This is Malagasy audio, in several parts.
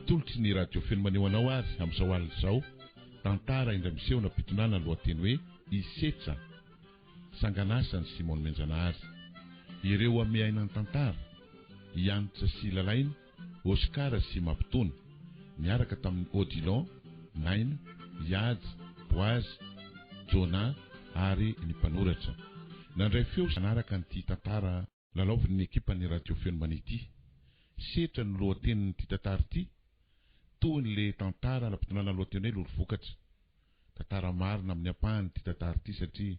Atolotry ny Radio Feno Maneho anao ary amin'izao alina izao, tantara indray miseho nampitondrana ny lohateny hoe Isetsa, sangan'asan'i Simon Nomenjanahary. Ireo ameaina ny tantara, i Hanitra sy Lalaina, Oscar sy Mampitony, niaraka tamin'i Odilon, Naina, Ihaja, Boazy, Jonah ary ny mpanoratra. Nandray feo sy nanaraka an'ity tantara lalaovin'ny ekipan'ny Radio Feno Mania ity. Setra no lohatenin'ity tantara ity, tohin'ilay tantara nampitondrana ny lohateny hoe Lolo Vokatra. Tantara marina amin'ny ampahany ity tantara ity satria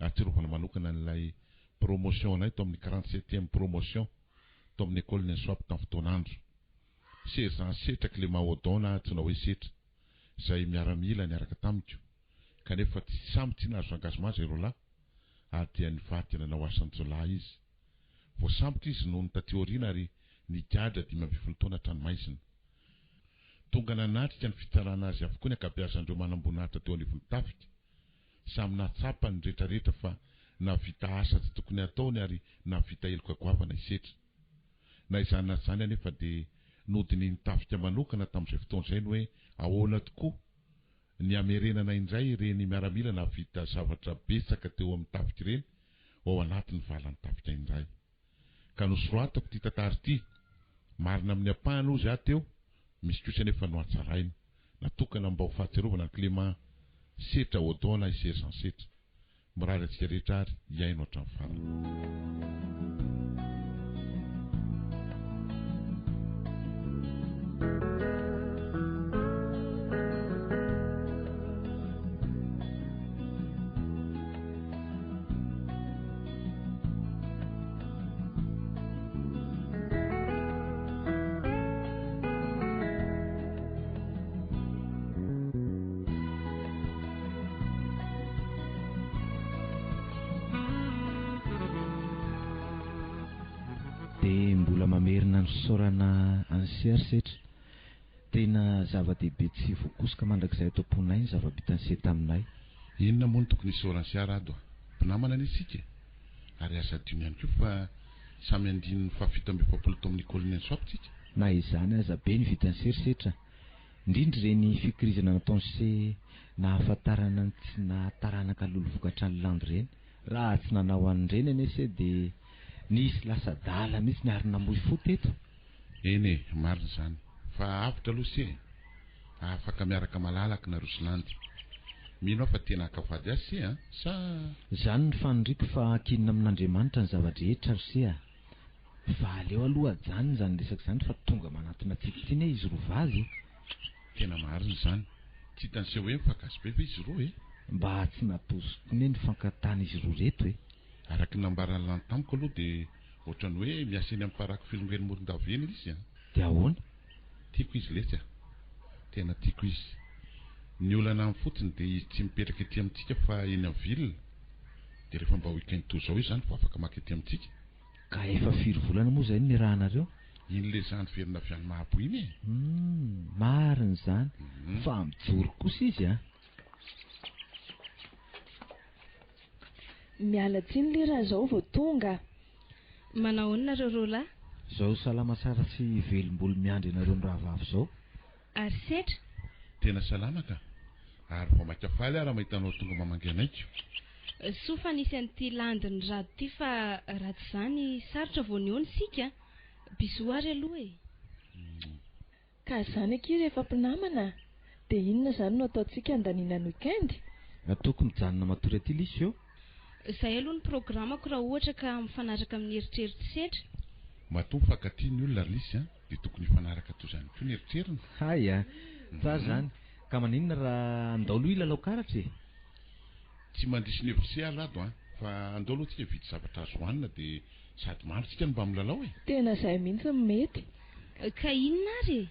ahatsiarovana manokana an'ilay promotion anay tao amin'ny quarante septième promotion tao amin'ny école ny Insoap tamin'ny fotoan'andro. Sergent Setra Clément Odon na antsoina hoe Setra izay miaramila niaraka tamiko kanefa tsy samy tsy nahazo engagement izay roalahy ary dia nivadika nanao asan-jiolahy izy. Voasambotra izy nony taty aoriana ary nigadra 15 taona an-tranomaizina. Tonga nanatrika ny fitsarana azy avokoa ny ankabeazan'ireo manamboninahitra teo anivon'ny tafika. Samy nahatsapa ny rehetrarehetra fa nahavita asa tsy tokony hataony ary nahavita heloka goavana i Setra. Na izany na izany anefa dia nodinihin'ny tafika manokana tamin'izay fotoana izay ny hoe ahoana tokoa ny hamerenana indray ireny miaramila nahavita zavatra betsaka teo amin'ny tafika ireny ho ao anatin'ny valan'ny tafika indray. Ka nosoratako ity tantara ity. Marina amin'ny ampahany hozy aho teo, misy kosa anefa nohatsaraina. Natokana mba ho fahatsiarovana an'i Clément Setra Odon na i Sergent Setra. Mirary antsika rehetra ary hihaino hatramin'ny farany. Dia mbola mamerina ny fisaorana an'i Serge setra. Tena zava-dehibe tsy voakosoka mandrakizay ato am-ponay ny zava-bitan'i Se taminay. Inona moa no tokony hisaoran'i Se Rado a? Mpinamana anie isika e! Ary aza adino ihany koa fa samy andininy fahafito amby 40 tao amin'ny École Nensoap tsika. Na izany aza be ny vitan'i Se ry Setra, indrindra ireny fikirizana nataon'i Se nahafantarana ny tsy naha taranaka lolo vokatra an'i Landy ireny. Raha tsy nanao an'ireny anie Se dia nisy lasa adala mihitsy ary namoy fo teto. Eny e, marina izany. Fa avotra aloha se e! Afaka miaraka malalaka nareo sy Landy. Mino aho fa tena haka vady azy se an! Sa. Izany ny faniriako fa ankinina amin'Andriamanitra ny zava-drehetra ry se a! Fa aleo aloha ajanona izany resaka izany fa tonga manantona antsika ity anie izy roa vavy e! Tena marina izany. Tsy hitan'i se hoe mifankazo be ve izy roa e? Mba tsy nampoiziko anie ny fankatan'izy roa ireto e! Araka ny nambaran'i Landy tamiko aloha dia ohatran'ny hoe miasa eny amin'ny paraky Filongo eny Morondava eny izy an! Dia ahoana? Tiako izy letsy a! Tena tiako izy. Ny olana aminy fotsiny dia izy tsy mipetraka ety amintsika fa eny amin'ny ville. Dia rehefa mba week-end toy izao izy izany vao afaka maka ety amintsika. Ka efa firy volana moa izay no niarahanareo? Iny le zandry velona avy any Mahabo iny e! Humm, marina izany. Fa mijoro kosa izy an! Miala tsiny le raha zao vao tonga. Manao ahoana nareo roalahy? Zao salama tsara sy velombolo miandry anareo mirahavavy zao. Ary setra? Tena salama ka! Ary vao maika faly aho raha mahita anao tonga mamangy anay ko! Soa fa nisy an'ity landin'i Rado ity fa raha tsy izany sarotra vao nihaona isika a! Bisous ary aloha e! Ka zany akia rehefa mpinamana a! Dia inona zany no ataontsika handaniana ny week-end? Ataoko mijanona matory aty Lisy ô! Izay aloha ny programako raha ohatra ka mifanaraka amin'ny eritreritr'i Setra. Matoa mifankatia ny olona ry Lisy a! Dia tokony hifanaraka toy izany koa ny eritreriny. Hay a! Tsara izany. Ka maninona raha andao aloha hilalao karatra e? Tsy mandiso ny hevitr'i Se aho Rado a! Fa andao aloha tsika hividy zavatra azo hohanina dia sady mandry tsika no mba milalao e! Tena izay mihitsy no mety. Ka inona ary e?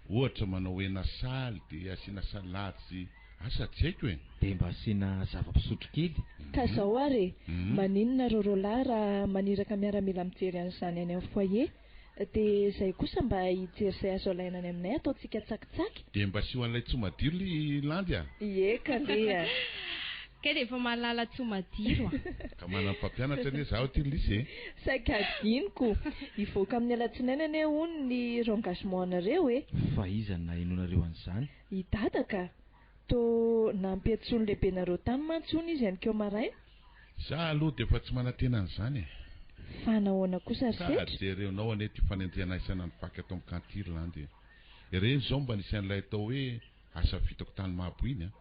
Ohatra manao hena saly dia asiana salady sy asa tsy haiko e! Dia mba asiana zava-pisotro kely. Ka zao ary e, maninona reo roalahy raha maniraka miaramila mijery an'izany any amin'ny foyer? Dia zay kosa mba hijery izay azo alaina any aminay ataontsika tsakitsaky. Dia mba asio an'ilay tsy madiro ry Landy a! Ie kale a! Kay dia efa mahalala tsy ho madiro a! Ka manana mpampianatra anie zaho aty Lisy e! Saika adinoko! Hivoaka amin'ny alatsinainy anie hono ny rengagement anareo e! Fa iza no nahenoanareo an'izany? I Dada ka! Toa nampiantsoan'ny lehibenareo tany mantsy hono izy anikeo maraina? Za aloha dia efa tsy manantena an'izany e! Fa nahoana kosa ry Ka Setra? jereonao anie ity fanenjehana aisana ny vaky ato amin'ny camp ity ry Landy e! Ireny izao mba nisy an'ilay atao hoe asa vitako tany Mahabo iny an!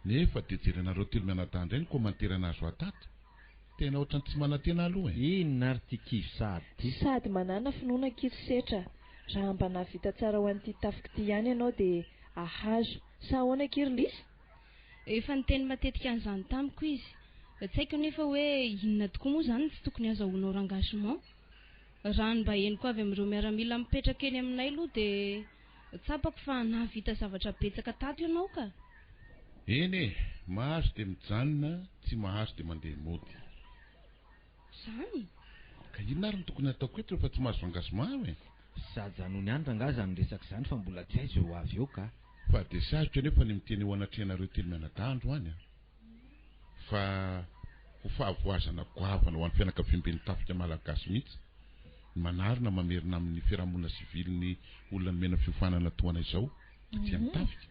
Nefa dia jerenareo telo mianadahy indray ny commentaire nahazo ahy tato. Tena ohatran'ny tsy manantena aloha e. Inona ary ity kivy sahady ity? Sady manàna finoana akia ry Setra, raha mba nahavita tsara ho an'ity tafika ity ihany ianao dia ahazo. Sa ahoana akia ry Lisa? Efa niteny matetika an'izany tamiko izy. Tsy haiko anefa hoe inona tokoa moa izany no tsy tokony hazahoanao rengagement. Raha ny mba henoko avy amin'ireo miaramila mipetraka eny aminay aloha dia tsapako fa nahavita zavatra betsaka tato ianao ka. Eny e! Mahazo dia mijanona, tsy mahazo dia mandeha mody. Zany? Ka inona ary no tokony hataoko eto rehefa tsy mahazo engagement aho e? Sa ajanony any rangaha izany resaka izany fa mbola tsy hay izay ho avy eo ka. Fa dia sarotra anefa ny miteny eo anatrehanareo telo mianadahy androany an! Fa ho fahavoazana goavana ho an'ny fianakaviamben'ny tafika malagasy mihitsy ny manarina mamerina amin'ny fiarahamonina sivily ny olona nomena fiofanana tohana izao aty amin'ny tafika.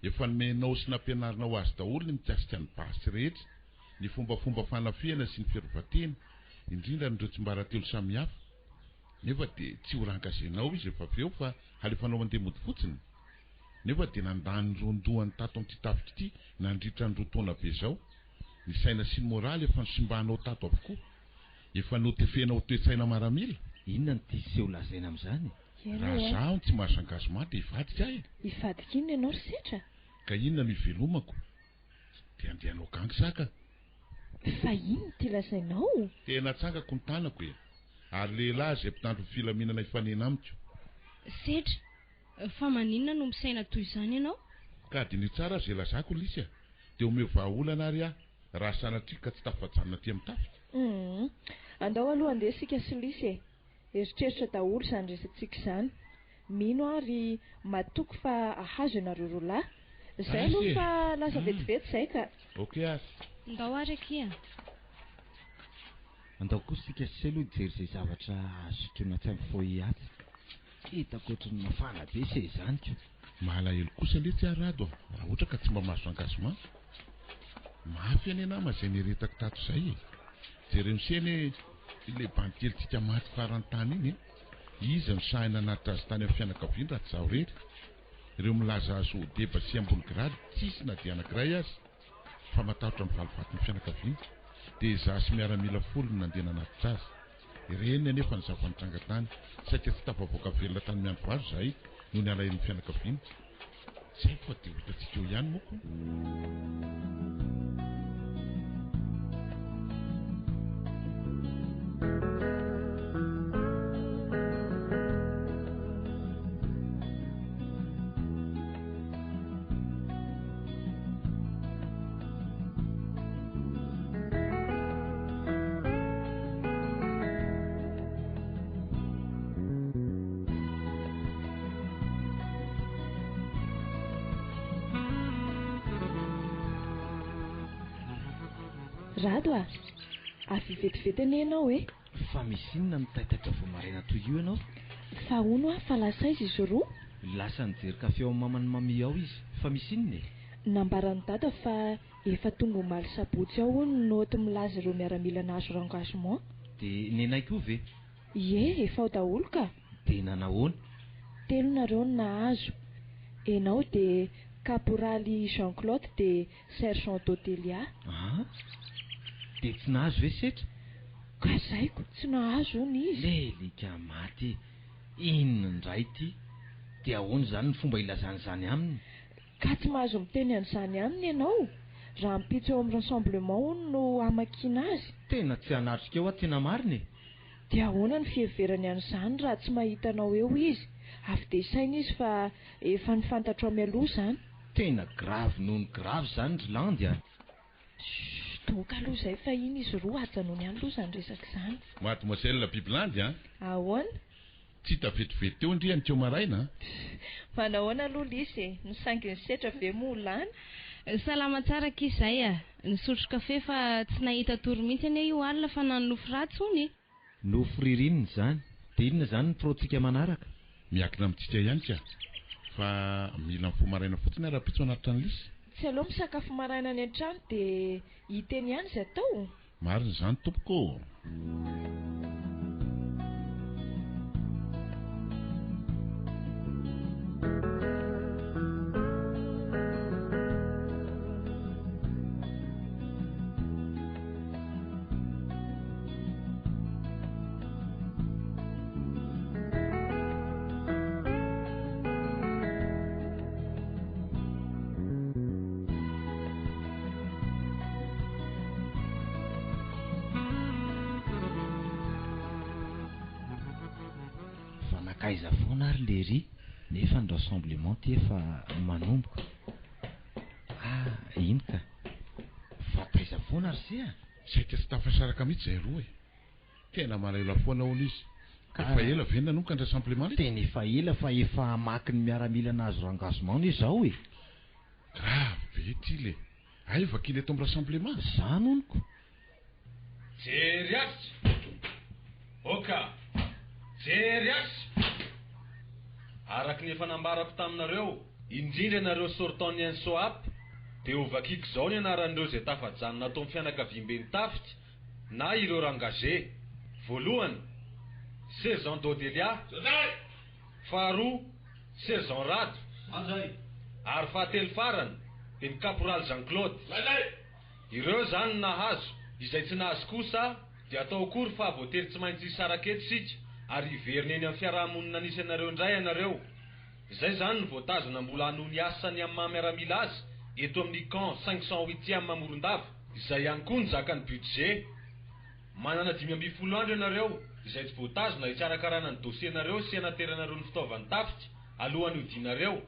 Efa nomenao sy nampianarinao azy daholo ny mikasika ny basy rehetra, ny fombafomba fanafihana sy ny fiarovan-tena, indrindra an'ireo tsimbaratelo samihafa. Nefa dia tsy ho rangazenao izy rehefa avy eo fa halefanao mandeha mody fotsiny. Nefa dia nandany ny ron-dohany tato amin'ity tafika ity nandritra ny roa taona be izao. Ny saina sy ny moraly efa nosimbanao tato avokoa. Efa notefenao toe-tsaina maramila. Inona no tia seho lazaina amin'izany? Eny Raha e. zaho no tsy mahazo engagement dia hivadika aho e. Hivadika inona ianao ry Setra? Ka inona no hivelomako? Dia andeha hanao gang za ka. Fa inona ity lazainao? Tena atsangako ny tanako e. Ary lehilahy izay mpitandro ny filaminana hifanena amiko. Setra, fa maninona no misaina toy izany ianao? Ka diniho tsara izay lazako Lisy a! Dia omeo vahaolana ary aho raha sanatria ka tsy tafajanona aty amin'ny tafika. Humm. Andao aloha handeha isika sy Lisy e! Eritreritra daholo izany resatsika izany. Mino aho ary matoky fa ahazo ianareo roa lahy. Zay aloha fa lasa vetivety zay ka. Ok ary. Ndao ary akia. Andao kosa isika sy aloha hijery izay zavatra azo sotroina atsy amin'ny foyer atsy. Hitako ohatry ny mafana be se izany ko. Malahelo kosa letsy aho Rado a, raha ohatra ka tsy mba mahazo engagement. Mafy anie nama izay nieretako tato izay e. Jereo se anie ilay bandy kelintsika maty farany tany iny e. Iza no sahy nanatitra azy tany amin'ny fianakaviany raha tsy izaho irery? Ireo milaza azy ho deba sy ambony grady tsisy na dia anankiray aza fa matahotra ny valifatin'ny fianakaviana. Dia izaho sy miaramila folo no nandeha nanatitra azy. Ireny anefa ny zava-nitranga tany. Saika tsy tafavoaka velona tany Miandrivazo izahay noho ny alahelon'ny fianakaviana. Tsy haiko fa dia ho hitantsika eo ihany moa ko. Rado a! Avy vetivety anie ianao e! Fa misy inona no taitaitra vao maraina toy io ianao? Fa hono hoa fa lasa aiza izy roa? Lasa nijery kafe ao amin'ny maman'i Mamie ao izy. Fa misy inona e? Nambaran'i Dada fa efa tonga omaly sabotsy ao hono ny naoty milaza ireo miaramila nahazo rengagement. Dia nenay koa ve? Ie, efa ao daholo ka! Dia nanahoana? Telo nareo no nahazo. Enao dia Kaporaly Jean Claude dia Sergent Dodelia. An! Dia tsy nahazo ve Setra? Ka zaiko, tsy nahazo hono izy. Lelika maty! Inona indray ity? Dia ahoana izany ny fomba ilazana izany aminy? Ka tsy mahazo miteny an'izany aminy ianao? Rahampitso eo amin'ny rassemblement hono no hamakiana azy. Tena tsy hanatrika eo aho tena marina e! Dia ahoana ny fiheverany an'izany raha tsy mahita anao eo izy? Avy dia saina izy fa efa nifantatrao mialoha izany. Tena grave noho ny grave izany ry Landy a! Chut, ok aloha izay fa iny izy roa ajanony any aloha izany resaka izany. Mademoiselle Bibilandy a! Ahoana? Tsy hita vetivety teo ndry anikeo maraina a! Manahoana aloha Lisy e! Ny sangin'ny setra ve moa ho lany? Salama tsara akia izay a! Nisotro kafe fa tsy nahita tory mihitsy anie io alina fa nanonofy ratsy hono e! Nofy ririnina izany. Dia inona izany ny pro-tsika manaraka? Miankina amintsika ihany ka. Fa mila mifoha maraina fotsiny aho rahampitso hanatitra an'i Lisy. Tsy aleo misakafo maraina any an-trano dia hita eny ihany izay atao? Marina izany tompoko ô! Fa nankaiza foana ary lery nefa ny rassemblement ty efa manomboka. Ah, iny ka. Fa taiza foana ry se a? Saika tsy tafasaraka mihitsy izay roa e. Tena malahelo ahy foana hono izy. Efa ela ve nanomboka ny rassemblement letsy? Tena efa ela fa efa hamaky ny miaramila nahazo rengagement anie izao e. Grave be ity le. Hay vakina eto am rassemblement? Zany hono ko. Jery azy! Oka! Jery azy! Araka ny efa nambarako taminareo, indrindra ianareo sortant ny INSOAP, dia hovakiko izao ny anaran'ireo izay tafajanona ato amin'ny fianakaviamben'ny tafika na ireo rengagé. Voalohany, Sergent Dodelia. Faharoa, Sergent Rado. Ary fahatelo farany, dia ny Caporal Jean Claude. Ireo izany no nahazo, izay tsy nahazo kosa dia atao akory fa voatery tsy maintsy hisaraka eto isika ary hiverina eny amin'ny fiaraha-monina nisy anareo indray ianareo. Izay izany no voatazona mbola hanohy ny asany amin'ny maha miaramila azy eto amin'ny camp 508 ème Morondava, izay ihany koa nizaka ny budget. Manana 15 andro ianareo izay tsy voatazona hikarakarana ny dossier-nareo sy hanateranareo ny fitaovan'ny tafika alohan'ny hodianareo.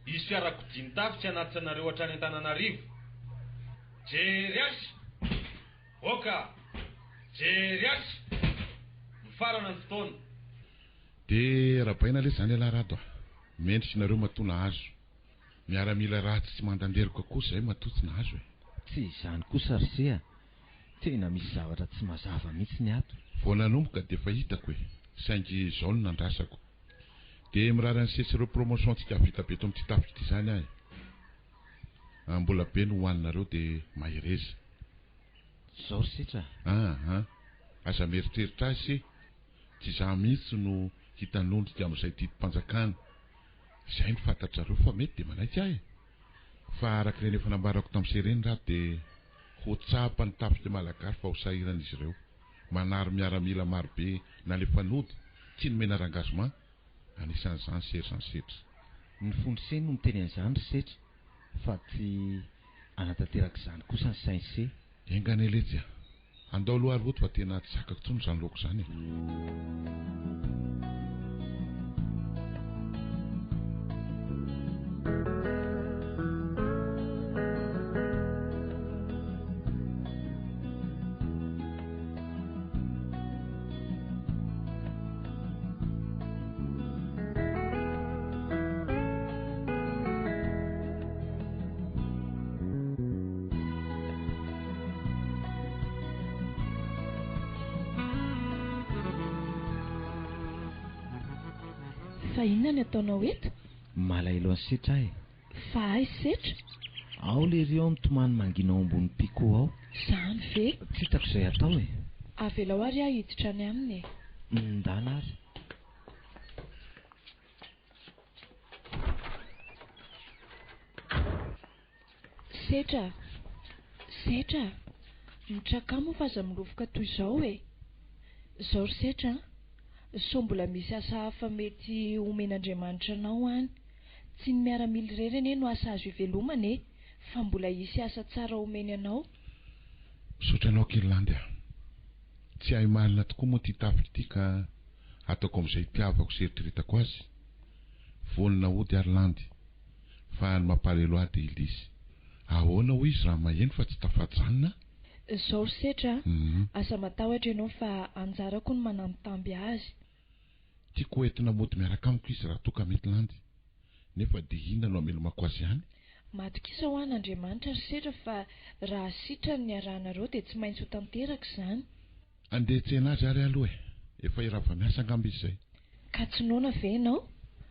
Hisy fiarakodia mitafika hanatitra anareo hatrany Antananarivo. Jery azy! Oka! Jery azy! Mifarana ny fotoana. Dia arabaina lesy zany ialahy Rado a! Mendrika nareo matoa nahazo. Miaramila ratsy tsy mandanderoka kosa izay matoa tsy nahazo e! Tsy izany kosa ry se a! Tena misy zavatra tsy mazava mihitsy ny ato. Vao nanomboka dia efa hitako e! Saingy izao no nandrasako. Dia mirary an'i se sy ireo promotion tsika vita be eto amin'ity tafika ity izany aho e! Ah, mbola be no hohaninareo dia mahereza. Zao ry setra a! Ah ah! Aza mieritreritra ahy se! Tsy izaho mihitsy no hitanondrika amin'izay didim-panjakana. Izay no fantatrareo fa mety dia manaiky aho e! Fa araka ireny efa nambarako tamin'i se ireny raha dia ho tsapan'ny tafika malagasy fa ho sahirana izy ireo. Manary miaramila marobe nalefa nody, tsy nomena rengagement, anisan'izany Sergent Setra. Ny fon-dry se no miteny an'izany ry Setra fa tsy hanatanteraka izany kosa ny sain'i se. Enga anie letsy a! Andao aloha ary hody fa tena tsy zakako intsony izany laoko izany e! Fa inona ny ataonao eto? Malahelo an'i Setra aho e. Fa aiza Setra? Ao lery ao mitomany mangina ao ambony picot ao. Zany ve? Tsy hitako izay atao e. Avelao ary aho hiditra any aminy e. Ndana ary. Setra a! Setra a! Mitrakà moa fa aza milofoka toy izao e! Izao ry Setra a! Sao mbola misy asa hafa mety homen'Andriamanitra anao any. Tsy ny miaramila irery anie no asa azo ivelomana e! Fa mbola hisy asa tsara homeny anao. Misaotra anao Kirlandy a! Tsy hay marina tokoa moa ity tafika ity ka ataoko amin'izay itiavako sy eritreretako azy. Vonona hody ary Landy. Fa ny mampalahelo ahy dia i Lisy. Ahoana hoy izy raha maheno fa tsy tafajanona? Zao ry Setra a! Aza matahotra ianao fa anjarako ny manambitamby azy. Tiako ho entina mody miaraka amiko izy raha toa ka mety Landy. Nefa dia inona no hamelomako azy any? Matokisa hoa an'Andriamanitra ry Setra fa raha sitrany ny arahanareo dia tsy maintsy ho tanteraka izany. Andeha hitsena azy ary aloha e! Efa hirava miasa angamba izy izay. Ka tsy noana ve ianao?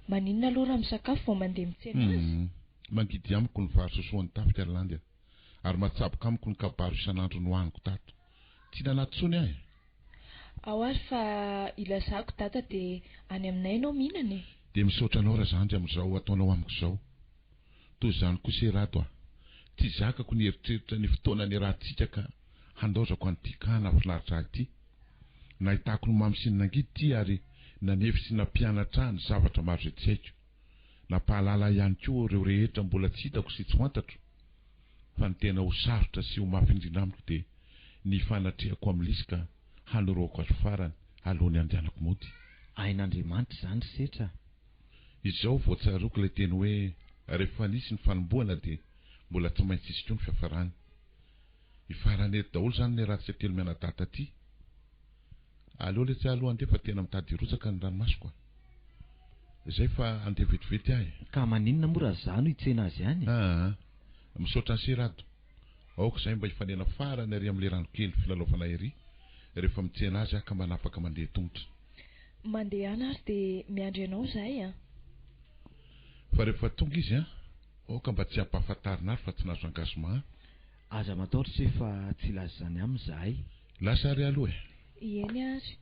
Maninona aloha raha misakafo vao mandeha mitsena azy? Humm. Mangidy amiko ny vary sosoan'ny tafika ry Landy a! Ary matsaboka amiko ny kabaro isan'andro nohaniko tato. Tsy nanahy tsony aho e! Ao ary fa ilazako dada dia any aminay ianao mihinana e! Dia misaotra anao Razandry amin'izao ataonao amiko izao. Toy izany koa se Rado a! Tsy zakako ny hieritreritra ny fotoana niarahantsika ka handaozako an'ity camp nahafinaritra ahy ity. Nahitako ny mamy sy ny nangidy ity ary nanefy sy nampianatra ahy ny zavatra maro izay tsy haiko. Nampahalala ahy ihany koa ireo rehetra mbola tsy hitako sy tsy fantatro. Fa ny tena ho sarotra sy ho mafy indrindra amiko dia ny hifanatrehako amin'i Lisy ka hanoroako azy farany alohan'ny handehanako mody. Hain'Andriamanitra izany ry Setra a! Izao vao tsaroako ilay teny hoe rehefa nisy ny fanombohana dia mbola tsy maintsy hisy koa ny fiafarany. Hifarana eto daholo izany ny ratsika telo mianadahy taty. Aleo letsy aloha andeha fa tena mitady hirotsaka ny ranomasoko a! Izay fa andeha vetivety aho e! Ka maninona moa raha za no hitsena azy any e? Aa! Misaotra an'i Serado. Aoka izahay mba hifanena farany ary amin'ilay rano kely filalaovana ery rehefa mitsena azy aho ka manapaka mandeha tongotra. Mandehana ary dia miandry anao izahay an! Fa rehefa tonga izy an, aoka mba tsy hampahafantarina ary fa tsy nahazo engagement an! Aza matahotra se fa tsy hilaza izany aminy izahay. Lasa ary aloha e! Eny ary.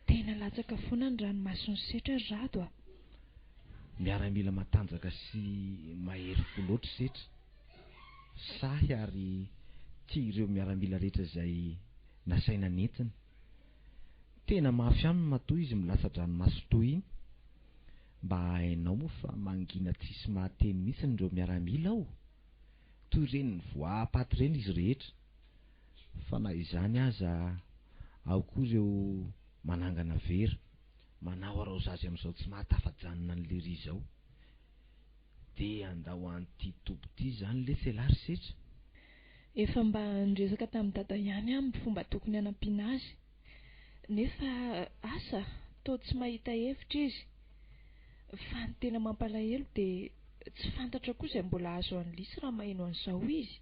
Tena latsaka foana ny ranomason'i Setra ry Rado a! Miaramila matanjaka sy mahery fo loatra i Setra. Sahy ary tia ireo miaramila rehetra izay nasaina nentiny. Tena mafy aminy matoa izy milatsa-dranomaso toy iny. Mba hainao moa fa mangina tsisy mahateny mihitsiny ireo miaramila ao? Toy ireny nivoaha-paty ireny izy rehetra. Fa na izany aza ao koa ireo manangana vera, manao araozazy amin'izao tsy mahatafajanona an'i Lery izao. Dia andao an'ity toby ity izany letsy elah ry Setra? Efa mba niresaka tamin'i Dada ihany aho amin'ny fomba tokony hanampiana azy. Nefa asa, toa tsy mahita hevitra izy. Fa ny tena mampalahelo dia tsy fantatra koa izay mbola hahazo an'i Lisy raha maheno an'izao izy.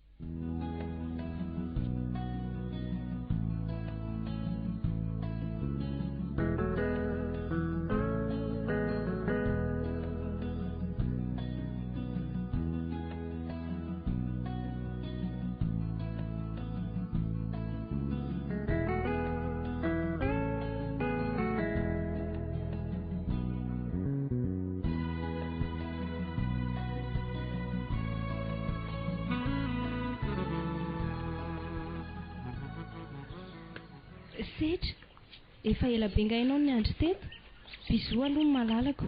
Setra, efa ela be nga ianao niandry teto? Bisous aloha ny malalako.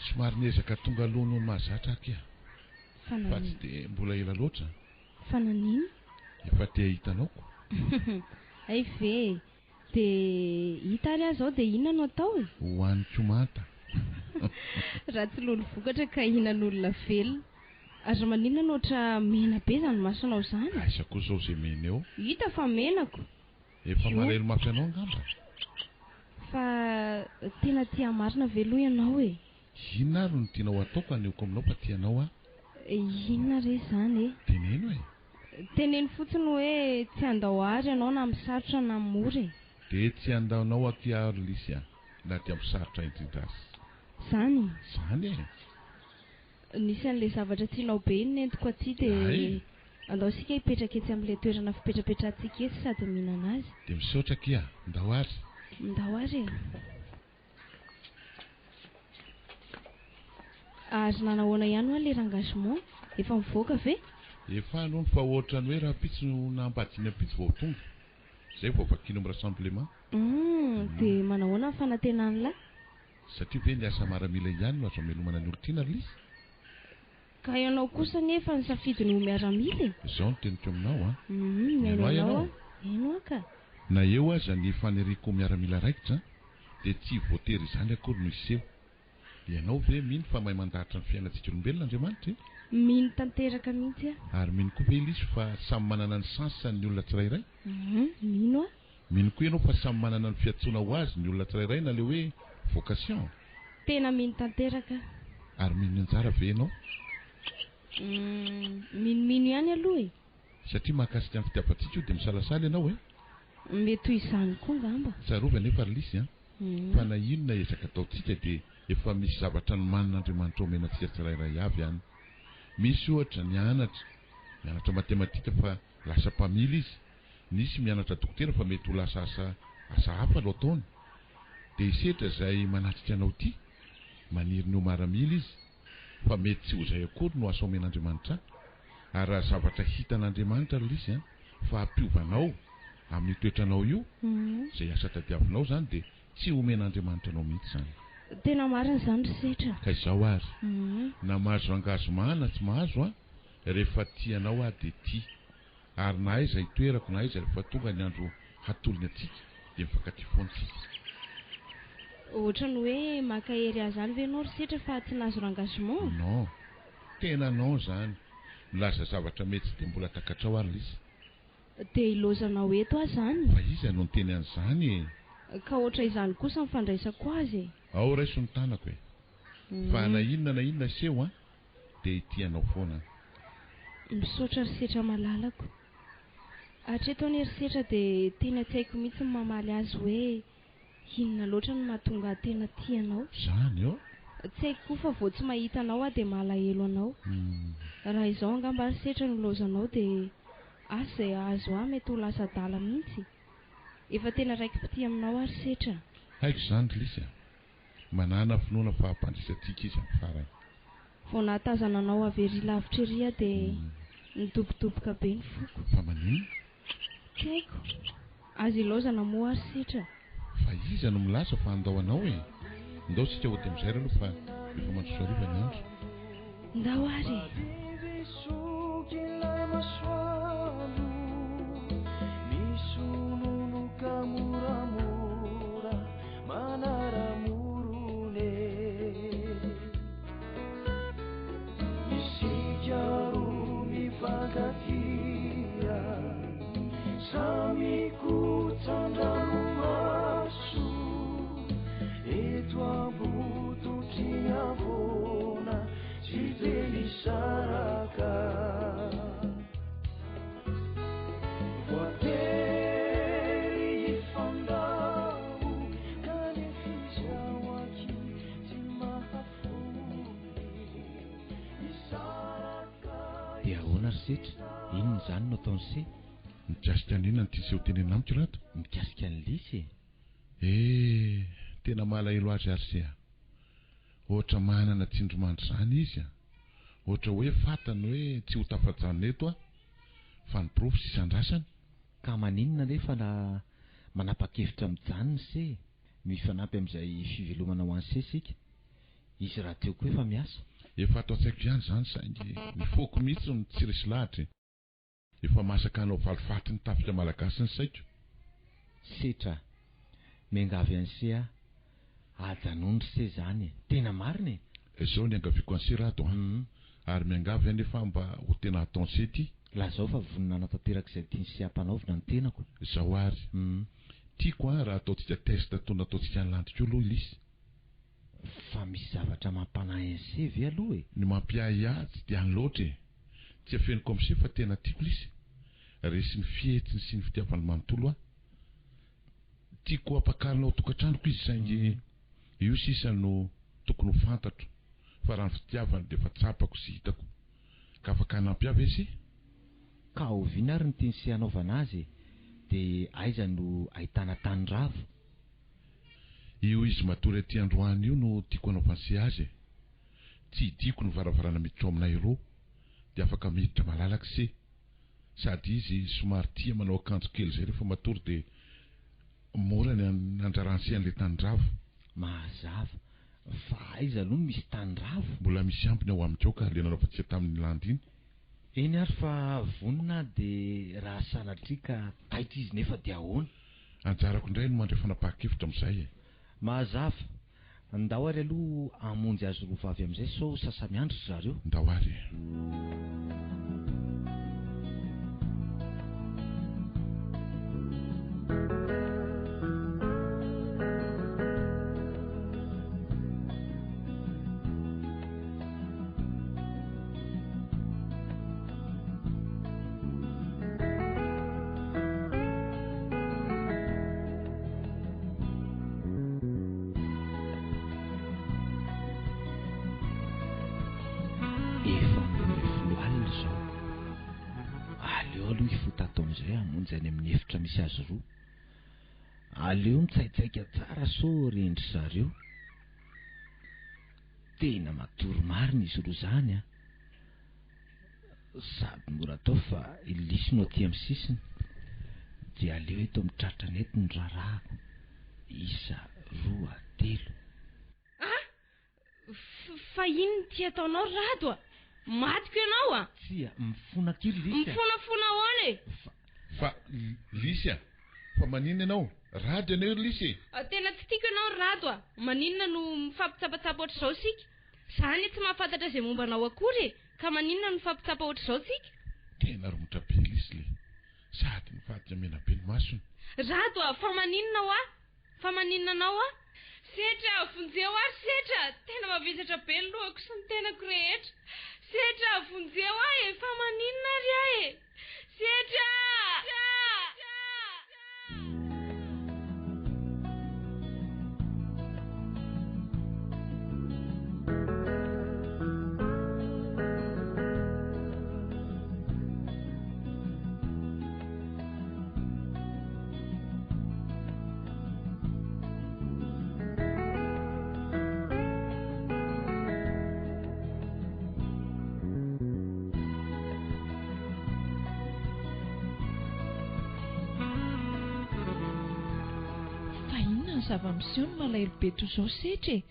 Somary niezaka tonga aloha noho ny mahazatra aky aho. Fa tsy dia mbola ela loatra. Fa naninona? Efa te hahita anao ko. Hay ve e! Dia hita ary aho izao dia inona no atao e? Hohaniko manta. Raha tsy lolo vokatra ka hihinan'olona velona. Ary maninona no ohatra mena be izany masonao izany? Aiza koa izao izay mena eo? Hita fa menako. Efa malahelo mafy anao angamba? Fa tena tia marina ve aloha ianao e? Inona ary no tianao hataoko hanehoako aminao fa tia anao aho? Inona re izany e? Teneno e! Teneno fotsiny hoe tsy handao ahy ianao na amin'ny sarotra na amin'ny mora e! Dia tsy handao anao akia aho ry Lisy a! Na dia amin'ny sarotra indrindra aza. Izany? Izany e! Nisy an'ilay zavatra tianao be iny nentiko aty dia andao isika hipetraka etsy amin'ilay toerana fipetrapetrahantsika etsy sady mihinana azy. Dia misaotra akia! Ndao ary! Ndao ary e! Ary nanahoana ihany hoa le rengagement? Efa mivoaka ve? Efa any hono fa ohatran'ny hoe rahampitso na ampahadimy ampitso vao tonga. Izay vao vakiana amin'ny rassemblement. Humm, dia manahoana ny fanantenan'lah? Satria ve ny asa maramila ihany no azo amelomana ny olon-tiana ry Lisy? Ka ianao kosa anie efa nisafidy ny ho miaramila e! Izao no teniko aminao an! Humm, Mihaino mihaino ahy anao ianao? aho, mihaino aho ka! Na eo aza ny faniriako ho miaramila raikitra dia tsy voatery izany akory no hiseho. Ianao ve mino fa mahay mandahatra ny fiainantsika olombelona Andriamanitra e? Mino tanteraka mihitsy aho. Ary mino koa ve Lisy fa samy manana ny chance ny olona tsirairay? Humm, mino aho. Mino koa ianao fa samy manana ny fiantsoana ho azy ny olona tsirairay na le hoe vocation? Tena mino tanteraka aho. Ary mino ny anjara ve ianao? Humm, minomino ihany aloha e! Satria mahakasika ny fitiavantsika io dia misalasala ianao e? Mety ho izany koa angamba. Tsarovy anefa ry Lisy an, fa na inona ezaka ataontsika dia efa misy zavatra nomanin'Andriamanitra omena antsika tsirairay avy any. Misy ohatra, nianatra, mianatra matematika fa lasa mpamily izy, nisy mianatra dokotera fa mety ho lasa asa asa hafa no ataony. Dia hisetra izay manatrika anao ity, maniry ny ho maramila izy, fa mety tsy ho izay akory no asa omen'Andriamanitra ahy. Ary raha zavatra hitan'Andriamanitra ry Lisy an, fa hampiova anao amin'io toetranao io, izay asa tadiavinao izany dia tsy omen'Andriamanitra anao mihitsy izany. Tena marina izany ry Setra. Ka izao ary, na mahazo engagement na tsy mahazo an, rehefa tia anao aho dia tia. Ary na aiza itoerako na aiza rehefa tonga ny andro hatolony antsika dia mifankatia foana isika. Ohatran'ny hoe mankahery ahy izany ve ianao ry Setra fa tsy nahazo rengagement? Non. Tena non izany. Milaza zavatra mety tsy dia mbola takatrao ary Lisy. Dia ilaozanao eto aho izany? Fa iza no niteny an'izany e? Ka ohatra izany kosa ny fandraisako azy e. Ao raiso ny tanako e. Fa na inona na inona aseho an, dia hitia anao foana aho. Misaotra ry Setra malalako. Hatreto anie ry Setra dia tena tsy haiko mihitsy ny mamaly azy hoe inona loatra no mahatonga ahy tena tia anao. Izany ô? Tsy haiko koa fa vao tsy mahita anao aho dia malahelo anao. Raha izao angamba ry Setra no ilaozanao dia asa izay hahazo ahy mety ho lasa adala mihitsy. Efa tena raiki-pitia aminao aho ry Setra. Haiko izany ry Lisy a! Manàna finoana fa hampandresy antsika izy amin'ny farany. Vao nahatazana anao avy ery lavitra ery aho dia nidobodoboka be ny foko. Fa maninona? Tsy haiko. Aza ilaozana moa aho ry Setra. Fa iza no milaza fa handao anao e? Ndao isika hody amin'izay ary aloha fa efa mandroso hariva ny andro. Ndao ary e! Dia ahoana ry Setra? Inona izany no ataon'i Se? Mikasika an'inona no tian'i Se ho tenenina amiko Rado? Mikasika an'i Lisy e! Eh! Tena malahelo azy ary Se a! Ohatra manana tsindrimandry izany izy a! Ohatra hoe fantany hoe tsy ho tafajanona eto aho, fa ny porofo sisa andrasany. Ka maninona anefa raha manapa-kevitra mijanona se e? Mifanampy amin'izay fivelomana ho an'i se isika. Izy rahateo koa efa miasa. Efa ato an-tsaiko ihany izany saingy ny foko mihitsy no tsy resy lahatra e! Efa masaka hanao valifaty ny tafika malagasy ny saiko. Setra, miangavy an'i se aho, ajanony ry se zany e! Tena marina e! Izao ny iangaviako an'i se Rado an! Ary miangavy anefa aho mba ho tena ataon'i se ity. Lazao fa vonona hanatanteraka izay tian'i se hampanaovina ny tenako. Izao ary. Tiako an raha ataontsika test toy ny nataontsika an'i Landy koa aloha i Lisy. Fa misy zavatra mampanahy an'i se ve aloha e? Ny mampiahiahy tsy dia any loatra e! Tsy afeniko amin'i se fa tena tiako Lisy. Resin'ny fihetsiny sy ny fitiavany manontolo aho. Tiako hampakarina ao tokantranoko izy saingy io sisa no tokony ho fantatro fa raha ny fitiavany dia efa tsapako sy hitako. Ka afaka hanampy ahy ve se? Ka oviana ary no tian'i se hanaovana azy e? Dia aiza no ahitana tany ravo? Io izy matory aty androany io no tiako hanaovan'i se azy e! Tsy hidiako ny varavarana miditra ao aminay roa dia afaka miditra malalaka se. Sady izy somary tia manao akanjo kely izay rehefa matory dia mora ny handraran'i se an'ilay tany ravo. Mazava. Fa aiza aloha no misy tany ravo? Mbola misy ambiny ao amiko ao ka le nanaovantsika tamin'ny landy iny. Eny ary fa vonona aho dia raha sanatria ka taitra izy nefa dia ahoana? Anjarako indray no mandray fanapahan-kevitra amin'izay e! Mazava. Ndao ary aloha hamonjy azy roa vavy amin'izay sao sasa-miandry ry zareo. Ndao ary e! Aleo aloha hifoha tato amin'izay hamonjy any amin'ny efitra misy azy roa. Aleo mitsaitsaika tsara sao ren-dry zareo. Tena matory marina izy roa izany an! Sady mora atao fa i Lisy no aty amin'ny sisiny. Dia aleo eto amin'ny tratrany eto no raharahako. Isa, roa, telo. Ah! Fa inona ity ataonao ry Rado a? Matiko ianao a! Tsia, mifona akia ry Lisy a! Mifonafona ahoana e? Fa, fa, Lisy a! Fa maninona ianao? Rado ianao ry Lisy e! Tena tsy tiako ianao ry Rado a! Maninona no mifampitsapatsapa ohatr'izao isika? Za anie tsy mahafantatra izay momba anao akory e! Ka maninona no mifampitsapa ohatr'izao tsika? Tena romotra be Lisy le! Sady nivadika mena be ny masony. Rado a! Fa maninona hoa? Fa maninona anao aho? Setra! Vonjeo aho ry Setra! Tena mavesatra be ny lohako sy ny tenako rehetra. Setra! Vonjeo aho e! Fa maninona ary aho e? Setra! Fa inona ny zava-miseho no malahelo be toy izao Setra e?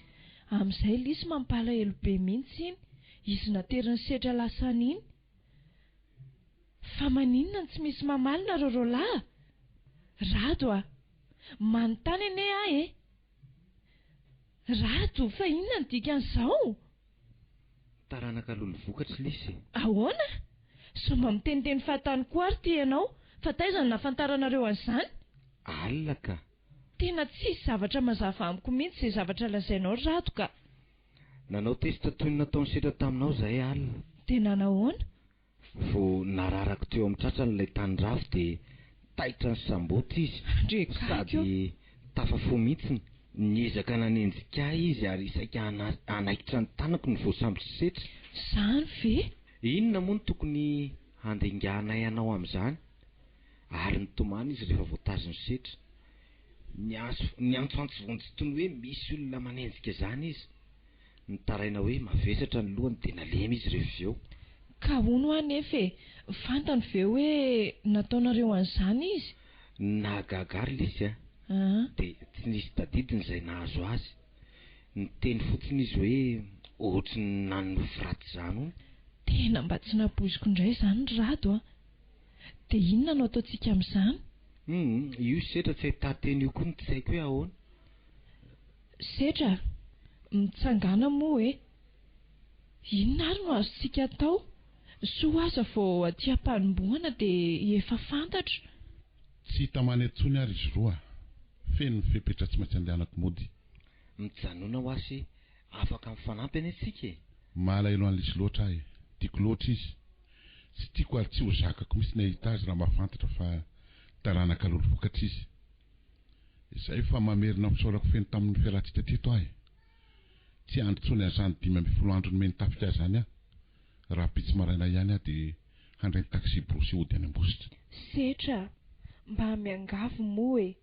Amin'izay lisy mampalahelo be mihitsy iny, izy naterin'i Setra lasa any iny. Fa maninona no tsy misy mamaly nareo roalahy a? Rado a! Manontany anie aho e! Rado, fa inona no dikan'izao? Taranaka lolo vokatra lisy e! Ahoana? Sao mba miteniteny fahatany koa ary ity ianao, fa taiza no nahafantaranareo an'izany? Alina ka! Tena tsisy zavatra mazava amiko mihitsy izay zavatra lazainao ry Rado ka! Nanao test toy ny nataon'i Setra taminao izahay alina. Dia nanahoana? Vao nararako teo amin'ny tratrany ilay tanirafy dia taitra nisamboatra izy Andrekaiky o! sady tafafoha mihitsiny. Niezaka nanenjika ahy izy ary saika hanaikitra ny tanako no voasambotr'i Setra. Izany ve? Inona moa no tokony handinganay anao amin'izany? Ary nitomany izy rehefa voatazon'i Setra. Niantsoantso vonjy toy ny hoe misy olona manenjika izany izy. Nitaraina hoe mavesatra ny lohany dia nalemy izy rehefa avy eo. Ka hono hoa anefa e, fantany ve hoe nataonareo an'izany izy? Ny nahagaga ahy ry lesy a, dia tsy nisy tadidiny izay nahazo azy. Niteny fotsiny izy hoe ohatry ny nanonofy ratsy izany hono. Tena mba tsy nampoiziko indray izany ry Rado a! Dia inona no ataontsika amin'izany? Humm, io setra tsy ahitan-teny io koa no tsy haiko hoe ahoana. Setra, mitsangàna moa e! Inona ary no azontsika atao? Soa aza vao aty am-panombohana dia efa fantatra. Tsy hitamana intsony ary izy roa. Feno ny fepetra tsy maintsy andehanako mody. Mijanona ho ahy sy afaka mifanampy anie tsika e! Malahelo an'i Lisy loatra aho e! Tiako loatra izy. Tsy tiako ary tsy ho zakako mihitsy ny hahita azy raha mahafantatra fa taranaka lolo vokatra izy. Izay fa mamerina ny fisaorako feno tamin'ny fialantsika teto aho e! Tsy hiandry intsony an'izany 15 andro nomen'ny tafika ahy izany aho. Rahampitso maraina ihany aho dia handray ny taxi-brousse hody any Ambositra. Setra a! Mba miangavy moa e!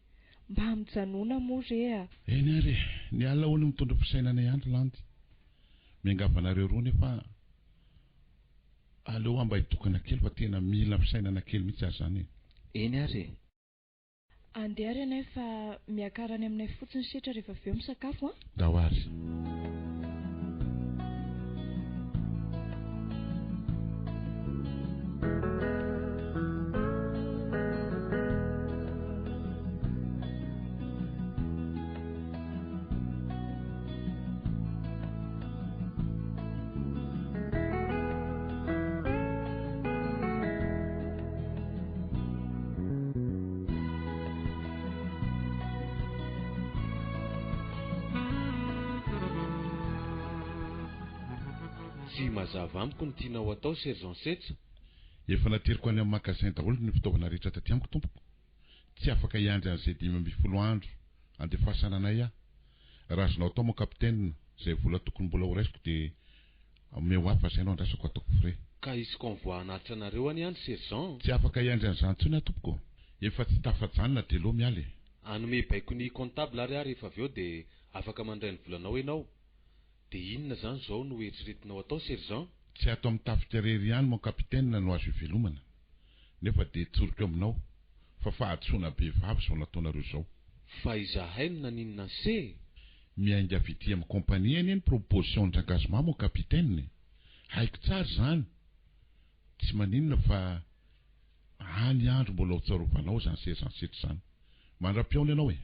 Mba mijanona moa re a! Eny ary e! Ny alina hono mitondra fisainana ihany ry Landy. Miangavy anareo roa nefa aleo aho mba hitokana kely fa tena mila fisainana kely mihitsy aho izany e! Eny ary e! Andeha ary ianay fa miakara any aminay fotsiny setra rehefa avy eo misakafo an! Ndao ary. Tsy mazava amiko ny tianao atao Sergent Setsa. Efa nateriko any amin'ny magasin daholo ny fitaovana rehetra taty amiko tompoko. Tsy afaka hiandry an'izay 15 andro andefasana anay aho. Raha azonao atao moa Capitaine, izay vola tokony mbola ho raisiko dia omeo ahy fa izay no andrasako ataoko frais. Ka hisy convoi hanatitra anareo anie any sergent. Tsy afaka hiandry an'izany intsony aho tompoko. Efa tsy tafajanona dia aleo miala e. Hanome baiko ny comptable ary aho rehefa avy eo dia afaka mandray ny volanao ianao. Dia inona izany izao no eritreretinao atao sergent? Tsy ato amin'ny tafika irery ihany mon capitaine no azo ivelomana. Nefa dia tsoriko aminao fa fahadisoana be vava izao nataonareo izao. Fa izahay no naninona anse e? Miainga avy ety amin'ny compagnie anie ny proposition d'engagement mon capitaine e! Haiko tsara izany! Tsy maninona fa any andro mbola ho tsarovanao izany sergent Setra izany. Mandra-pihaona ianao e!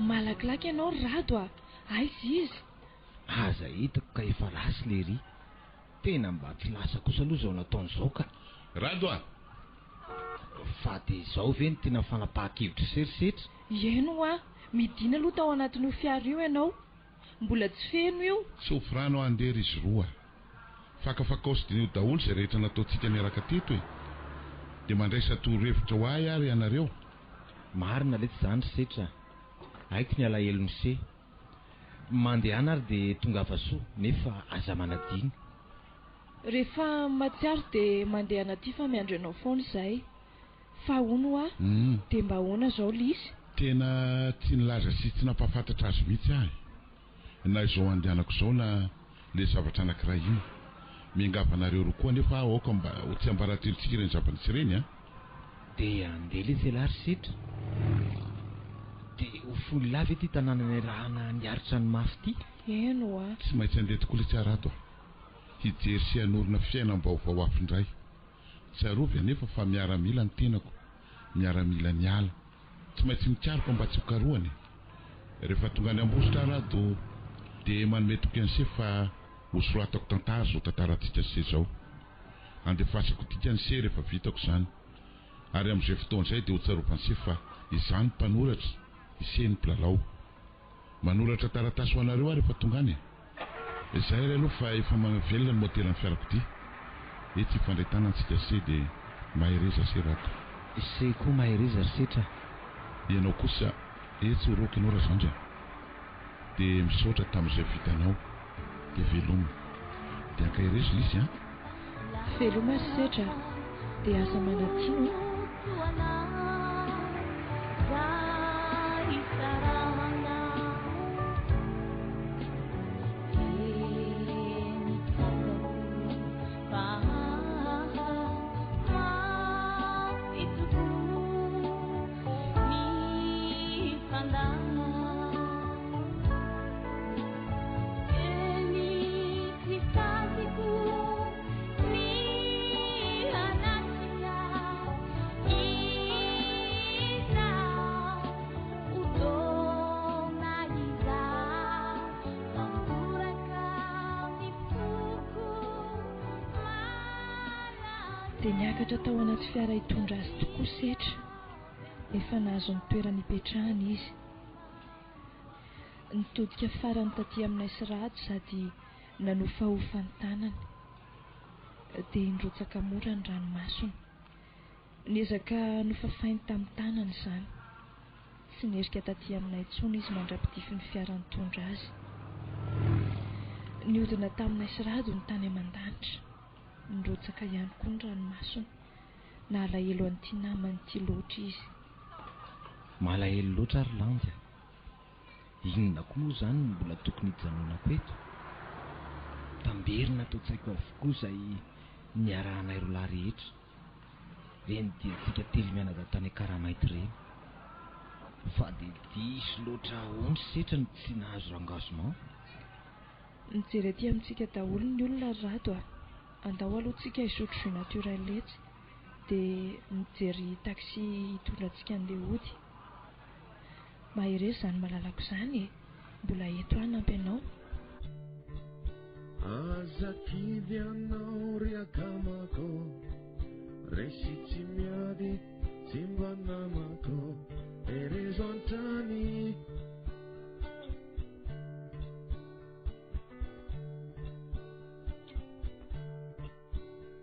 Malakilaky ianao ry Rado a! Aiza izy? Aza hitako ka efa lasa lery. Tena mba tsy lasa kosa aloha izao nataony izao ka. Rado a! Fa dia izao ve no tena fanapahan-kevitry Serisetra? Eny hoa, midina aloha tao anatin'io fiara io ianao. Mbola tsy feno io. Tsofy rano aho andeha ry izy roa. Fakafakao sy diniho daholo izay rehetra nataontsika niaraka teto e! Dia mandraisa torohevitra ho ahy ary ianareo. Marina letsy izany ry Setra a! Haiko ny alahelon'i Se. Mandehana ary dia tongava soa, nefa aza manadino. Rehefa mahatsiaro dia mandehana aty fa miandry anao foana izahay. Fa hono hoa, dia mba ahoana izao Lisy? Tena tsy nilaza sy tsy nampahafantatra azy mihitsy aho e! Na izao andehanako izao na ilay zavatra anankiray iny. Miangavy anareo roa koa anefa aho aoka mba ho tsiambaratelontsika ireny zava-nisy ireny an! Dia andeha letsy ialahy ry Setra. Dia ho fony lahy ve ity tanàna niarahana niaritra ny mafy ity? Eny hoa. Tsy maintsy andeha tokoa letsy aho Rado a! Hijery sy hanorina fiainam-baovao hafa indray. Tsarovy anefa fa miaramila ny tenako, miaramila ny ala. Tsy maintsy mikaroka mba tsy ho karohana e! Rehefa tonga any Ambositra aho Rado dia manome toky an'se fa ho soratako tantara izao tantarantsika se izao. Handefasako dikany se rehefa vitako izany. Ary amin'izay fotoana izay dia ho tsarovan'se fa izaho no mpanoratra, ise no mpilalao. Manoratra taratasy ho anareo aho rehefa tonga any e! Izay ary aloha fa efa manavelona ny moteran'ny fiarakodia. Etsy hifandray tanana tsika se dia mahereza se Rado. Se koa mahereza ry Setra a! Ianao kosa etsy ho roky ianao Razandry a! Dia misaotra tamin'izay vitanao. Dia veloma. Dia ankaherezo Lisy a! Veloma ry Setra a! Dia aza manadino a! Dia niakatra tao anaty fiara hitondra azy tokoa Setra. Efa nahazo ny toerana hipetrahany izy. Nitodika farany taty aminay sy Rado sady nanofahofa ny tanany. Dia nirotsaka mora ny ranomasony. Niezaka nofafainy tamin'ny tanany izany. Tsy nierika taty aminay intsony izy mandra-pidify ny fiara nitondra azy. Nihodina taminay sy Rado ny tany aman-danitra. Nirotsaka ihany koa ny ranomasony. Nalahelo an'ity namany ity loatra izy. Malahelo loatra ary Landy a! Inona koa moa izany no mbola tokony hijanonako eto? Tamberina ato an-tsaiko avokoa izay niarahanay roalahy rehetra, ireny diantsika telo mianadahy tany Ankaramainty ireny. Fa dia diso loatra ahoana setra no tsy nahazo engagement? Mijery aty amintsika daholo ny olona ry Rado a! Andao aloha tsika hisotro jus naturel etsy dia mijery taxi hitondra antsika andeha hody. Mahereza izany malalako izany e! Mbola eto aho hanampy anao. Aza kivy ianao ry akamako, resy tsy miady tsy mba namako, herezo hatrany.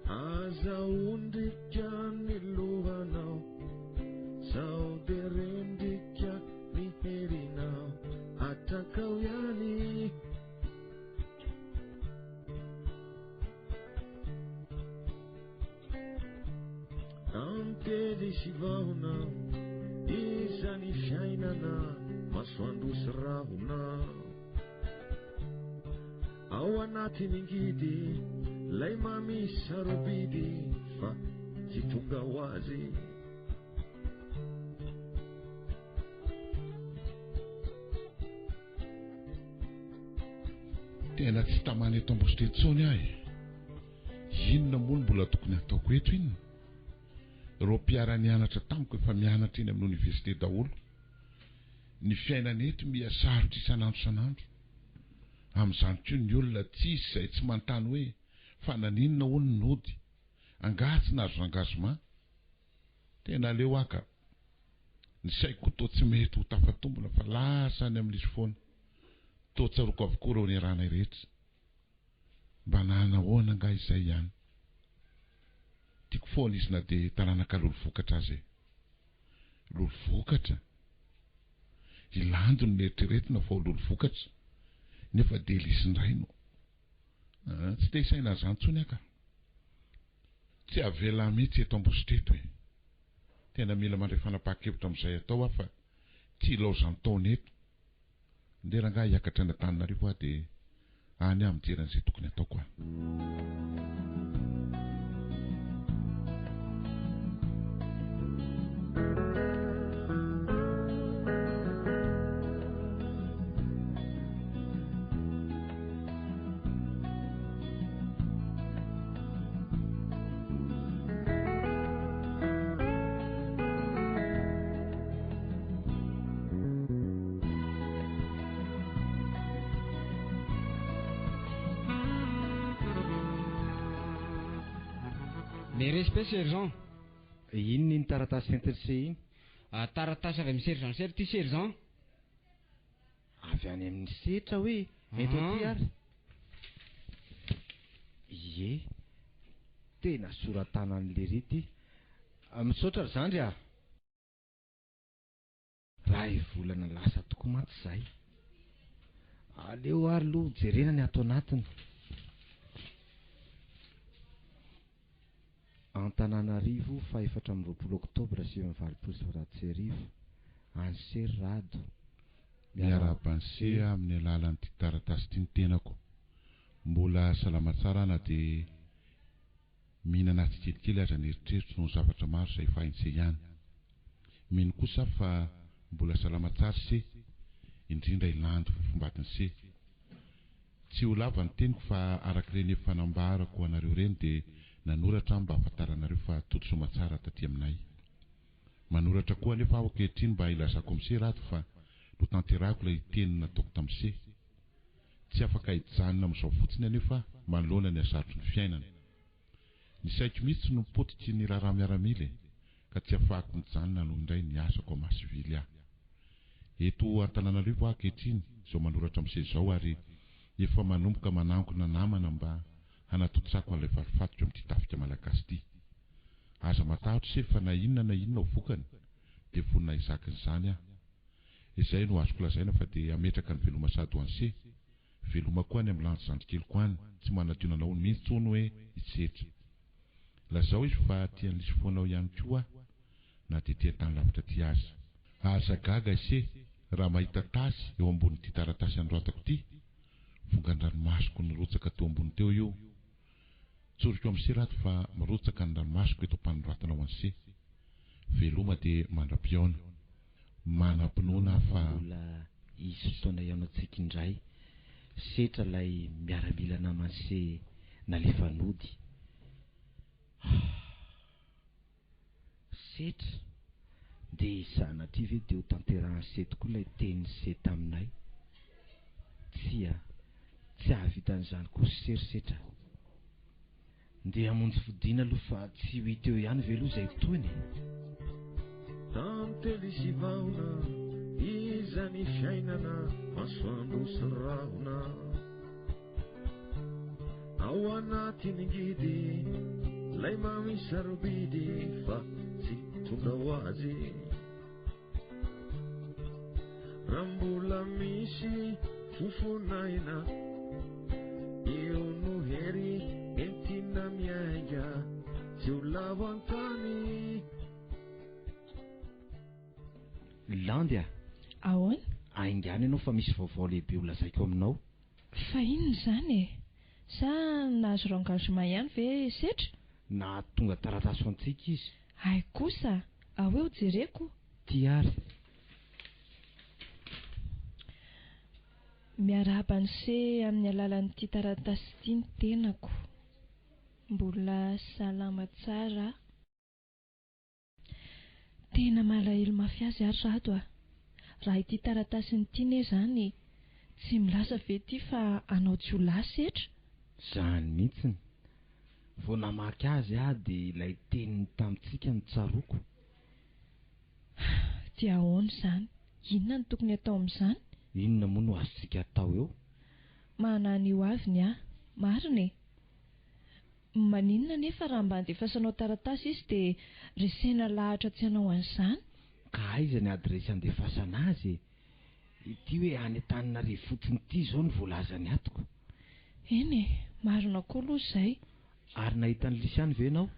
Aza ondrika ny lohanao, sao dia rendrika ny herinao, atrakao ihany. Tantely sy vahona, iza ny fiainana, masoandro sy rahona. Ao anatin'ny ngidy, lay mamy sarobidy fa tsy tonga ho azy. Tena tsy tamana eto Ambositra intsony aho e. Inona moa no mbola tokony hataoko eto inona? Ireo mpiara-nianatra tamiko efa mianatra eny amin'ny oniversite daholo. Ny fiainana eto miha sarotra isan'andro isan'andro. Amin'izany koa ny olona tsisy izay tsy manontany hoe fa naninona hono no nody? Angaha tsy nahazo engagement? Tena aleo aho ka. Ny saiko koa toa tsy mety ho tafatombina fa lasa any amin'izy foana. Toa tsaroako avokoa ireo niarahanay rehetra. Mba nanahoana angaha izay ihany? Tiako foana izy na dia taranaka lolo vokatra aza e. Lolo vokatra? I Landy no neritreretina fa ho lolo vokatra, nefa dia Lisy indray no. Ah, tsy te hisaina an'izany intsony aho ka. Tsy avela mihitsy eto Ambositra eto e. Tena mila mandray fanapahan-kevitra amin'izay atao aho fa tsy ilaozan-taona eto. Ndeha rangahy hiakatra any Antananarivo aho dia any aho mijery an'izay tokony hataoko a. Mes respects sergent. Inona iny taratasy entin'i se iny? Ah, taratasy avy amin'ny sergent Setra ity sergent. Avy any amin'ny setra hoe? Ento aty ary. Ie, tena sora-tanan'i lery ity. Misaotra ry zandry a! Ray volana lasa tokoa mantsy izay. Aleo ary aloha jerena ny ato anatiny. Antananarivo, faha 24 oktobra 1989, Any Sery Rado. Miarahaba an'i Se amin'ny alalan'ity taratasy ity ny tenako. Mbola salama tsara aho na dia mihinana ahy tsikelikely aza ny eritreritro noho ny zavatra maro izay efa hain'i Se ihany. Mino kosa aho fa mbola salama tsara Se, indrindra i Landy fofombadin'i Se. Tsy ho lava ny teniko fa araka ireny efa nambarako anareo ireny dia nanoratra aho mba hahafantaranareo fa tody soamatsara taty aminay. Manoratra koa anefa aho ankehitriny mba hilazako amin'i Se Rado fa notanterahiko ilay teny nataoko tamin'i Se. Tsy afaka hijanona amin'izao fotsiny anefa aho manoloana ny hasarotry ny fiainana. Ny saiko mihitsy no potiky ny raharaha miaramila e, ka tsy afahako mijanona hanohy indray ny asako amin'ny maha sivily ahy. Eto Antananarivo aho ankehitriny izao manoratra amin'se izao ary efa manomboka manangona namana mba hanatontosako an'ilay valifatiko amin'ity tafika malagasy ity. Aza matahotra se fa na inona na inona ho vokany dia vonona hizaka an'izany aho. Izay no azoko lazaina fa dia hametraka ny veloma sady ho an'se. Veloma koa any amin'ny landy zandrikeliko any, tsy manadino anao mihitsy hono hoe i Tsetra. Lazao izy fa tia an'i Lisy foanao ihany koa aho na dia tia tany lavitra aty aza. Aza gaga ise raha mahita tasy eo ambonin'ity taratasy anoratako ity, vongan-dranomasoko nirotsaka teo ambony teo io. Tsoriko amin'i se rato fa mirotsaka ny ranomasoko eto am-panoratana ho an'i se. Veloma dia mandra-pihaona. Manam-pinoana aho fa. Mbola hisy fotoana hihaonantsika indray. Setra ilay miaramila naman'i se nalefa nody. Setra, dia sanatria ve dia ho tanterahan'i se tokoa ilay tenin'i se taminay? Tsia. Tsy hahavita an'izany koa se ry Setra. Ndeha hamonjy fodiana aloha fa tsy ho hita eo ihany ve aloha izay tohiny e? Tantely sy vahona, iza ny fiainana, masoandro sy rahona. Ao anatin'ny ngidy, lay mamy sarobidy fa tsy tonga ho azy. Raha mbola misy fofon'aina, eo no hery entina miainga, tsy ho lavo an-tany. Landy a! Ahoana? Aingàna ianao fa misy vaovao lehibe ho lazaiko aminao. Fa inona izany e? Sa nahazo rengagement ihany ve Setra? Nahatonga taratasy ho antsika izy. Hay kosa! Ao eo jereko. Ty ary. Miarahaba an'i Se amin'ny alalan'ity taratasy ity ny tenako. Mbola salama tsara aho. Tena malahelo mafy azy ary Rado a! Raha ity taratasiny ity ne zany tsy milaza ve ity fa hanao jiolahy setra? Zany mihitsiny. Vao namaky azy aho dia ilay teniny tamintsika no tsaroako. Dia ahoana izany? Inona no tokony atao amin'izany? Inona moa no azontsika atao eo? Manana io avy ny ahy. Marina e! Maninona anefa raha mba andefasanao taratasy izy dia resena lahatra tsy hanao an'izany? Ka aiza ny adiresy andefasana azy e? Ity hoe any Antananarivo fotsiny ity izao no voalazany ato ko. Eny e, marina koa aloha izay. Ary nahita an'i Lisy any ve ianao?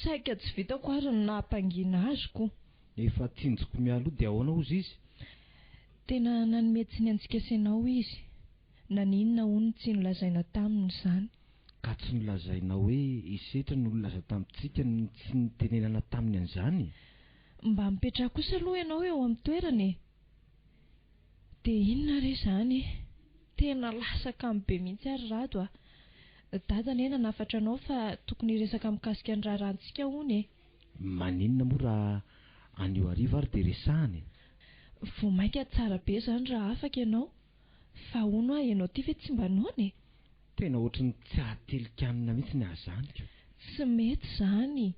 Saika tsy vitako ary ny nahampangina azy ko. Efa tsinjoko mialoha dia ahoana hozy izy? Tena nanome tsiny antsika sy ianao izy. Naninona hono tsy nolazaina taminy izany? Ka tsy nolazainao hoe i Setra no nilaza tamintsika ny tsy nitenenana taminy an'izany? Mba mipetraha kosa aloha ianao eo amin'ny toerany e! Dia inona re izany e? Tena lasa kamo be mihitsy ary Rado a! Dada anie nanafatra anao fa tokony hiresaka mikasika ny raharahantsika hono e! Maninona moa raha anio hariva ary dia resahana e? Vao mainka tsara be izany raha afaka ianao. Fa hono hoa ianao ty ve tsy mba noana e? Tena ohatry ny tsy hahatelin-kanina mihitsy ny ahy zany ko. Tsy mety izany.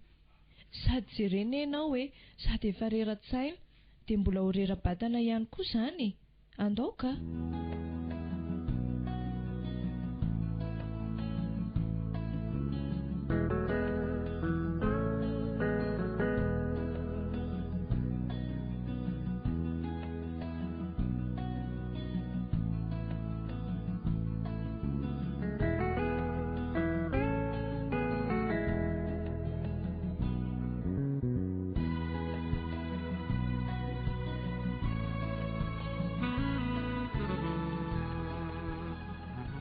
Sady jerena ianao e, sady efa rera-tsaina, dia mbola ho rera-batana ihany koa izany e. Andao ka.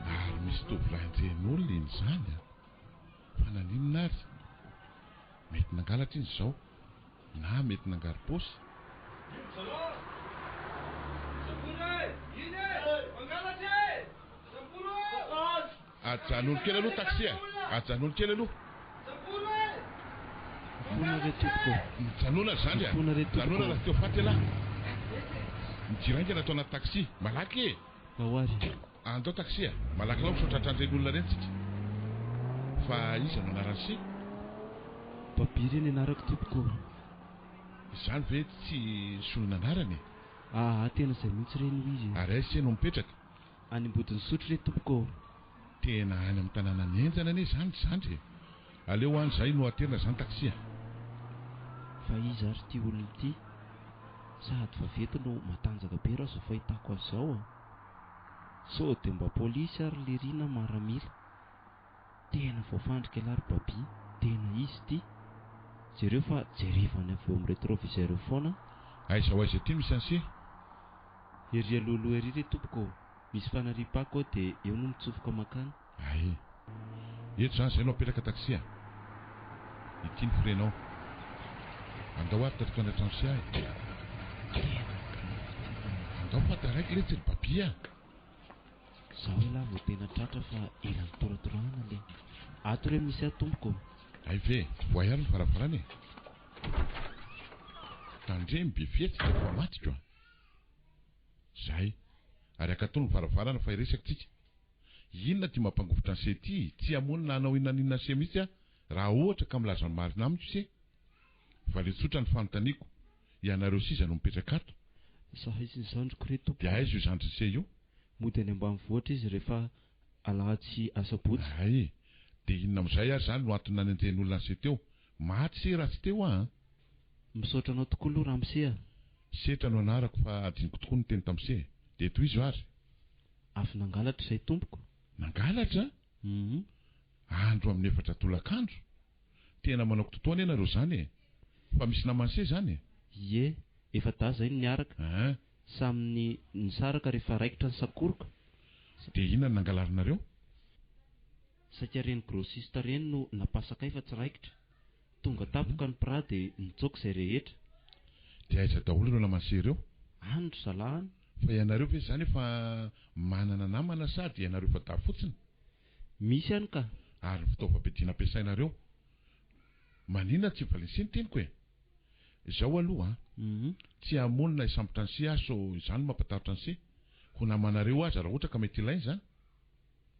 Ary misy tovolahy enjehin'olona iny izany an! Fa naninona ary? Mety nangalatra izy izao. Na mety nangaro-paosy. Ajanony kely aloha taxi a! Ajanony kely aloha. Mifona re tompoko. Mijanona ry zandry a! Mifona re tompoko. Janona raha te ho faty ialahy. Midira haingana ato anaty taxi. Malaky e! Ao ary. Andao taxi a! Malaky laoka sao tratran'ireny olona ireny tsika. Fa iza no anaran'i se? Baby re ny anarako tompoko ô. Izany ve tsy solon'anarana e? Aa tena izay mihitsy re no izy e. Ary aiza se no mipetraka? Any Ambodin'Isotry re tompoko ô. Tena any amin'ny tanànan'i Henjana anie izany ry zandry e! Aleo any izahay no aterina izany taxi a! Fa iza ary ity olona ity? Sady vaventy no matanjaka be raha izao fahitako azy izao a! Sao dia mba polisy ary lery na maramila? Tena voafandrika ialahy ry Baby, tena izy ity! Jereo fa jerevany avy eo amin'ny retroviseur eo foana. Aiza ho aiza ity misy an'se? Ery alohaloha ery re tompoko ô! Misy fanariam-pako ao dia eo no mitsofoka mankany. Hay. Eto izany izay no apetraka taxi a! Ity ny frais-nao. Andao ary tarito any an-trano sy ahy e! Tena grave ity ka. Andao fa taraiky letsy ry Baby a! Zao elah vao tena tratra fa ela nitoratorahana le. Ato re misy ahy tompoko ô! Hay ve! Vohay ary ny varavarana e! Tandremo be fihetsika fa matiko a! Zay. Ary akatony ny varavarana fa hiresaka tsika. Inona ity mampangovitra an'se ity? Tsy hamono na hanao inona n'inona an'se mihitsy aho raha ohatra ka milaza ny marina amiko se. Valio tsotra ny fanontaniako, ianareo sy iza no mipetraka ato? Izahay sy ny zandriko re tompoko. Dia aiza io zandrin'se io? Mody any ambanivohitra izy rehefa alahady sy asabotsy. Hay! Dia inona amin'izay ary izany no antony nanenjehin'olona an'se teo? Maty se raha tsy teo aho an! Misaotra anao tokoa aloha ramose a! Setra no anarako fa adinoko tokoa ny teny tamin'se. Dia tohizo ary. Avy nangalatra izay tompoko. Nangalatra? Hum. Andro amin'ny efatra tolakandro? Tena manao kitotoa anie nareo zany e! Fa misy naman'se zany e? Ie, efa-dahy zay no niaraka. Hein. Samy nisaraka rehefa raikitra ny sakoroka. Dia inona no nangalarinareo? Saika ireny grossiste ireny no napasakay fa tsy raikitra. Tonga tampoka ny pra dia nitsoaka izay rehetra. Dia aiza daholo ireo naman'se ireo? Any ry zalahy any. Fa ianareo ve izany efa manana namana sa dia ianareo efa-dahy fotsiny? Misy any ka. Ary ny fitaovam-piadiana ampiasainareo? Maninona tsy valian'se ny teniko e? Izao aloha an, tsy hamono na hisambotra an'se aho sao izany no mampatahotra an'se. Ho namanareo aza raha ohatra ka mety ilaina izany.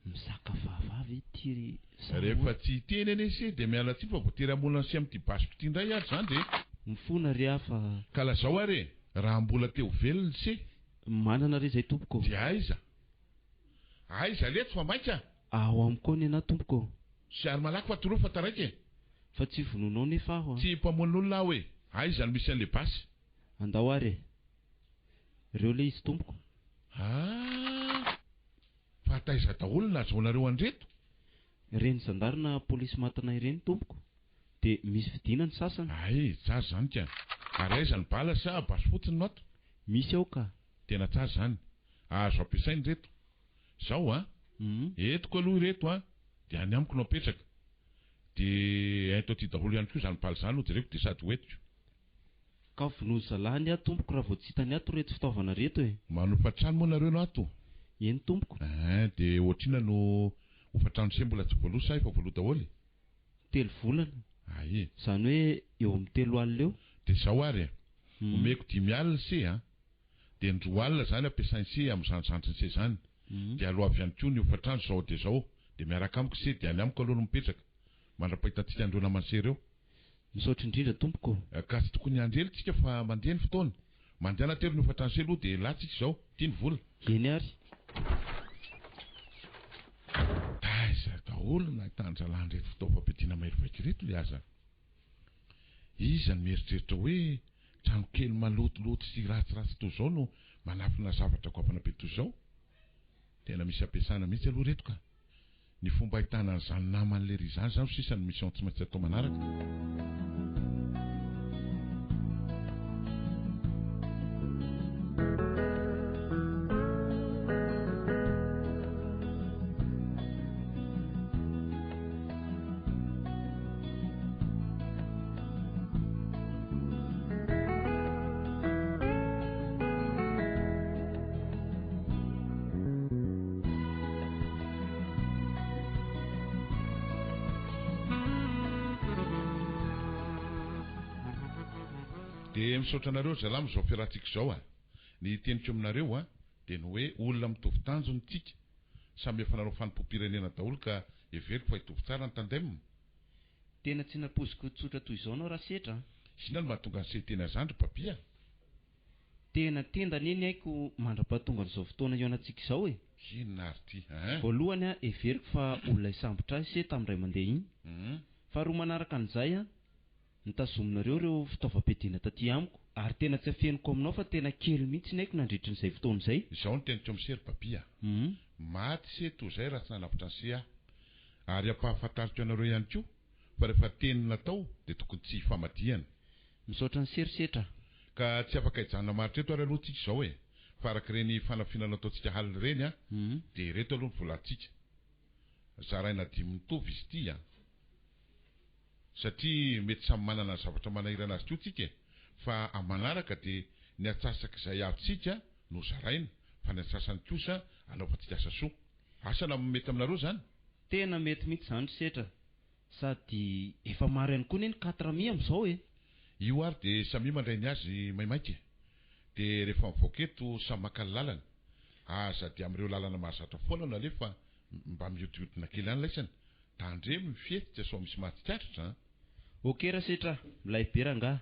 Mizaka vava ve ity ry zareo Rehefa tsy hiteny anie se dia miala tsiny fa voatery hamono an'se amin'ity basiko ity indray ary izany dia. Mifona re aho fa. Ka lazao ary e! Raha mbola te ho velona se. Manana re izay tompoko ô. Dia aiza? Aiza letsy fa maika? Ao amiko ao nenah tompoko ô. Sy ary malaky fa toroy fa taraiky e. Fa tsy vonoinao nefa aho a. Tsy mpamono olona aho e. Aiza no misy an'le basy? Andao ary e. Reo le izy tompoko. Ah! Fa taiza daholo no nahazoanareo an'ireto? Ireny zandary na polisy matinay ireny tompoko. Dia misy vidiana ny sasany. Hay, tsara izany ka. Ary aiza ny bala sa basy fotsiny no ato? Misy ao ka. Tena tsara izany. Azo ampiasaina ireto. Zao an! Entiko aloha ireto an, dia any amiko no apetraka. Dia ento aty daholo ihany koa izany bala izany hojereko dia sady hoentiko. Ka vonoy zalahy anie aho tompoko raha vao tsy hitany ato ireto fitaovana ireto e! Manofa trano moa nareo no ato? Eny tompoko. Ein, dia ohatr'inona no hofa-trano se mbola tsy voaloa sa efa voaloa daholo? Telo volana. Ae. Izany hoe eo amin'ny 30 eo. Dia izao ary e! Omeko 50 se a! Dia ny 20 izany ampiasain'i se amin'izany zandrin'i se izany. Dia aloavy ihany koa ny hofa-trano izao dia izao. Dia miaraka amiko se dia any amiko aloha no mipetraka. Mandra-pahitantsika an'ireo naman'i se ireo. Misaotra indrindra tompoko ô. Ka tsy tokony hiandry ela tsika fa mandeha ny fotoana. Mandehana atero ny hofa-trano se aloha dia latsika izao. Ity ny vola. Eny ary. Taiza daholo no nahitan-drahalahy an'ireto fitaovam-piadiana mahery vaika ireto le aza? Iza no mieritreritra hoe trano kely malotoloto sy ratsiratsy toy izao no manafina zavatra goavana be toy izao? Tena misy ampiasana mihitsy aloha ireto ka. Ny fomba ahitana an'izany naman'i lery izany izany sisa no mission tsy maintsy atao manaraka. Dia misaotra anareo ry zalahy amin'izao fiarahantsika izao a! Ny teniko aminareo a, dia ny hoe olona mitovy tanjona tsika, samy efa nanao fanompoam-pirenena daholo ka heveriko fa hitovy tsara ny tandem. Tena tsy nampoiziko tsotra toy izao anao Rasetra a! Inona no mahatonga an'i se hiteny an'izany ry Papi a? Tena tenda anie ny aiko mandra-pahatongan'izao fotoana hihaonantsika izao e! Inona ary ity hein? Voalohany a, heveriko fa olona hisambotra ahy se tamin'indray mandeha iny. Faharoa manaraka an'izay a, notazominareo ireo fitaovam-piadiana taty amiko, ary tena tsy afeniko aminao fa tena kely mihitsy ny aiko nandritry ny izay fotoana izay. Izao no teniko amin'i se ry Papi a! Maty se toa izay raha tsy nanavotra an'i se aho. Ary ampahafantariko anareo ihany koa fa rehefa teny natao dia tokony tsy hifamadihana. Misaotra an'i Serisetra a. Ka tsy afaka hijanona maharitra eto ary aloha tsika izao e! Fa araka ireny fanafiana nataontsika halina ireny an, dia ireto aloha ny volantsika. Zaraina dimy mitovy izy ity an! Satria mety samy manana ny zavatra manahirana azy koa tsika e! Fa amin'ny manaraka dia ny atsasak'izay azontsika no zaraina, fa ny antsasany kosa anaovantsika asa soa. Asa na mety aminareo izany? Tena mety mihitsy izany ry Setra. Sady efa maro ihany koa anie ny quatre mi amin'izao e! Io ary dia samia mandray ny azy maimaika e! Dia rehefa mivoaka eto samy maka ny lalany. Aza dia amin'ireo lalana mahazatra foana no alefa fa. Mba mihodinkodina kely any laisany. Tandremo ny fihetsika sao misy mahatsikaritra an! Ok Rasetra a! Milay be rangaha!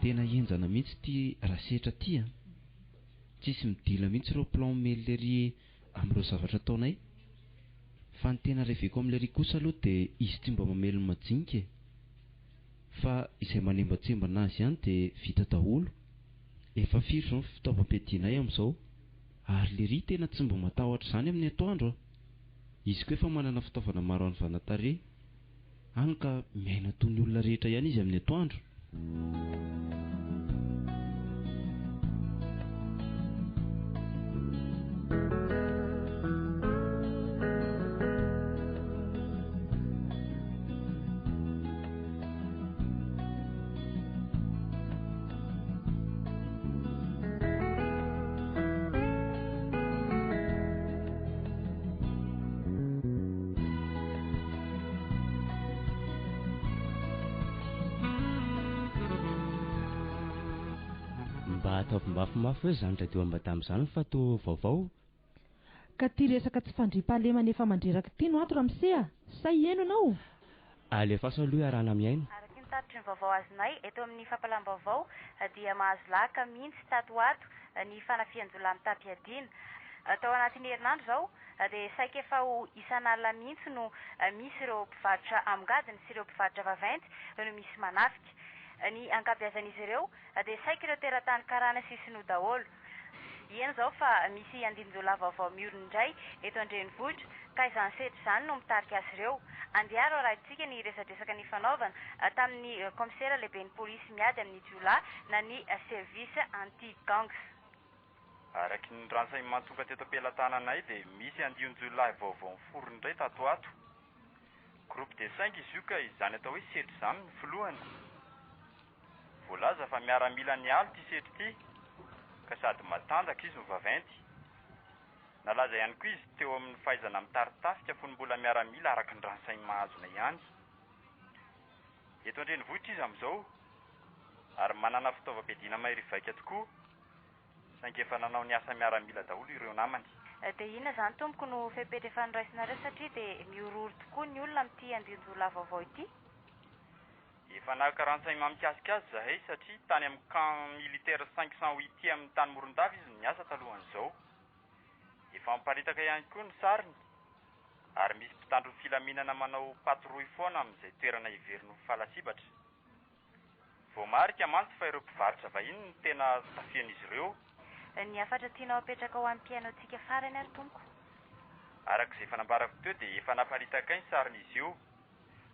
Tena henjana mihitsy ity Rasetra ity a! Tsisy midila mihitsy ireo plan omen'i lery amin'ireo zavatra ataonay. Fa ny tena reveko amin'i lery kosa aloha dia izy tsy mba mamely ny majinika e! Fa izay manembatsembana azy ihany dia vita daholo. Efa firy izao ny fitaovam-piadianay amin'izao? Ary lery tena tsy mba matahotra izany amin'ny atoandro a! Izy koa efa manana fitaovana maro hanovana tarehy. Hany ka miaina toy ny olona rehetra ihany izy amin'ny atoandro. Mba ataovy mafimafy hoe izany radio Ambadama izany fa toa vaovao. Ka ty resaka tsy fandriampahalemana efa mandreraka ity no ato ramose a! Sa hihaino ianao? Alefaso aloha iarahana mihaino. Araka ny tatitry ny vaovao azonay eto amin'ny fampahalam-baovao dia mahazo laka mihitsy tato ho ato ny fanafihan-jiolahy mitam-piadiana. Tao anatin'ny herinandro izao dia saika efa ho isan'alina mihitsy no misy ireo mpivarotra amongadiny sy ireo mpivarotra vaventy no misy manafika. Ny ankabeazan'izy ireo dia saika ireo teratany karana sy sinoa daholo. Heno izao fa misy andian-jiolahy vaovao miorina indray eto an-drenivohitra ka izany sehatra izany no mitarika azy ireo. Andeha ary hoarahintsika ny resadresaka nifanaovana tamin'ny kaomisera lehiben'ny polisy miady amin'ny jiolahy na ny service anti-gangs. Araky ny renseignement tonga teto am-pelatananay dia misy andian-jiolahy vaovao miforona indray tato ho ato. Groupe des cinq izy io ka izany atao hoe setry izany no filohany. Voalaza fa miaramila nialo ity setry ity ka sady matanjaka izy no vaventy. Nalaza ihany koa izy teo amin'ny fahaizana mitari-tafika fony mbola miaramila araka ny renseignement azonay ihany. Eto an-drenivohitra izy amin'izao ary manana fitaovam-piadiana mahery vaika tokoa. Saingy efa nanao ny asa miaramila daholo ireo namany. Dia inona izany tompoko no fepetra efa noraisinareo satria dia mihorohoro tokoa ny olona amin'ity andian-jiolahy vaovao ity? Efa naka renseignement mikasika azy izahay satria tany amin'ny camp militaire 508 tany Morondava izy no niasa talohan'izao. Efa miparitaka ihany koa ny sariny ary misy mpitandro ny filaminana manao patrouille foana amin'izay toerana heveriny ho falasibatra. Voamarika mantsy fa ireo mpivarotra vahiny no tena tafihan'izy ireo. Ny hafatra tianao apetraka ho an'ny mpihaino antsika farany ary tompoko? Araka izay efa nambarako teo dia efa naparitakay ny sarin'izy io.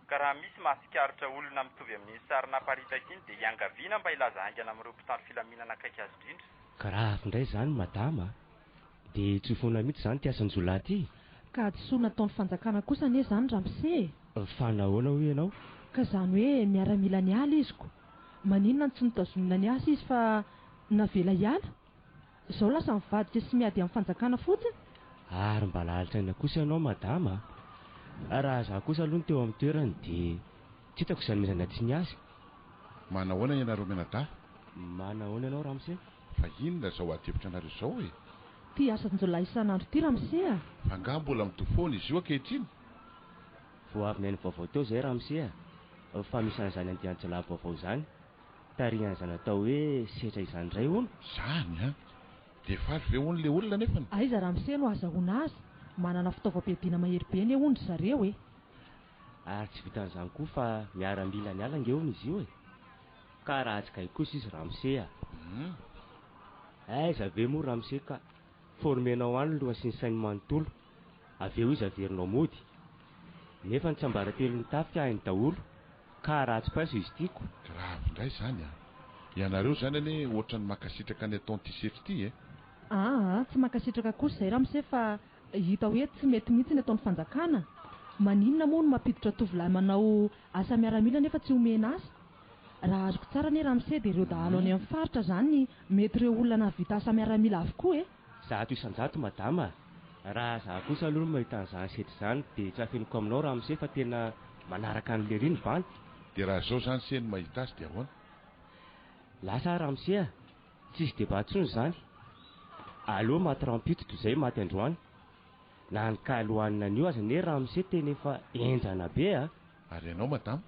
Ka raha misy mahatsikaritra olona mitovy amin'iny sary naparitaka iny dia iangaviana mba hilaza haingana amin'ireo mpitandro filaminana akaiky azy indrindra. Grave indray izany madama a! Dia tsy ho foana mihitsy izany ity asan-jiolahy ity? Ka hadisoana ataon'ny fanjakana kosa anie izany ramose e! Fa nahoana hoy ianao? Ka izany hoe miaramila niala izy ko! Maninona no tsy notazonina niasa izy fa navela hiala? Izao lasa mivadika sy miady amin'ny fanjakana fotsiny? Ary mba lalitra aina kosa ianao madama a! Raha izaho kosa aloha no teo amin'ny toerany dia tsy hitako izay hanomezana tsiny azy. Manahoana ianareo mianadahy? Manahoana ianao ramose? Fa inona izao adihevitra anareo izao e? Ty asan-jiolahy isan'andro ty ramose a! Fa angaha mbola mitovy foana izy io ankehitriny? Vao avy nihaino vaovao teo izay ramose a! Fa misy an'izany andian-jiolahy vaovao izany, tarihan'izany atao hoe setra izany indray hono? Izany an! Dia faly ve hono ilay olona nefany? Aiza ramose no ahazahoana azy? Manana fitaovam-piadiana mahery be anie hono ry zareo e! Ary tsy vitan'izany koa fa miaramila niala ange hono izy io e! Ka raha tsy gaigy kosa izy ramose a! Aiza ve moa ramose ka formenao any ny loha sy ny sainy manontolo, avy eo izy averinao mody. Nefa ny tsiambaratelon'ny tafika hainy daholo, ka raha tsy paiso izy tiako. Grave indray izany an! Ianareo izany anie ohatran'ny mankasitraka ny ataon'ity setry ity e! Aa, tsy mankasitraka kosa izay ramose fa hita hoe tsy mety mihitsy ny ataon'ny fanjakana. Maninona moa no mampiditra tovolahy manao asa miaramila nefa tsy omena asa? Raha azoko tsara anie ramose dia ireo dahalo any amin'ny faritra izany mety ireo olona nahavita asa miaramila avokoa e! 100% madama a! Raha za kosa aloha no mahita an'izany setra izany dia tsy afeniko aminao ramose fa tena manaraka an'i lery ny bandy. Dia raha zao zany se no mahita azy dia ahoana? Lasa aho ramose a! Tsisy débat tsony izany. Aleo maty rahampitso toy izay maty androany. Na ny kaly hohanina anio aza anie ramose tena efa henjana be a! Ary ianao madama?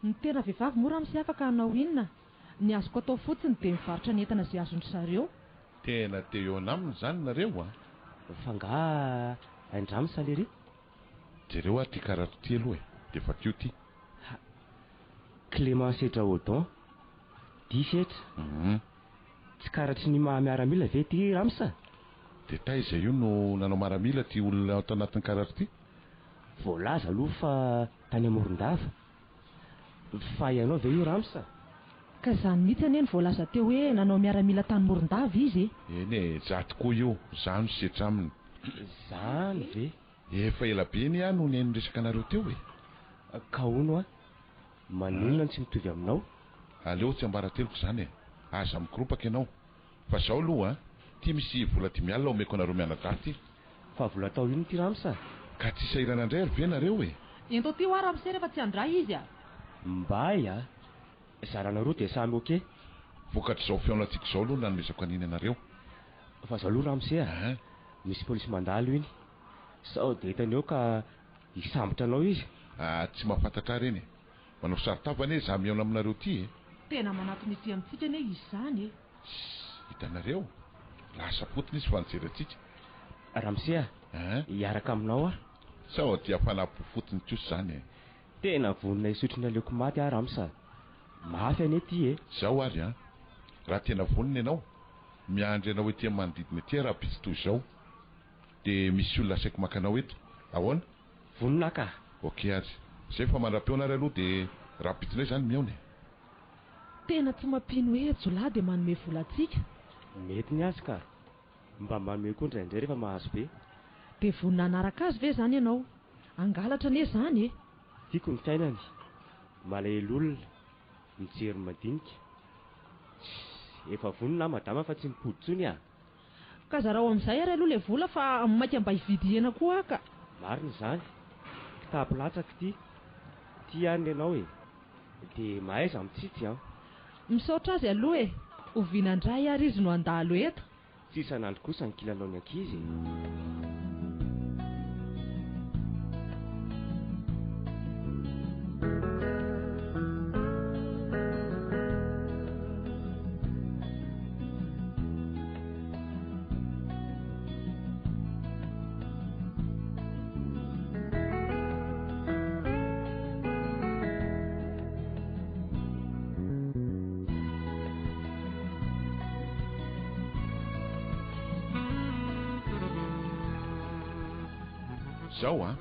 Ny tena vehivavy moa ramose afaka hanao inona? Ny azoko atao fotsiny dia mivarotra ny entana izay azon-dry zareo. Tena te hihaona aminy izany nareo a! Fa angaha hain-dramsa lery? Jereo ary ity karatra ity aloha e! Dia vakio ity. Ha! Clément Setra Odon, Disetra. Tsy karatry ny maha miaramila ve ity Ramsa? Dia taiza io no nanao maramila ity olona ato anatin'ny karatra ity? Voalaza aloha fa tany Morondava. Fa ianao ve io Ramsa? Ka izany mihitsy anie no voalaza teo hoe nanao miaramila tany Morondava izy e! Eny e, za tokoa io, za no setra aminy. Zany ve? Efa ela be anie aho no nihaino resaka anareo teo e! Ka hono hoa, maninona no tsy mitovy aminao? Aleo tsiambarateloko izany e! Aza mikoropaka ianao. Fa zao aloha an! Ty misy vola 50 omeko anareo mianadahy ty. Fa vola atao inona ty Ramsa? Ka tsy sahirana indray ary ve nareo e? Ento aty hoa ramose refa tsy handray izy a! Mbay a! Zarana roa dia samy ok. Vokatr'izao fihaonantsika izao aloha no nanomezako an'iny anareo. Fa zao aloha ramose a! Misy polisy mandalo iny. Sao dia hitany eo ka hisambotra anao izy? Ah, tsy mahafantatra ahy ireny e! Manao saron-tava anie izaho mihaona aminareo ity e! Tena manatona ety amintsika anie izy izany e! Tssy! Hitanareo? Lasa fotony izy fa nijery antsika. Ramose a! Hiaraka aminao aho. Sao dia hafanam-po fotony kosa izany e! Tena vonona hisotro ny aleoko maty aho Ramsa. Mafy anie ity e! Izao ary an! Raha tena vonona ianao, miandry anao ety amin'ny manodidina ety aho rahampitso toy izao. Dia misy olona asaiko maka anao eto. Ahoana? Vonona aho ka! Ok ary. Zay fa mandra-pihaona ary aloha dia rahampitso indray izany mihaona e! Tena tsy mampino hoe jiolahy dia manome vola antsika. Mety ny azy ka! Mba manome koa indraindray rehefa mahazo be. Dia vonona hanaraka azy ve izany ianao? Hangalatra anie izany e! Tiako ny fiainany. Malahelo olona. Mijery ny madinika. Tssy! Efa vonona aho madama fa tsy mipody intsony ah! Ka zarao amin'izay ary aloha ilay vola fa maika mba hividy hena koa aho ka. Marina izany. Kitapo latsaka ity. Ity ihany ianao e. Dia mahaiza mitsitsy an. Misaotra azy aloha e. Oviana indray ary izy no handalo eto? Tsy isan'andro kosa ny kilalaon'ny ankizy e. Zao an!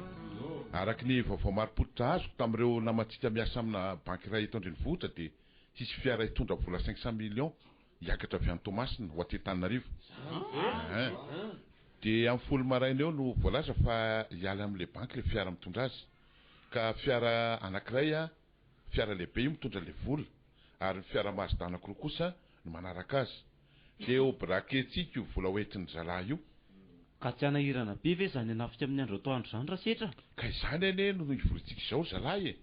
Araka ny vaovao marim-pototra azoko tamin'ireo namantsika miasa amina banky iray eto an-drenivohitra dia hisy fiara hitondra vola 500 millions Hiakatra avy any Toamasina ho aty Antananarivo. Ein. Dia amin'ny folo maraina eo no voalaza fa hiala amin'ilay banky ilay fiara mitondra azy. Ka fiara anankiray, fiara lehibe io mitondra ilay vola, ary ny fiara Mazda anankiroa kosa no manaraka azy. Dia ho braquer-tsika io vola hoentin-dry zalahy io. Ka tsy hanahirana be ve izany hanafika amin'ny andro atoandro izany Rasetra? Ka izany anie no ivoriantsika izao ry zalahy e!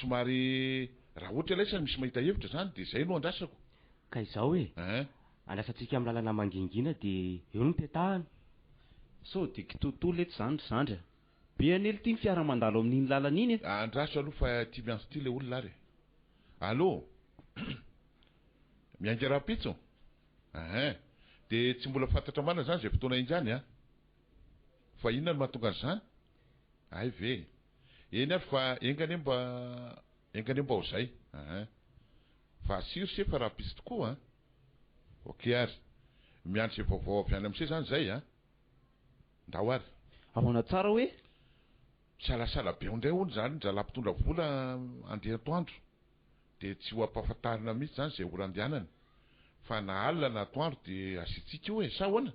Somary raha ohatra ilay misy mahita hevitra izany dia izay no andrasako. Ka izao e! Andrasantsika amin'ny lalana mangingina dia eo no petahana. Sao dia kitoatoa letsy izany ry zandry a! Be anie lty ny fiara mandalo amin'iny lalana iny e! Andraso aloha fa ity miantso ity ilay olona ary e! Allô! Miainga rahampitso? Ahin! Dia tsy mbola fantatra marina izany izay fotoana hiaingany an! Fa inona no mahatonga an'izany? Hay ve e! Eny ary fa enga anie mba enga anie mba ho izay. Ahin! Fa asio se fa rahampitso tokoa an! Ok ary. Miandry izay vaovao avy any amin'se zany izay an! Ndao ary. Ahoana tsara hoe? Misalasala be ao indray hono izany ny zalahy mpitondra vola andeha atoandro. Dia tsy ho ampahafantarina mihitsy izany izay ora andehanany. Fa na alina na atoandro dia asiantsika io e, sa ahoana?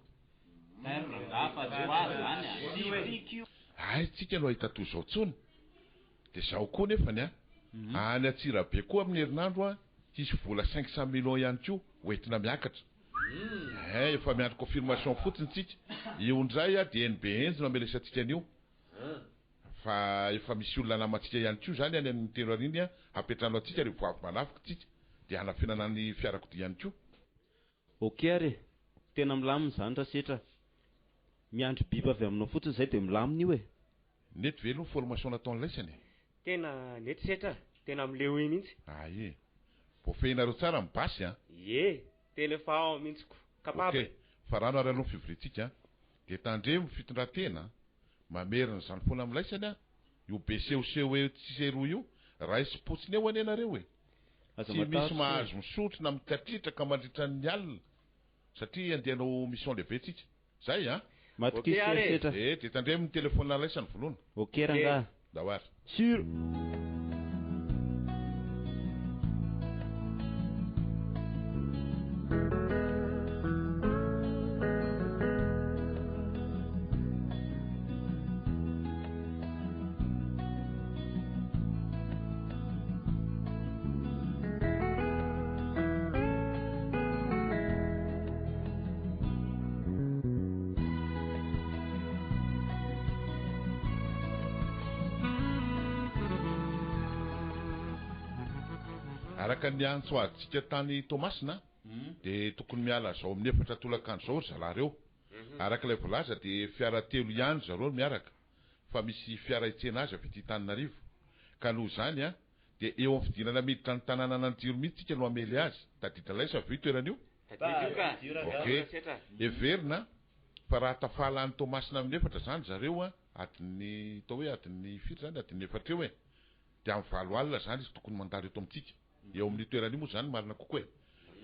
Hay tsika no hahita toy izao intsony. Dia izao koa nefany an, any Antsirabe koa amin'ny herinandro an, hisy vola 500 millions ihany koa ho entina miakatra. Ein, efa miandry confirmation fotsiny tsika. Io indray an dia NB Enjy no amelesantsika an'io. Fa efa misy olona namantsika ihany koa izany any amin'ny telo any iny an, hampiantrano antsika rehefa avy manafika tsika. Dia hanafenana ny fiarakodia ihany koa. Ok ary e! Tena milamina izany Rasetra a! Miandry bip avy aminao fotsiny izay dia milamina io e! Nety ve aloha ny formation nataon'laisany e? Tena nety Setra a! Tena mileo iny mihitsy. Ay e! Voafehinareo tsara ny basy an! Ie! Tena efa ao mihitsy ko! Capable! Ok! Farano ary aloha ny fivoriantsika an! Dia tandremo ny fitondran-tena an! Mamerina izany foana amin'laisany an! Io be sehoseho etsy sy eroa io, raisim-potsiny eo anie nareo e! Aza Tsy misy matahotra e! mahazo misotro na mikatritraka mandritra ny alina satria andeha hanao mission lehibe tsika. Zay an! Matokisa Ok ary e! herisetra. Eh, dia tandremo ny telephone alaisany vonoina. Ok rangaha. Ndao ary. Sur! Araka ny antso azontsika tany Toamasina dia tokony miala zao amin'ny efatra tolakandro zao ry zalahy reo. Araka ilay voalaza dia fiara telo ihany zareo no miaraka fa misy fiara hitsena azy avy ety Tananarivo. Ka noho izany dia eo amin'ny fidirana miditra ny tanànan'Anjiro mihitsy tsika no hamely azy. Tadidin'ilay sa ve io toerana io? Tadidio ka! Ok. Heverina fa raha tafala any Toamasina amin'ny efatra izany zareo an, adin'ny, atao hoe adin'ny firy izany, adin'ny efatra eo e. Dia amin'ny valo alina izany izy tokony mandalo eto amintsika. Eo amin'io toerana io moa izany marina kokoa e.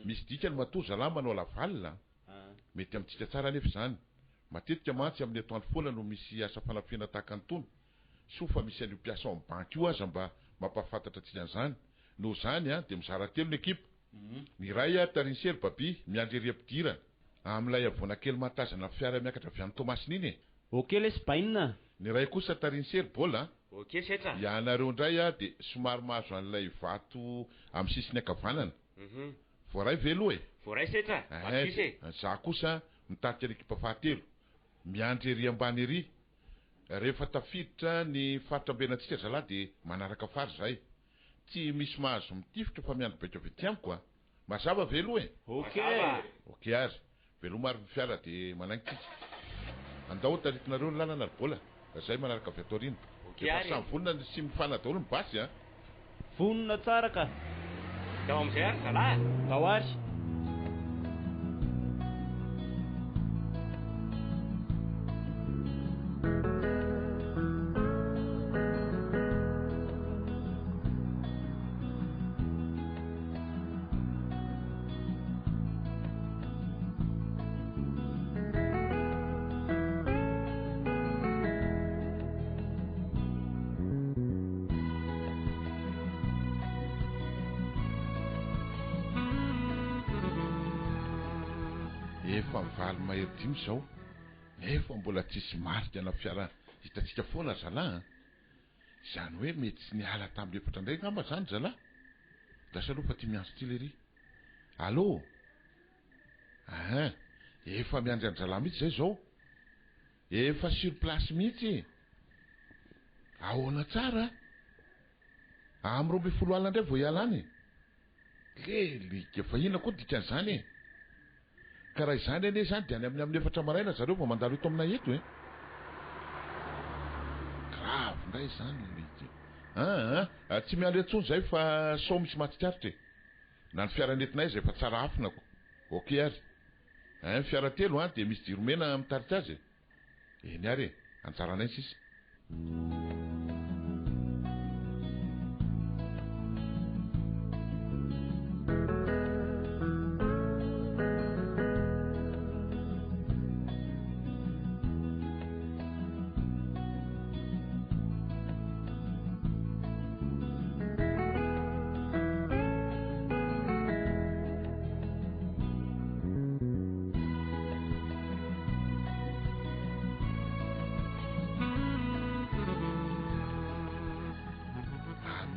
Misy dikany matoa zalahy manao lavalina an. Mety amintsika tsara anefa izany. Matetika mantsy amin'ny atoandro foana no misy asa fanafihana tahaka an'itony. Soa fa misy an'io mpiasa ao amin'ny banky io aza mba mampahafantatra antsika an'izany. Noho izany dia mizara telo ny ekipa. Ny iray tarin'i Sery Baby, miandry ery am-pidirana. Amin'ilay havoana kely mahatazana fiara miakatra avy any Toamasina iny e. Ok lesy bainina a! Ny iray kosa tarin'i Sery Bola a. Ok setra. Ianareo indray dia somary mahazo an'ilay vato amin'ny sisiny ankavanana. Voaray ve aloha e? Voaray setra a! Matokisa e! Izaho kosa mitarika ny ekipa fahatelo. Miandry ery ambany ery. Rehefa tafiditra ny faritra ambenantsika zalahy dia manaraka fary zahay. Tsy misy mahazo mitifitra fa miandry baiko avy aty amiko a! Mazava ve aloha e? Ok! Ok ary. Veloma ary ny fiara dia manainga tsika. Andao taritinareo ny lalana ry Bola, zahay manaraka avy ato aoriana. Ok Efa ary e! samy vonona sy mifana daholo ny basy a! Vonona tsara ka! Ndao amin'izay ary zalahy a! Ndao ary! Efa valo mahery dimy izao nefa mbola tsisy marika na fiara hitantsika foana ry zalahy an! Izany hoe mety tsy niala tamin'ny efatra indray angamba izany ry zalahy? Lasa aloha fa ty miantso ty lery. Allô? Ahin, efa miandry an-dralahy mihitsy zay zao. Efa sur place mihitsy e! Ahoana tsara? Amin'ny 12 alina indray vao hiala any e! Lelika, fa inona koa ny dikan'izany e? Ka raha izany anie izany dia any amin'ny amin'ny efatra maraina zareo vao mandalo eto aminay eto e! Grave indray izany lelika. Aa, tsy miandry intsony izay fa sao misy mahatsikaritra e! Na ny fiara nentinay aza efa tsara afina ko. Ok ary. Ein fiara telo an dia misy jiro mena mitarika azy e. Eny ary e. Anjaranay ny sisa.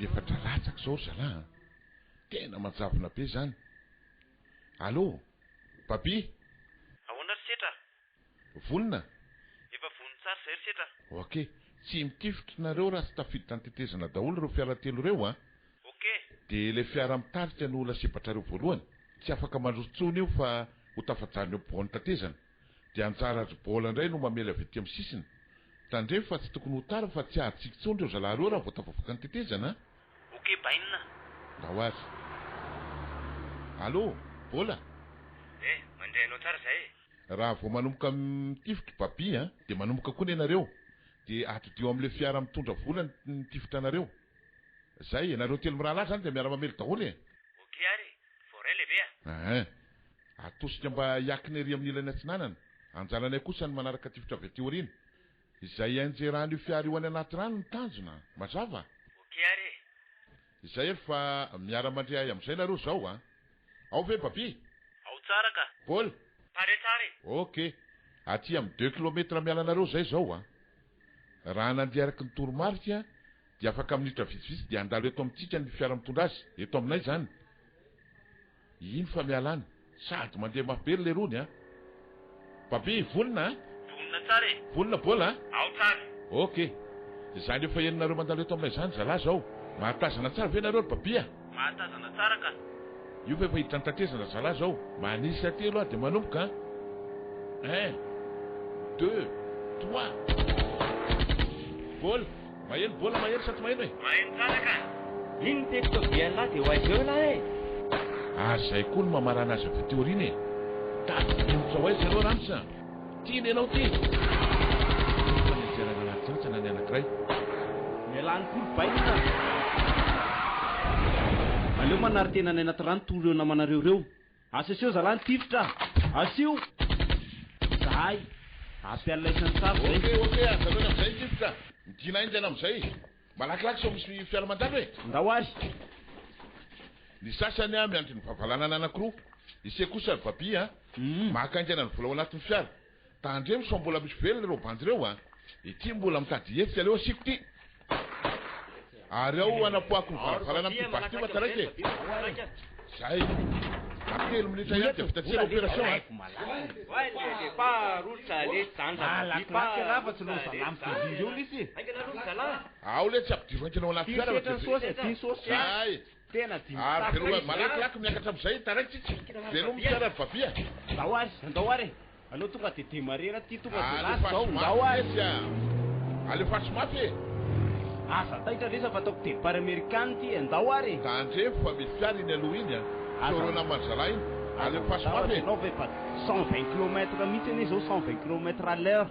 Adiny efatra latsaka izao ry zalahy an! Tena manjavona be izany. Allô? Baby? Ahoana ry Setra? Vonona? Efa vonona tsara izay ry Setra. Ok. Tsy mitifitra nareo raha tsy tafiditra an-tetezana daholo ireo fiara telo ireo an! Ok. Dia ilay fiara mitarika no lasibatrareo voalohany. Tsy afaka mandroso intsony io fa ho tafajanona eo ampovoan'ny tatezana. Dia anjara-dry Bola indray no mamely avy aty amin'ny sisiny. Tandremo fa tsy tokony ho tara fa tsy ahatsiky intsony ireo zalahy ireo raha vao tafavoaka ny tetezana an! Ok bainina. Ndao ary. Allô, Bola? Eh, mandre anao tsara zahay e. Raha vao manomboka mitifitra Baby an, dia manomboka koa nenareo. Dia atodiho amin'ilay fiara mitondra vola ny tifitra anareo. Zay e, nareo telo mirahalahy zany dia miara-mamely daholo e. Ok ary e, voaray lehibe a. Ahin. Atosika mba hiakina ery amin'ny ilany atsinanana. Anjaranay kosa ny manaraka tifitra avy aty aoriana. Izay hianjeran'io fiara io any anaty rano ny tanjona. Mazava? Ok ary e. Izay ary fa miara-mandre ahy amin'izay nareo zao a. Ao ve Baby? Ao tsara ka. Paul? Pare tsara e. Ok. Aty amin'ny deux kilomètres miala anareo zay zao a. Raha nandeha araky ny toromarika dia afaka minitra vitsivitsy dia handalo eto amintsika ny fiara mitondra azy, eto aminay izany. Iny fa miala any. Sady mandeha mafy be ry lerony a! Baby, vonona a? Vonona tsara e! Vonona Bola a? Ao tsara! Ok. Izany efa henonareo mandalo eto aminay izany zalahy zao. Mahatazana tsara ve nareo ry Baby a? Mahatazana tsara ka! Io fa efa hiditra ny tatezana zalahy zao. Manisa telo aho dia manomboka an! Un, deux, trois! Bola! Maheno Bola maheno sa tsy maheno e? Maheno tsara ka! Iny ny tetika be an'lah dia ho aiza eo lah e! Ary zay koa no mamarana azy avy aty aoriana e! Tady miemotra ho aiza ianao Ramsa a! Tiana ianao ty! Efa nianjera nanaty hantsana ny anankiray. Mialà any koa ry bainina a! Aleo manary tena any anaty rano toy ireo namanareo ireo. Aseseo zalahy ny tifitra a! Asio! Zahay! Ampialina isan'ny sary zay. Ok ok ajanony amizay ny tifitra. Midina haingana amizay. Malakilaky sao misy fiara mandalo e! Ndao ary! Ny sasany a miandry ny vavalanana anakiroa. Ise kosa ry Baby a! Maka haingana ny vola ao anatin'ny fiara. Tandremo sao mbola misy velona ireo bandy ireo a! Ity mbola mitady hihetsika aleo asiako ity! Ary ao hanapoahako ny varavarana amin'ity basy ity fa taraiky e! Zay! Telo minitra ihany dia vita tsena opération a! Ao le tsy ampidiro haingana ao anaty fiara fa dia Zay! Ary veloma malakilaky miakatra amin'izay taraiky tsika! Velomy ny fiara ry Baby a! Ndao ary, ndao ary e! Aleo tonga de demarrer ty tonga de lasa Alefaso zao mafy ndao ary. lesy a! Alefaso mafy e! Aza taitra lesa fa ataoko départ amerikana ty e, ndao ary e! Tandremo fa misy fiara iny aloha iny a! Aza Sao ireo naman'ny zalahy iny. Aza Alefaso matahotra mafy e! ianao fa efa 120 kilomètre mihitsy anie zao, 120 kilomètre à l'heure.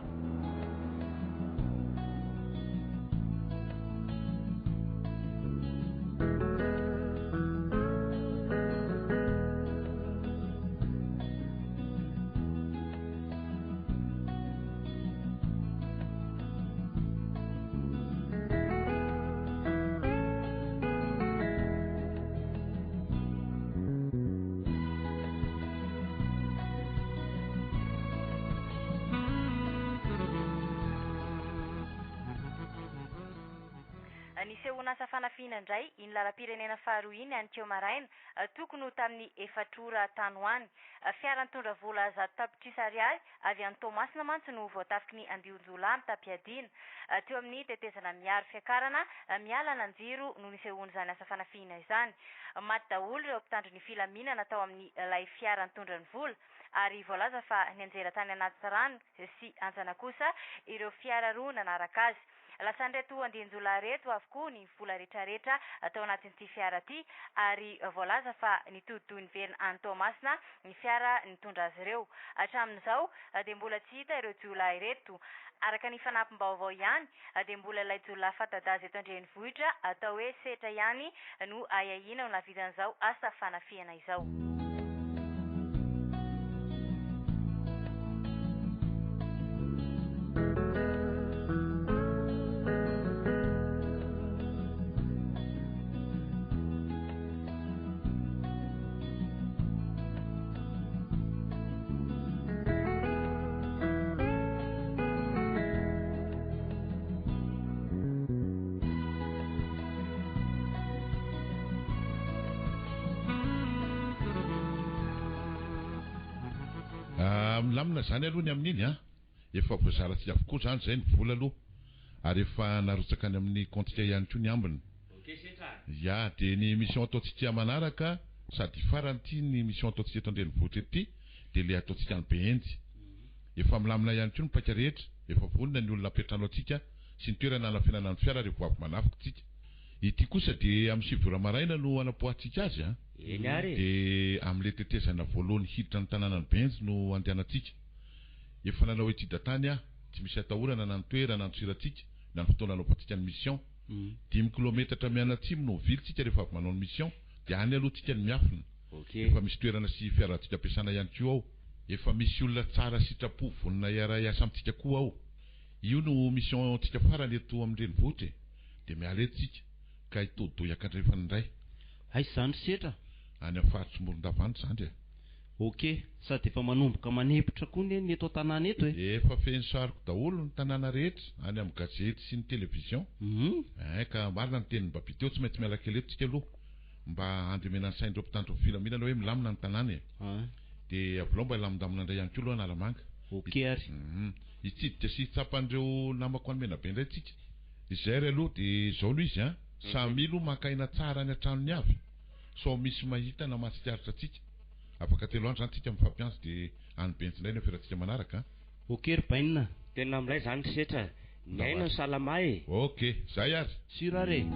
Nisehoana asa fanafihana indray iny lalam-pirenena faharoa iny aninkeo maraina, tokony ho tamin'ny efatra ora tany ho any. Fiara nitondra vola 100 tapitrisa ariary avy any Toamasina mantsy no voatafiky ny andion-jiolahy mitam-piadiana. Teo amin'ny tetezana miaro fiakarana miala an'Anjiro no nisehoan'izany asa fanafihina izany. Maty daholo ireo mpitandro ny filaminana tao amin'ilay fiara nitondra ny vola ary voalaza fa nianjera tany anaty rano sy hantsana kosa ireo fiara roa nanaraka azy. Lasan'ireto andian-jiolahy ireto avokoa ny vola retraretra tao anatin'ity fiara ity ary voalaza fa nitodi-doha niverina any Toamasina ny fiara nitondra azy ireo. Hatramin'izao dia mbola tsy hita ireo jiolahy ireto. Araka ny fanampim-baovao ihany dia mbola ilay jiolahy fanta-daza eto an-drenivohitra atao hoe Setra ihany no ahiahiana ho nahavitan'izao asa fanafihana izao. milamina izany aloha ny amin'iny an! Efa voazarantsika avokoa izany izay ny vola aloha ary efa narotsaka any amin'ny kaontsika ihany koa ny ambiny. Ok setra a! Ya, dia ny mission ataontsika manaraka sady farany ity ny mission ataontsika eto an-drenivohitra ity dia ilay ataontsika any Behenjy. Efa milamina ihany koa ny paika rehetra, efa vonona ny olona hampiantrano antsika sy ny toerana hanafenana ny fiara rehefa avy manafika tsika. Ity kosa dia amin'ny 9 ora maraina no hanapoahantsika azy an! Eny ary e! Dia amin'ilay tetezana voalohany hiditra ny tanànan'i Behenjy no handehanantsika. Efa nanao étude tany aho, tsy misy atahorana na ny toerana antsirantsika na ny fotoana anaovantsika ny mission. Dimy kilaometatra mianatsimo no mivily tsika rehefa avy manao ny mission dia any aloha tsika no miafina. Efa misy toerana sy fiara azontsika ampiasana ihany koa ao. Efa misy olona tsara sitrapo vonona hiara-hiasa amintsika koa ao. Io no mission tsika farany eto amin'ny renivohitra e! Dia miala eto tsika ka hitodi-doha hiakandrefana indray. Aiza izany ry Setra? Any amin'ny faritr'i Morondava any zandry a! Ok, sady efa manomboka manempotra koa ne ny eto an-tanàna eto e! Efa feno sariko daholo ny tanàna rehetra, any amin'ny gazety sy ny télévision. Ein, ka marina ny tenin'i Baby teo, tsy maintsy miala kely eto tsika aloha, mba handemena ny sain'ireo mpitandro ny filaminana hoe milamina ny tanàna e! Dia avelao mba hilamindamina indray ihany koa aloha Analamanga. Ok ary. Hitsidika sy hitsapa an'ireo namako any Menabe indray tsika. Izay ary aloha dia izao no izy an! Samia aloha maka aina tsara any an-tranony avy. Sao misy mahita na mahatsikaritra antsika. Afaka telo andro zany tsika mifampiantso dia any Benjy indray ny aferantsika manaraka an! Ok ry bainina. Tena milay zany ry setra a! Ny aina no salama e! Ok, zay ary! Sur ary e!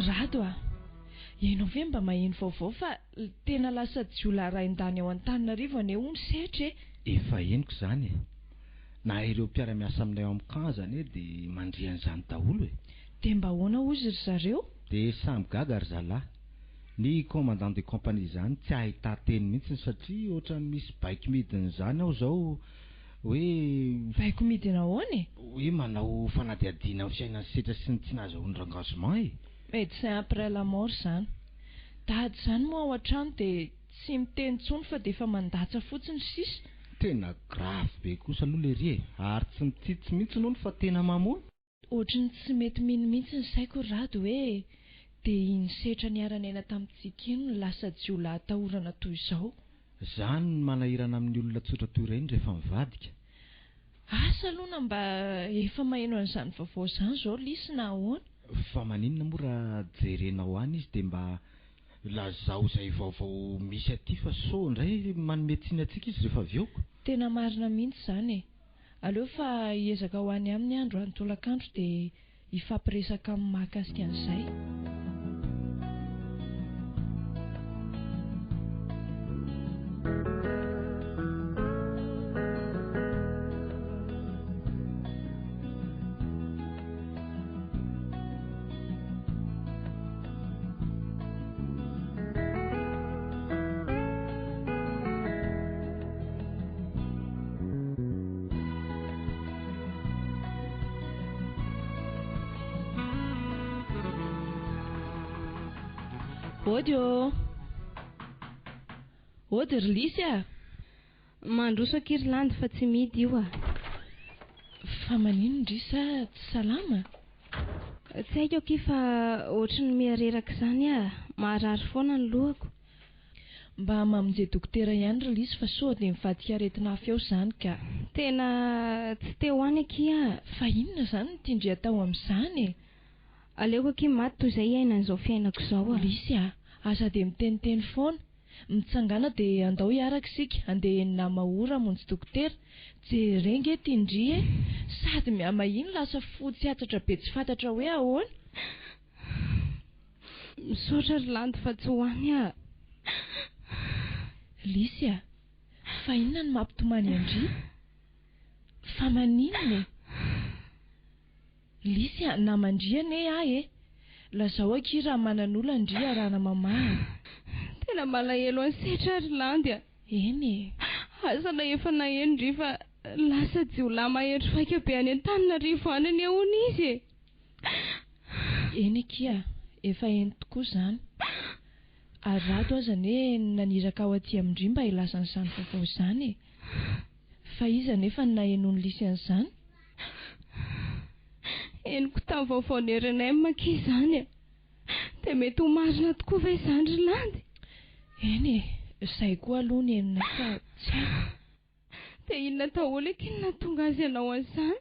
Rado a! Ianao ve mba maheno vaovao fa tena lasa jiolahy rain-dany ao Antananarivo anie hono Setra e! Efa henoko izany e! Na ireo mpiara-miasa aminay ao amin'ny camp aza anie dia mandre an'izany daholo e! Dia mba ahoana hozy ry zareo? Dia samy gaga ry zalahy. Ny commandant de compagnie izany tsy ahitan-teny mihitsy satria ohatran'ny misy baiko midina izany ao izao hoe. Baiko midina ahoana e? Hoe manao fanadihadiana amin'ny fiainan'i Setra sy ny tsy nahazahoany rengagement e! Médecin après la mort izany. Dada izany moa ao an-trano dia Tsy miteny intsony fa dia efa mandatsa fotsiny sisa. Tena grave be kosa aloha lery e! Ary tsy mitsitsy mihitsy hono fa tena mamono. Ohatry ny tsy mety mino mihitsy ny saiko ry Rado hoe dia iny setra niara-niaina tamintsika iny no lasa jiolahy atahorana toy izao. Zany no manahirana amin'ny olona tsotra toy ireny rehefa mivadika. Asa aloha na mba efa maheno an'izany vaovao izany izao Lisy na ahoana. Fa maninona moa raha jerenao any izy dia mba Lazao izay vaovao misy aty fa sao indray manome tsiny antsika izy rehefa avy eo. Tena marina mihitsy izany e! Aleo fa hiezaka ho any aminy aho androany tolakandro dia hifampiresaka aminy mahakasika an'izay. Ody ô! Ody ry Lisy a! Mandroso akia ry Landy fa tsy mihidy io a! Fa maninona ndry sa tsy salama? Tsy haiko akia fa ohatry ny miha reraka izany aho, maharary foana ny lohako. Mba mamonje dokotera ihany ry Lisy fa sao dia mivadika aretina hafa eo izany ka. Tena tsy te ho any akia aho. Fa inona izany no tian-dry atao amin'izany e? Aleoko akia maty toy izay hiaina an'izao fiainako izao a. Lisy a! Aza dia miteniteny foana. Mitsangàna dia andao hiaraka isika handeha eny Namahora hamonjy dokotera. Jereo nge ty ndry e! Sady mihamahia no lasa fotsy hatsatra be tsy fantatra hoe ahoana. Misaotra ry Landy fa tsy ho any aho. Lisy a! Fa inona no mampitomany an-dry? Fa maninona e? Lisy a, naman-dry anie aho e! Lazao akia raha manan'olana ndry arahana mamaha. Tena malahelo an'i Setra ry Landy a! Eny e. Asa na efa naheno ndry fa lasa jiolahy mahery vaika be any Antananarivo any anie hono izy e. Eny akia, efa heno tokoa izany. Ary Rado aza anie naniraka aho aty amin-dry mba hilaza an'izany vaovao izany e. Fa iza anefa no nahenoan'i Lisy an'izany? Henoko tamin'ny vaovaon'ny rnm akia izany e. Dia mety ho marina tokoa ve izany ry Landy? Eny e, izay koa aloha ny henonay fa tsy haiko. Dia inona daholo akia no nahatonga azy hanao an'izany?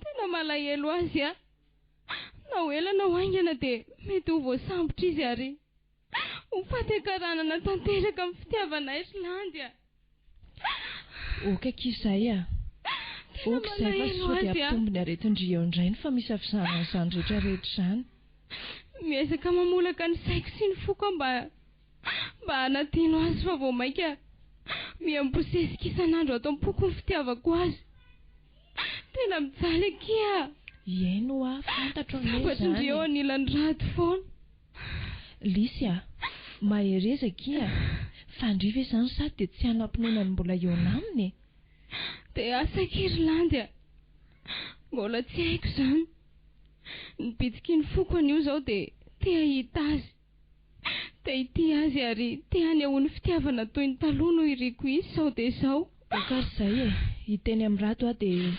Tena malahelo azy aho. Na ho ela na ho haingana dia mety ho voasambotra izy ary ho faty an-karanana tanteraka amin'ny fitiavanay ry Landy a! Ok akia izay a! Ok izay fa sao dia hampitombo ny aretin-dry eo indray ny famisavizana an'izany rehetra rehetra izany. Miezaka mamolaka ny saiko sy ny foko aho mba mba hanadino azy fa vao mainka miha-mibosesika isan'andro ato am-poko ny fitiavako azy. Tena mijaly akia a! Eny hoa, fantatro anie izany e! Sambatry ndry eo anilan'i Rado foana. Lisy a! Mahereza akia a! Fa ndry ve izany sady dia tsy hanam-pinoana ny mbola hihaona aminy e? Dia asa akia ry Landy a! Mbola tsy haiko izany. Ny bitsiky ny foko anio izao dia te hahita azy. Te hitia azy ary te hanehoany fitiavana toy ny taloha no iriko izy sao dia izao. Ok ary izay e! Hiteny amin'i Rado aho dia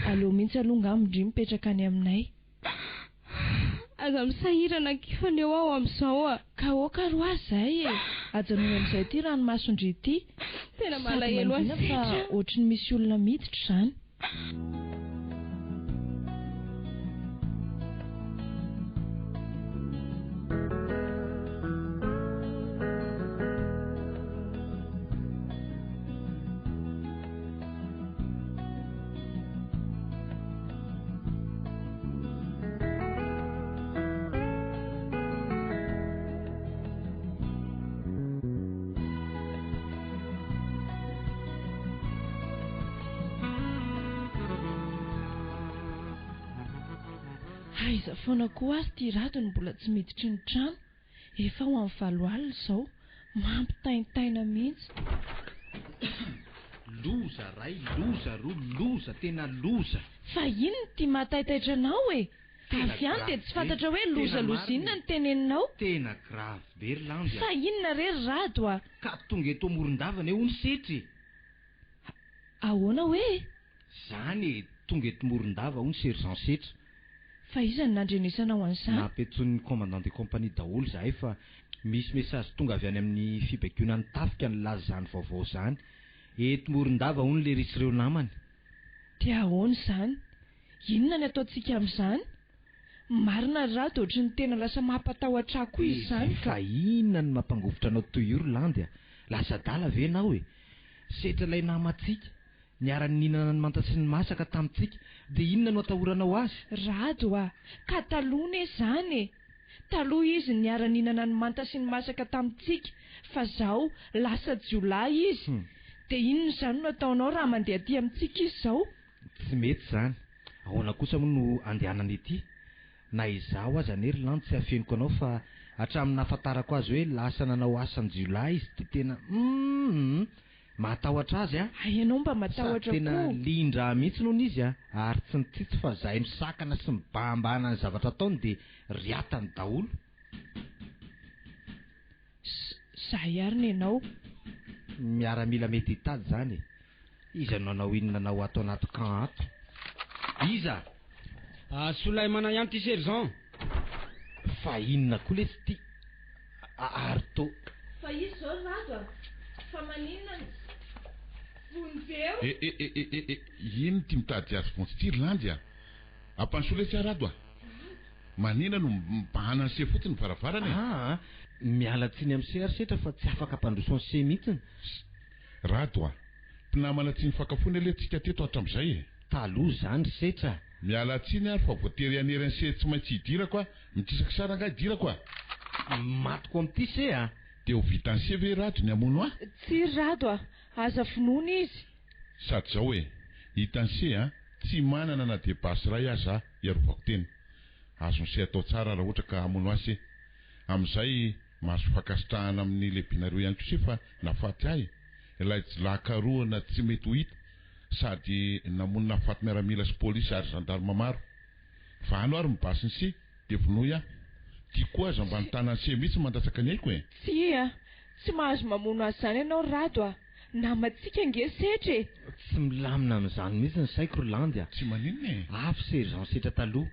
aleo mihitsy aloha angamba ndry mipetraka any aminay. Aza misahirana akia fa leo aho amin'izao a! Ka ok ary hoa izay e! Ajanony amin'izay ity ranomason-dry ity. Tena Sady malahelo ahy mangina fa setra. ohatry ny misy olona miditra izany. Aiza foana koa ary ity Rado no mbola tsy miditry ny trano? Efa ho amin'ny valo alina izao. Mampitaintaina mihitsy. Loza ray, loza roa, loza, tena loza. Fa inona ity mahataitaitra anao e? Tena Avy any dia grave tsy be, fantatra hoe tena loza loza marina inona e. no teneninao? Tena grave be ry Landy a. Fa inona re ry Rado a? Ka tonga eto Morondava anie hono setry e. Ahoana hoe? Zany e, tonga eto Morondava hono sergent Setra. Fa iza no nandrenesanao an'izany? Nampiantsoin'ny commandant de compagnie daholo izahay fa misy message tonga avy any amin'ny fibaikoana ny tafika nilaza izany vaovao izany. Eto Morondava hono lery sy ireo namany. Dia ahoana izany? Inona ny ataontsika amin'izany? Marina ry Rado ohatry ny tena lasa mampatahotra ahy koa izy izany ka. Fa inona no mampangovitra anao toy io ry Landy a? Lasa adala ve ianao e? Setra ilay namantsika, niara-nihinana ny manta sy ny masaka tamintsika, dia inona no atahoranao azy? Rado a! Ka taloha ne zany e! Taloha izy niara-nihinana ny manta sy ny masaka tamintsika, fa zao lasa jiolahy izy. Dia inona izany no ataonao raha mandeha aty amintsika izy zao? Tsy mety izany. Ahoana kosa moa no andehanana ety? Na izaho aza anie ry Landy tsy afeniko anao fa hatramin'ny nahafantarako azy hoe lasa nanao asan-jiolahy izy dia tena humm! Mahatahotra azy aho. Hay ianao mba matahotra Sady tena koa. lian-draha mihitsy hono izy a! Ary tsy nitsitsy fa zahay misakana sy mibahambahana ny zavatra ataony dia riatany daholo. Zay ary ny anao. Miaramila mety hitady izany e! Iza no nanao inona anao ato anaty camp ato? Iza? Ah, Solaimana ihany ty sergent. Fa inona koa lesy ty ary to. Fa iza izao ry Rado a? Fa maninona no tsy vonjeo? E e e e e e ino ity mitady azy vonjy ity ry Landy a? Ampandrosoa lesy aho Rado a! Manina no mibahana an'i se fotsiny ny varavarana e? Aa! Miala tsiny amin'i se ary setra fa tsy afaka ampandroso an'i se mihitsiny. Rado a! Mpinamana tsy nifankafoana anie tsika teto hatramizay e! Taloha izany ry Setra a! Miala tsiny ary fa voatery hanery an'i se tsy maintsy hidirako a! Mikisakisa rangahy hidirako a! Matiko amin'ity se a! Dia ho vitan'i se ve Rado ny hamono ahy? Tsia ry Rado a! Aza vonoina izy! Sady izao e! Hitan'i se a! Tsy manana na dia basy iray aza aho hiarovako tena. Azon'i se atao tsara raha ohatra ka hamono ahy se. Amin'izay. Mahazo fankasitrahana amin'ny lehibenareo ihany koa se fa nahafaty ahy ilay jiolahy karohina tsy mety ho hita sady namono nahafaty miaramila sy polisy ary gendarme maro. Vahano ary ny basin'i se dia vonoy aho. Ty koa aza mba ny tanan'i se mihitsy mandatsaka ny aiko e! Tsia, tsy mahazo mamono azy izany ianao ry Rado a! Namantsika ange Setra e! Tsy milamina amin'izany mihitsy ny saiko ry Landy a! Tsy maninona e! Avy sergent Setra taloha,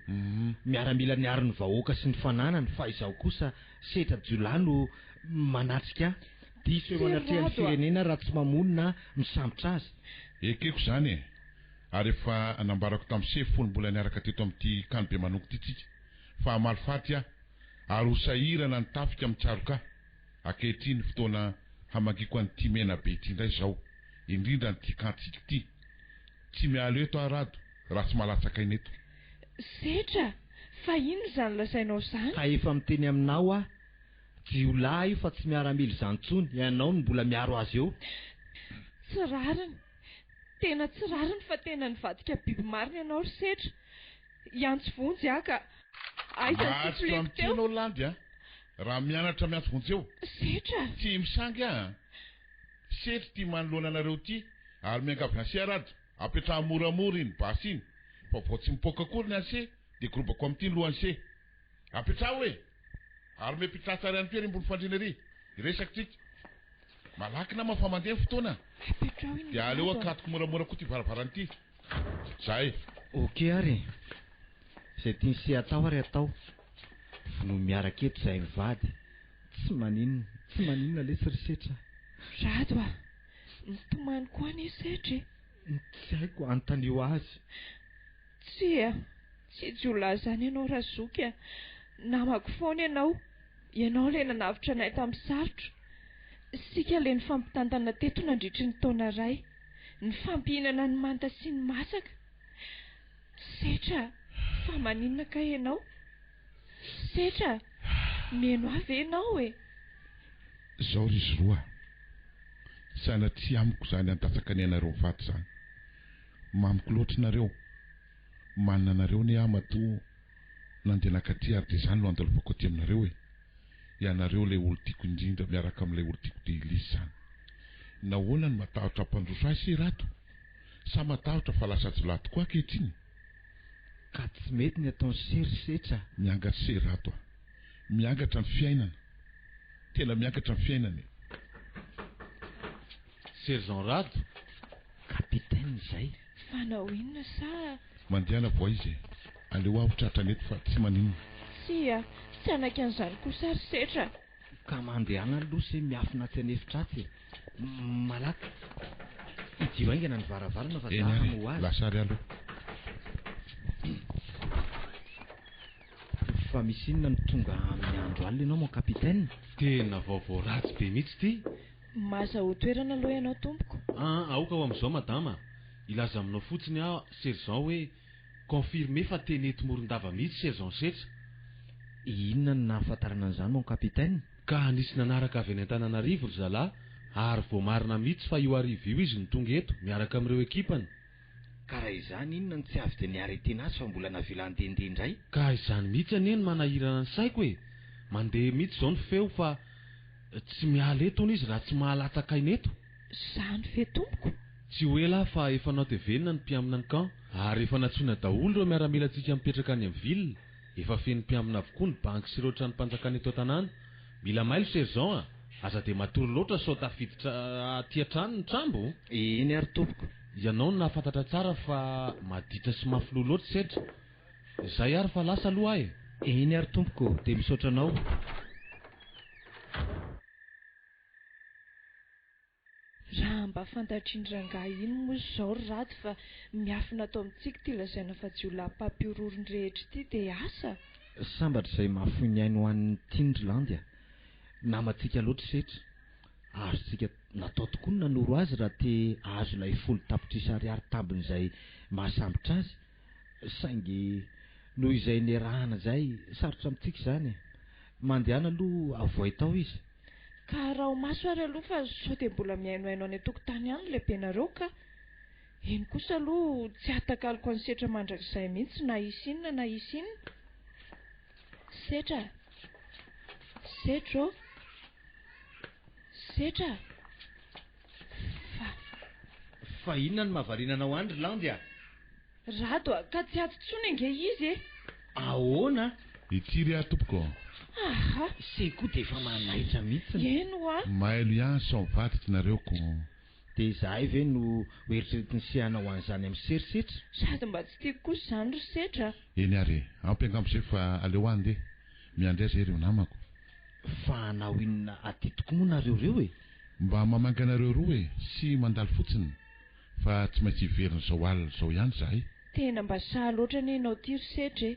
miaramila niaro ny vahoaka sy ny fananany fa izaho kosa Setra jiolahy no manatrika ahy. Diso eo Tsy anatrehan'ny Rado a! firenena raha tsy mamono na misambotra azy. Ekeko izany e! Ary efa nambarako tamin'i Sefo fony mbola niaraka teto amin'ity Kano Bemanongo ity tsika fa hamaly faty aho ary ho sahirana ny tafika mitsaroka ahy. Ankehitriny fotoana hamangiako an'ity Menabe ity indray izao, indrindra an'ity kantsika ity. Tsy miala eto aho Rado raha tsy malatsaka aina eto. Setra! Fa inona izany lazainao izany? Ka efa miteny aminao aho, jiolahy io fa tsy miaramila izany intsony, ianao no mbola miaro azy eo. Tsy rariny, tena tsy rariny fa tena nivadika biby marina ianao ry Setra. Hiantso vonjy aho ka. Aiza ny Mahatsotra sifiliko amin'ity teo? ianao Landy a! Raha mianatra miantso vonjy eo. Setra! Tsy misangy aho a! Setra ity manoloana anareo ity ary miangavy an'se Rado, apetraho moramora iny basy iny fa vao tsy mipoaka akory ny an'se dia gorobako amin'ity ny lohan'se. Apetraho e! Ary mipetraha tsara ihany koa ery ambony fandriana ery. Hiresaka tsika. Malaky nama fa mandeha ny fotoana. Apetraho iny Dia aleo Rado a! akatoko moramora koa ity varavarana ity. Zay. Ok ary e! Izay tian'i se atao ary atao. Vonoy miaraka eto izahay mivady. Tsy maninona, tsy maninona lesy ry Setra a! Rado a! Mitomany koa anie Setra e! Tsy haiko, anontanio azy. Tsia, tsy jiolahy izany ianao Razoky a! Namako foana ianao, ianao ilay nanavotra anay tamin'ny sarotra. Isika ilay nifampitantana teto nandritry ny taona iray, nifampihinana ny manta sy ny masaka. Setra a! Fa maninona kay ianao? Setra a! Mihaino ahy ve ianao e? Izao ry izy roa a! Sanatria amiko izany handatsaka ny ainareo mivady izany. Mamiko loatra nareo. Manina anareo anie aho matoa nandeha nankaty ary dia izany no andalovako aty aminareo e. Ianareo ilay olon-tiako indrindra miaraka amin'ilay olon-tiako dia i Lisy izany. Nahoana no matahotra hampandroso ahy se Rado? Sa matahotra fa lasa jiolahy tokoa ankehitriny? Ka tsy mety ny ataon'i se ry Setra a! Miangatra se Rado a! Miangatra ny fiainana. Tena miangatra ny fiainana e! Sergent Rado? Capitaine izay. Fanao inona sa. Mandehana vao aiza e! Aleo aho tratrany eto fa tsy maninona. Tsia, tsy hanaiky an'izany kosa ry Setra a! Ka mandehana aloha se miafina atsy an'efitra atsy e! Malaky! Idio haingana ny varavarana fa Eny za ary e! hamoha azy. Lasa ary aloha. Fa misy inona no tonga amin'ny andro alina ianao mon capitaine? Tena vaovao ratsy be mihitsy ity! Mazahoa toerana aloha ianao tompoko. Aa aoka ho amin'izao madama, hilaza aminao fotsiny aho sergent hoe confirmé fa tena eto Morondava mihitsy sergent Setra. Inona no nahafantarana an'izany mon capitaine? Ka nisy nanaraka avy any Antananarivo ry zalahy ary voamarina mihitsy fa io hariva io izy no tonga eto miaraka amin'ireo ekipany. Ka raha izany inona no tsy avy dia ni-arrêter-na azy fa mbola navela handehandeha indray? Ka izany mihitsy anie no manahirana ny saiko e! Mandeha mihitsy izao ny feo fa Tsy miala eto hono izy raha tsy mahalatsaka aina eto. Zany ve tompoko? Tsy ho ela fa efa notevenina ny mpiambina ny camp ary efa nantsoina daholo ireo miaramilantsika mipetraka any amin'ny ville. Efa feno mpiambina avokoa ny banky sy ireo tranom-panjakana eto an-tanàna. Mila mailo sergent a! Aza dia matory loatra sao tafiditra aty an-trano ny trambo. Eny ary tompoko. Ianao no nahafantatra tsara fa maditra sy mafy loha loatra Setra. Izay ary fa lasa aloha aho e! Eny ary tompoko, dia misaotra anao. Raha mba fantatr'iny rangahy iny moa izao ry Rado fa miafina ato amintsika ity lazaina fa jiolahy mpampihorohoro ny rehetra ity dia asa! Sambatra izay mahafoy ny ainy ho an'ny tiany ry Landy a! Namantsika loatra Setra. Azontsika natao tokoa ny nanoro azy raha te hahazo ilay 10 tapitrisa ariary tambin'izay mahasambotra azy. Saingy noho izay niarahana izay, sarotra amintsika izany e! Mandehana aloha avoay tao izy. Ka araho maso ary aloha fa sao dia mbola mihainohaino any an-tokotany any ny lehibenareo ka! Eny kosa aloha tsy hatakaloko an'i Setra mandrakizay mihitsy na hisy inona na hisy inona. Setra a! Setra ô! Setra a! Fa. Fa inona no mahavariana anao any ry Landy a? Rado a! Ka tsy ato intsony ange izy e! Ahoana? Hitsiry aho tompoko. Aha! Se koa dia efa manaitra mihitsiny. Eny hoa! Mailo ihany sao mivadika nareo ko. Dia izahay ve no ho eritreretin'i se hanao an'izany amin'i se ry Setra? Sady mba tsy tiako kosa izany ry Setra a! Eny ary e! Ampy angamba izay fa aleo aho andeha. Miandry ahy izay ireo namako. Fa hanao inona aty tokoa moa nareo ireo e? Mba mamangy anareo roa e! Sy mandalo fotsiny fa tsy maintsy hiverina izao alina izao ihany izahay. Tena mba sahy loatra anie ianao ity ry Setra e!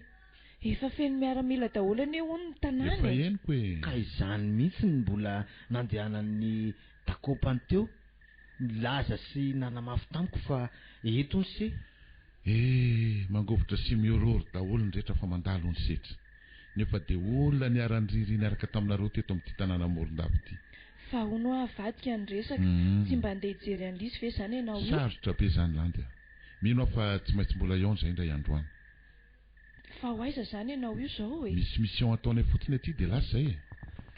Efa feno miaramila daholo anie hono ny tanàna Efa e! henoko e! Ka izany mihitsy no mbola nandehanan'ny Dakopany teo, nilaza sy nanamafy tamiko fa eto hono se. Eh! Mangovitra sy mihorohoro daholo ny rehetra fa mandalo hono setra. Nefa dia olona niara-niriria niaraka taminareo teto amin'ity tanàna Morondava ity. Fa hono hoa avadika ny resaka, tsy mba andeha hijery an'i Lisy ve izany ianao io? Sarotra be izany Landy a! Mino aho fa tsy maintsy mbola hihaona izay indray andro any. Fa ho aiza izany ianao io izao e? Misy mission ataonay fotsiny aty dia lasa izay e!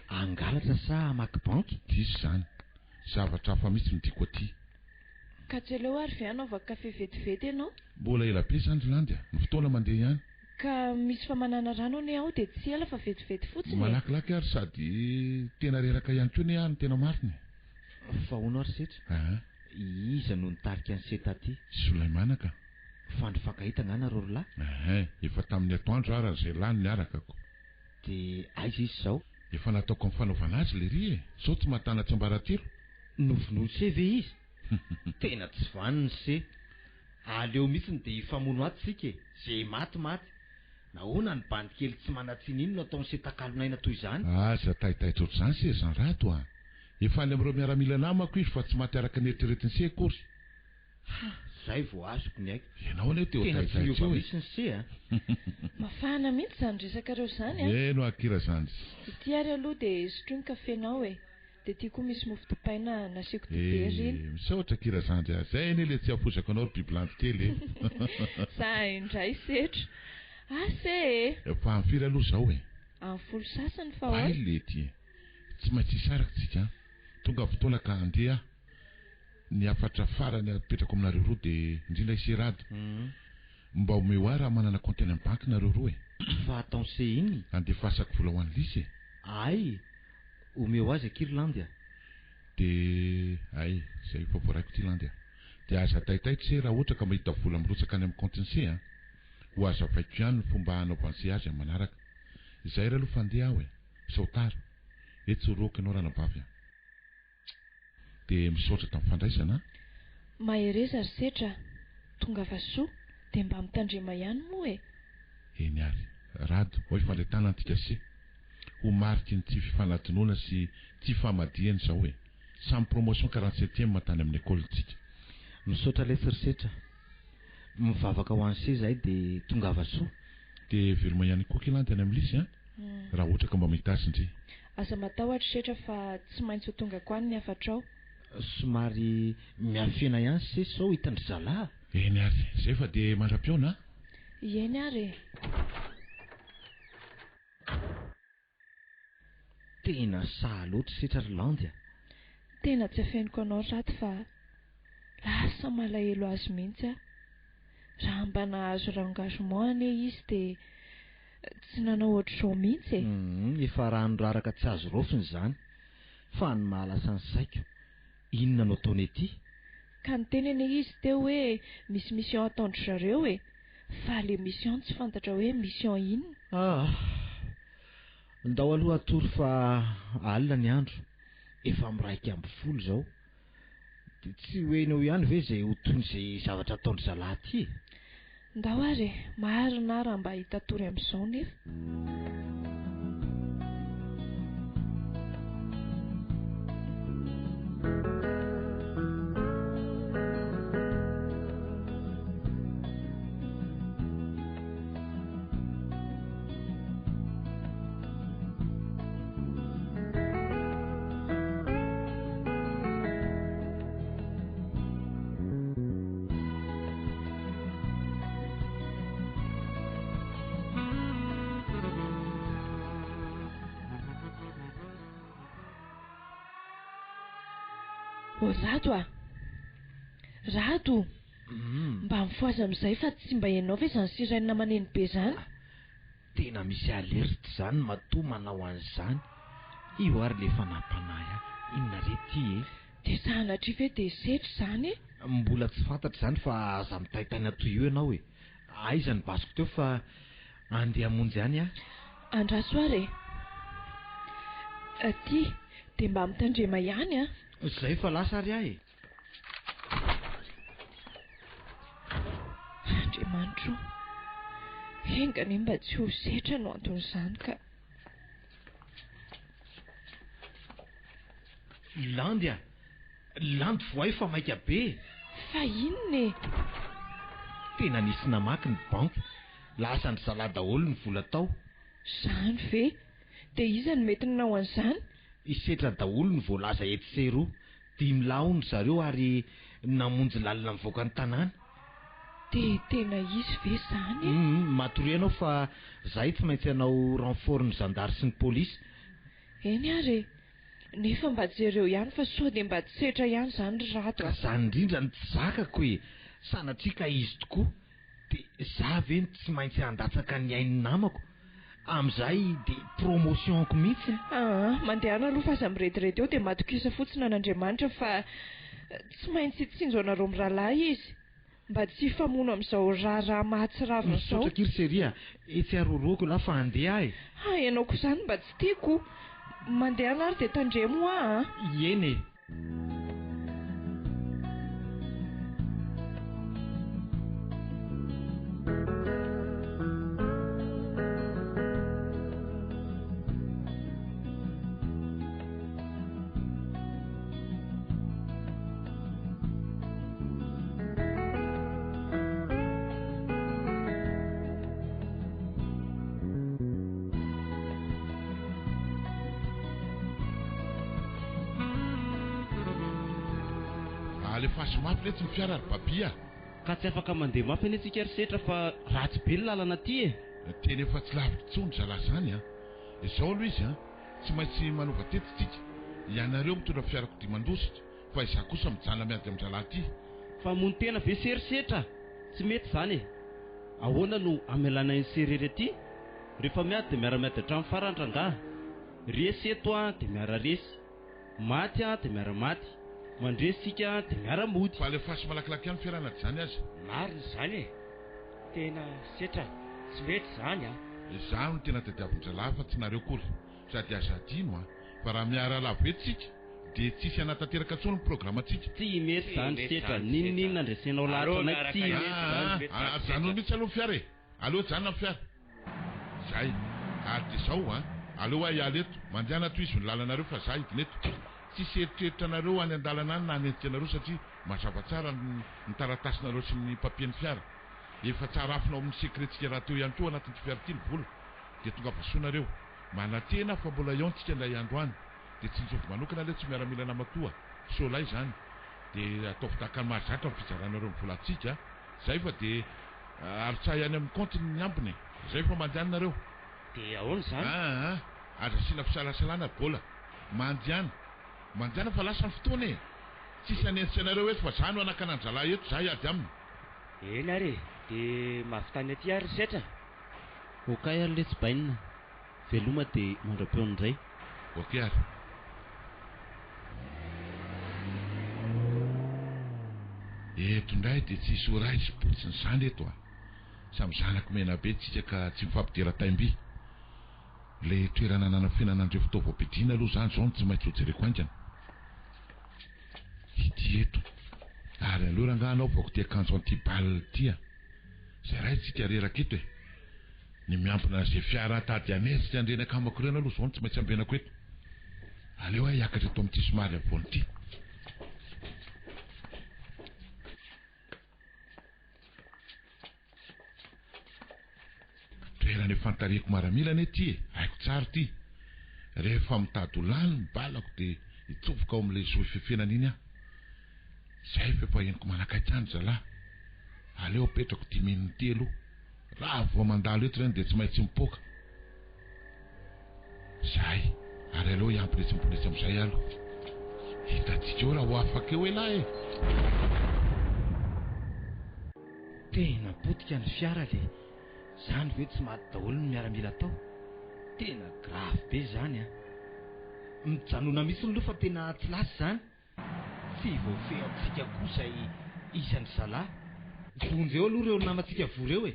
Hangalatra sa hamaky banky? Diso izany. Zavatra hafa mihitsy no tiako aty. Ka tsy aleo ary ve hanaovako kafe vetivety ianao? Mbola ela be izany ry Landy a! Ny fotoana mandeha ihany. Ka misy famanana rano anie ao dia tsy ela fa vetivety fotsiny e! Malakilaky ary sady tena reraka ihany koa anie aho no tena marina e! Fa hono ary Setra? Aa. Iza no nitarika an'i Seta aty? Solaimana ka. Fa nifankahita angaha nareo ry lahy? Ehe, efa tamin'ny atoandro ara izay lany niaraka ko. Dia aiza izy izao? Efa nataoko amin'ny fanaovana azy lery e! Sao tsy mahatana tsiambaratelo? Novonoin'i se ve izy? Tena tsy vanona se! Aleo mihitsy dia hifamono ato tsika e! Ze maty maty! Nahoana ny bandy kely tsy manan-tsiny iny no ataon'i se takalon'aina toy izany? Aza taitaitra ohatr'izany se Jean Rado a! Efa any amin'ireo miaramila namako izy fa tsy maty araka ny eritreretin'i se akory. Ha! Zay vao azoko ny aiko. Ianao anie teo Tena tsy taitaitra miova eo e! mihitsy ny se a! Mafana mihitsy izany resakareo izany an! Eny hoa aky Razandry. Ity ary aloha dia sotroy ny kafe-nao e! Dia ity koa misy mofo dipaina nasiako dibera iny. Eh! Misaotra aky Razandry a! Zay anie le tsy hafozako anao ry bibilandy kely e! Za indray setra. Asa e! Fa amin'ny firy aloha izao e? Amin'ny folo sasany fa Bay ahoana? lety e! Tsy maintsy hisaraka tsika an! Tonga fotoana ka handeha aho. Ny hafatra farany apetrako aminareo roa dia indrindra i Serado, mba omeo ahy raha manana compte any amin'ny banky nareo roa e! Fa ataon'se inona? Andefasako vola ho an'i Lisy e! Hay! Omeo azy akia ry Landy a! Dia hay, izay efa voaraiko ity Landy a! Dia aza taitaitra se raha ohatra ka mahita vola mirotsaka any amin'ny compte-n'se a! Ho hazavaiko ihany ny fomba hanaovan'se azy amin'ny manaraka. Izay ary aloha fa andeha aho e! Sao tara! Etsy orohako ianao ranabavy a! Dia misaotra tamin'ny fandraisana a! Mahereza ry Setra a! Tongava soa, dia mba mitandrema ihany moa e! Eny ary. Rado, hoy fandretana antika se. Ho mariky ny tsy fifanadinoana sy tsy famadihana izao e! Samy promotion quarante septième tany amin'ny école tsika. Misaotra lesy ry Setra. Mivavaka ho an'i se izahay dia tongava soa. Dia veloma ihany koa kilandy any amin'ny Lisy a! Raha ohatra ka mba mahita azy ndry. Aza matahotra Setra fa tsy maintsy ho tongako any ny hafatrao. Somary miafena ihany se sao hitan-dry zalahy. Eny ary, izay fa dia mandra-pihaona a! Eny ary e! Tena sahy loatra Setra ry Landy a! Tena tsy afeniko anao ry Raty fa lasa malahelo azy mihitsy aho. Raha mba nahazo rengagement anie izy dia tsy nanao ohatr'izao mihitsy e! Humm, efa rano raraka tsy azo raofina izany. Fa ny mahalasa ny saiko, inona no ataony ety? Ka niteny anie izy teo hoe misy mission ataon-dry zareo e! Fa le mission tsy fantatra hoe mission inona? Ah! Ndao aloha hatory fa alina ny andro, efa am-11 izao. Dia tsy ho eny eo ihany ve izay ho toy ny izay zavatra ataon-dry zalahy aty e? Ndao ary e! Marina aho raha mba hita tory amin'izao nefa. Ô Rado a! Rado! Mba mifohaza amin'izay fa tsy mba ianao ve izany sirène maneno be izany? Tena misy alerte izany matoa manao an'izany. Io ary le efa nampanahy ahy. Inona re ty e? Dia sanatria ve dia setry izany e? Mbola tsy fantatra izany fa aza mitaintaina toy io ianao e! Aiza ny basiko teo fa andeha hamonjy any aho. Andraso ary e! Aty, dia mba mitandrema ihany an! Izay fa lasa ary aho e! Andriamanitro o! Enga anie mba tsy ho setra no anton'izany ka! Landy a! Landy voay fa maika be e! Fa inona e? Tena nisy namaky ny banky. Lasan-dry zalahy daholo ny vola tao. Izany ve? Dia iza no mety nanao an'izany? Hisetra daholo ny voalaza etsy sy eroa. Dimilahy hono ry zareo ary namonjy lalana mivoaka ny tanàna. Dia tena izy ve izany e? Hum, matoria ianao fa zahay tsy maintsy hanao renfort ny zandary sy ny polisy. Eny ary e! Nefa mba jereo ihany fa sao dia mba tsetra ihany izany ry Rado Ka a! zany indrindra no tsy zakako e! Sanatria ka izy tokoa. Dia za ve no tsy maintsy handatsaka ny ain'ny namako? Amin'izay dia promotion-ko mihitsy a! Aa, mandehana aloha fa aza mirediredy eo dia matokisa fotsiny an'Andriamanitra fa tsy maintsy hitsinjo anareo mirahalahy izy. Mba tsy hifamono amin'izao raharaha mahatsiravina izao. Misaotra akia ry chérie a! Etsy aroroako elah fa handeha aho e! Ha, ianao koa izany mba tsy tiako. Mandehana ary dia tandremo hoa a! Eny e! Alefaso mafy letsy ny fiara ry Baby a! Ka tsy afaka mandeha mafy anie tsika ry Setra fa ratsy be ny lalana aty e! Tena efa tsy lavitra intsony zalahy zany an! Izao aloha izy an! Tsy maintsy manova tetika tsika. Ianareo mitondra fiarakodia mandositra fa izaho kosa mijanona miady amin-drahalahy ity. Famono tena ve se ry Setra? Tsy mety izany e! Ahoana no hamelana an'i se irery aty? Rehefa miady dia miara-miady hatramin'ny farany rangaha. Resy eto an dia miara-resy. Maty an dia miara-maty. Mandresy isika dia miara-mody. Fa alefaso malakilaky ihany fiarahana dia izany aza. Marina izany e! Tena setra tsy mety izany an! Izaho no tena tadiavin-drahalahy fa tsy nareo akory. Sady aza adino an! Fa raha miara-lavo eto tsika dia tsisy hanatanteraka intsony ny programantsika. Tsy mety izany ry Setra, n'inon'inona andresenao lahatra anay tsy mety izany. Aa ajanony mihitsy aloha ny fiara e! Aleo ajanona ny fiara. Zay. Ary dia zao an! Aleo aho hiala eto. Mandehana tohizo ny lalanareo fa za hidina eto. Tsisy eritreritra anareo any an-dalana any na hanenjika anareo satria mazava tsara ny taratasinareo sy ny papier-n'ny fiara. Efa tsara afina ao amin'ny secret-tsika rahateo ihany koa ao anatin'ity fiara ity ny vola. Dia tongava soa nareo. Manantena aho fa mbola hihaontsika indray andro any. Dia tsinjovy manokana letsy miaramila namatoa. Soalahy izany. Dia ataovy tahaka ny mahazatra ny fizaranareo ny volantsika a. Zay fa dia arotsahy any amin'ny compte ny ambiny e. Zay fa mandehana nareo. Dia ahoana izany? Aa aza asiana fisalasalana ry Bola. Mandehana. Mandehana fa lasa ny fotoana e. Tsisy hanenjika anareo eto fa za no hanakana an-drahalahy eto, za hiady aminy. Eny ary e. Dia mahavitany aty ary ry Setra? Okay ary letsy bainina. Veloma dia mandra-peo indray. Ok ary. Eto indray dia tsisy ho raisim-potsiny izany eto a! Samy zanak'i Menabe tsika ka tsy mifampidera taim-by. Ilay toerana nanafenana an'ireo fitaovam-piadiana aloha izany izao no tsy maintsy hojereko haingana. Ity eto. Ary aleo rangaha anaovako ity akanjo anti-balle ity a! Izay ray tsika reraka eto e! Ny miambina an'izay fiara hatady hanenjika an'ireny akamako ireny aloha izao no tsy maintsy ambenako eto. Aleo aho hiakatra eto amin'ity somary havoana ity. Toerana efa fantariko maramila anie ity e, haiko tsara ity. Rehefa mitady ho lany ny balako dia hitsofoka ao amin'ilay zohy fefenana iny aho. Zay f'efa henoko manakaiky any zalahy. Aleo apetrako ity mine ity aloha. Raha vao mandalo eto ireny dia tsy maintsy mipoaka. Zay. Ary aleo hiampy letsy ambony etsy amin'izay alo. Hitantsika eo raha ho afaka eo elah e! Tena potika ny fiara le! Zany ve tsy maty daholo ny miaramila tao? Tena grave be zany an! Mijanona mihitsy aloha fa tena tsy lasa izany. Tsy voafehintsika koa izay isan-dry zalahy. Vonjeo aloha ireo namantsika voa ireo e!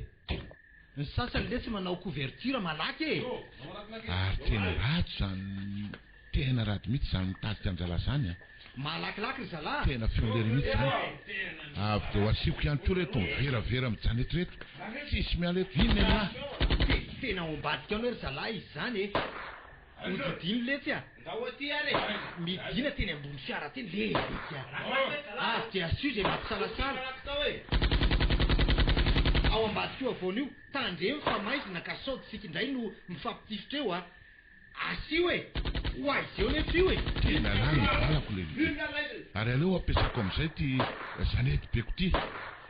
Ny sasany letsy manao couverture malaky e! Ary tena ratsy izany tena ratsy mihitsy izany mitarika an-dralahy izany an! Malakilaky ry zalahy! Tena feon-lery mihitsy izany. Avy dia ho asiako ihany koa reto miveravera mijanona eto reto. Tsisy miala eto. Inona ialahy? Tena ao ambadika ao anie ry zalahy izy izany e! Hodidino letsy a! Ndao aty ary e! Midina teny ambony fiara teny lehibe a! Avy dia asio izay mampisalasala. Ao ambadika io havoana io, tandremo fa maizina ka sao tsika indray no mifampitifitra eo a! Asio e! Ho aiza eo nefa io e! Tena lany ny balako le lehibe. Ary aleo ampiasako amin'izay ity zanety beko ity.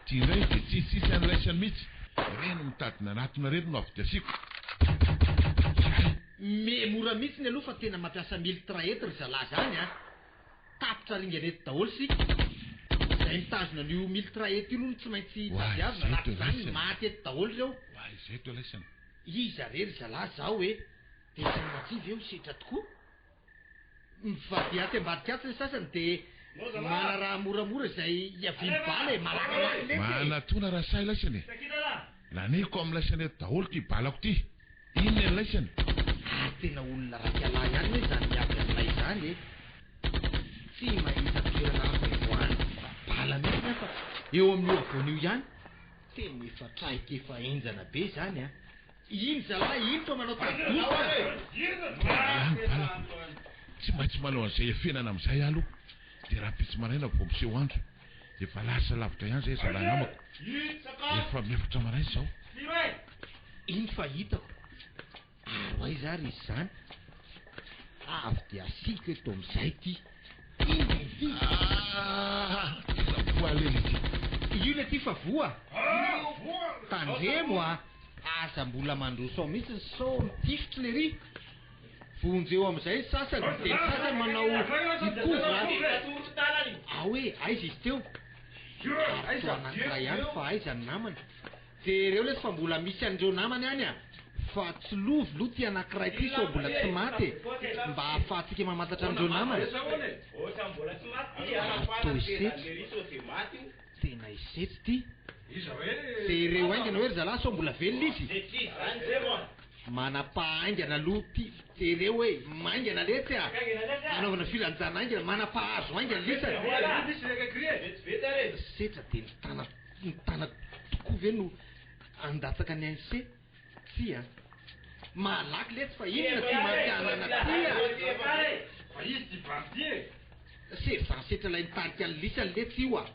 Ity indray dia tsy tsisy an'laisany mihitsy. Ireny mitady nanatona ireny no avy dia asiako. Zay. Me mora mihitsiny aloha fa tena mampiasa miltraette ry zalahy zany a! Tapitra ringana eto daholo isika. Izay mitazona an'io miltraette io aloha no tsy maintsy tadiavina raha tsy izany maty eto daholo ireo. Oay izay to laisany. Iza re ry zalahy zao e! Dia sanatria ve ho setra tokoa? Mivadia atsy ambadika atsy ny sasany dia manaraha moramora izay hiavian'ny bala e! Malakilaky letsy e! Manatona raha sahy laisany e! Laniko amin'ny laisany eto daholo ity balako ity! Inona ny laisany? Ary tena olona raikalahy ihany ve izany miady aminay izany e! Tsy mahita toerana hafa hivoahan'ny bala mihitsy aho fa eo amin'io havoana io ihany. Tena efa traikefa henjana be izany an! Iny zalahy iny fa manao tadi-bositra. Tonga ihany balako. Tsy maintsy manao an'izay hiafenana amin'izay aho aloha. Dia rahampitso maraina vao miseho andro. Efa lasa lavitra ihany izay zalahy namako. Efa miefatra maraina izao. Iny fa hitako. Ary ho aiza ary izy izany? Avy dia asiako eto amin'izay ity. Inona ity? Ah! Tena voa lely ity. Io ilay ity fa voa. Tandremo a! Aza mbola mandroso ao mihitsy sao mitifitra lery. Vonjeo amin'izay ny sasany dia ny sasany manao mikovra. Ao e, aiza izy teo? Ary toa anankiray ihany fa aiza ny namany? Jereo lesy fa mbola misy an'ireo namany any a! Fa tsilovy loha ty anankiray ty sao mbola tsy maty e! Mba ahafahantsika mamantatra an'ireo namany. Ary toa hisetra. Tena hisetsy ty. Jereo haingana hoe ry zalahy sao mbola velona izy. Manapaha haingana aloha ty. Jereo hoe maingana letsy a. Anaovana filanjana haingana, manapaha hazo haingana lisany. Setra dia ny tana ny tanako tokoa ve no handatsaka ny ain'i se? Tsia. Malaky letsy fa inona ty mampianana ty a! Fa izy ty bandy ty e! Sergent Setra ilay mitarika ny lisany letsy io a!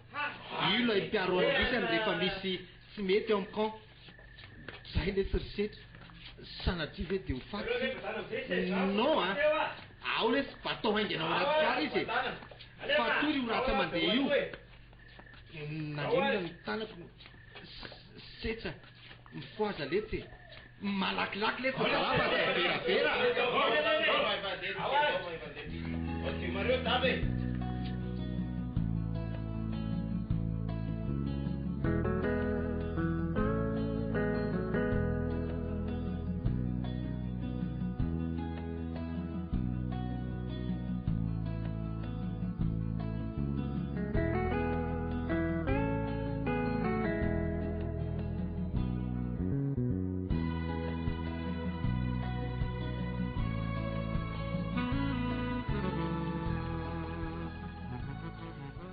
Io ilay mpiaro an'ny lisany rehefa misy tsy mety ao amin'ny camp. Zay letsy ry Setra. Sanatria ve dia ho faty tsika? Non a! Ao letsy batao haingana ao anaty fiara izy e! Fatory io ratsa mandeha io. Nandrindra ny tanako no Setra. Mifohaza letsy e! Malakilaky letsy fa zalahy fa aza miveravera a!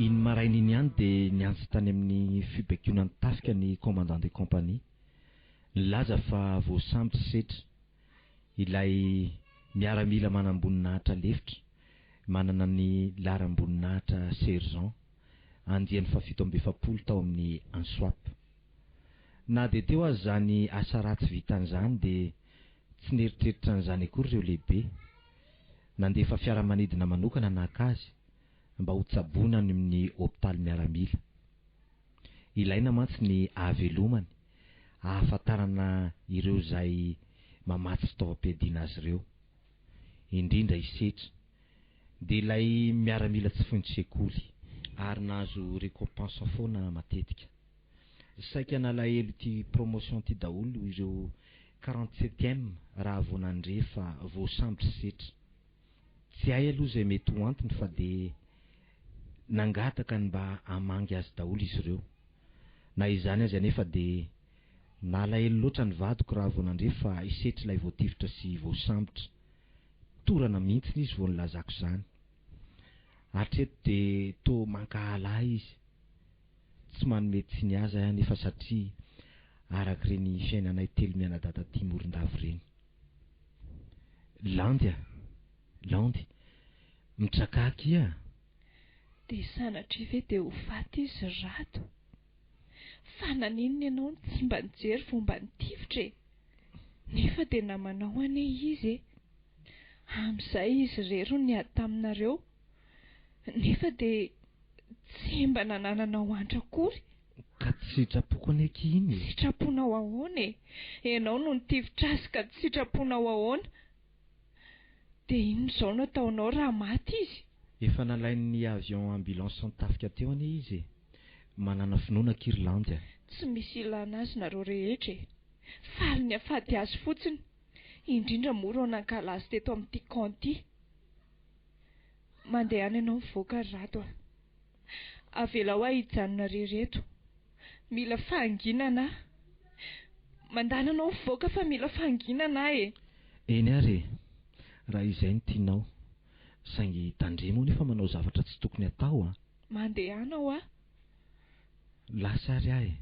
Iny maraina iny ihany dia niantso tany amin'ny fibaikoana ny tafika ny commandant de compagnie nilaza fa voasambotra i Setra, ilay miaramila manamboninahitra lefitra manana ny laharam-boninahitra sergent. andiany fahafito amby efapolo tao amin'ny Ansoap. Na dia teo aza izany asa ratsy vitany izany dia tsy nieritreritra an'izany akory ireo lehibe. Nandefa fiaramanidina manokana naka azy mba ho tsaboina any amin'ny hopitaly miaramila. Ilaina mantsy ny ahavelomany, ahafantarana ireo izay mamatsy fitaovam-piadiana azy ireo. Indrindra i Setra. Dia ilay miaramila tsy foin-tsekoly. Ary nahazo récompense foana matetika. Saika nalahelo ity promotion ity daholo ireo quarante septième raha vao nandre fa voasambotry setra. Tsy hay aloha izay mety ho antony fa dia nangataka ny mba hamangy azy daholo izy ireo. Na izany aza anefa dia nalahelo loatra ny vadiko raha vao nandre fa i Setra ilay voatifitra sy voasambotra. Torana mihitsiny izy vao nilazako izany. Hatreto dia toa mankahala ahy izy. Tsy manome tsiny azy ahy anefa satria araka ireny fiainanay telo mianadahy taty Morondava ireny. Landy a! Landy! Mitrakà akia a! Dia sanatria ve dia ho faty izy ry Rado? Fa naninona ianao no tsy mba nijery vao mba nitifitra e? Nefa dia namanao anie izy e! Amin'izay izy irery no niady taminareo, nefa dia tsy mba nanananao antra akory. Ka tsy sitrapoko anie akia iny e! Sitraponao ahoana e? Ianao no nitifitra azy ka tsy sitraponao ahoana? Dia inona izao no ataonao raha maty izy? Efa nalain'ny avion ambulance an-tafika teo anie izy e! Manana finoana akia ry Landy a! Tsy misy ilana azy nareo rehetra e! Faly ny hafady azy fotsiny, indrindra moa ireo nankahala azy teto amin'ity camp ity. Mandehana ianao mivoaka ry Rado a! Avelao aho hijanona irery eto. Mila fahanginana aho. Mandàna anao mivoaka fa mila fahanginana aho e! Eny ary e! Raha izay no tianao. Saingy tandremo anefa manao zavatra tsy tokony hatao an! Mandehana hoa! Lasa ary aho e!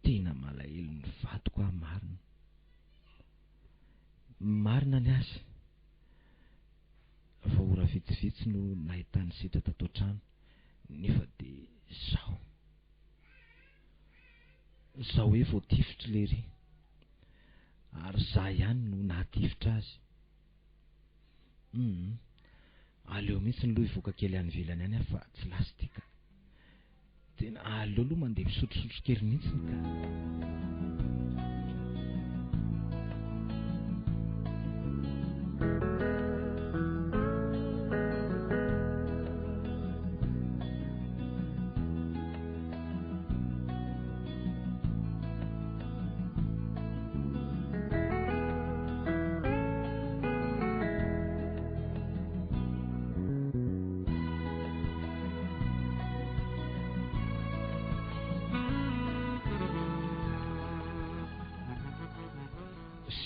Tena malahelo ny vadiko aho marina. Marina ny azy. Vao ora vitsivitsy no nahitany setra tato an-trano, nefa dia izao. Izao hoe voatifitry lery. Ary izaho ihany no nahatifitra azy. Hum, aleo mihitsy aloha hivoaka kely any ivelany any aho fa tsy lasa ity ka. Tena aleo aloha mandeha misotrosotro kely mihitsiny ka.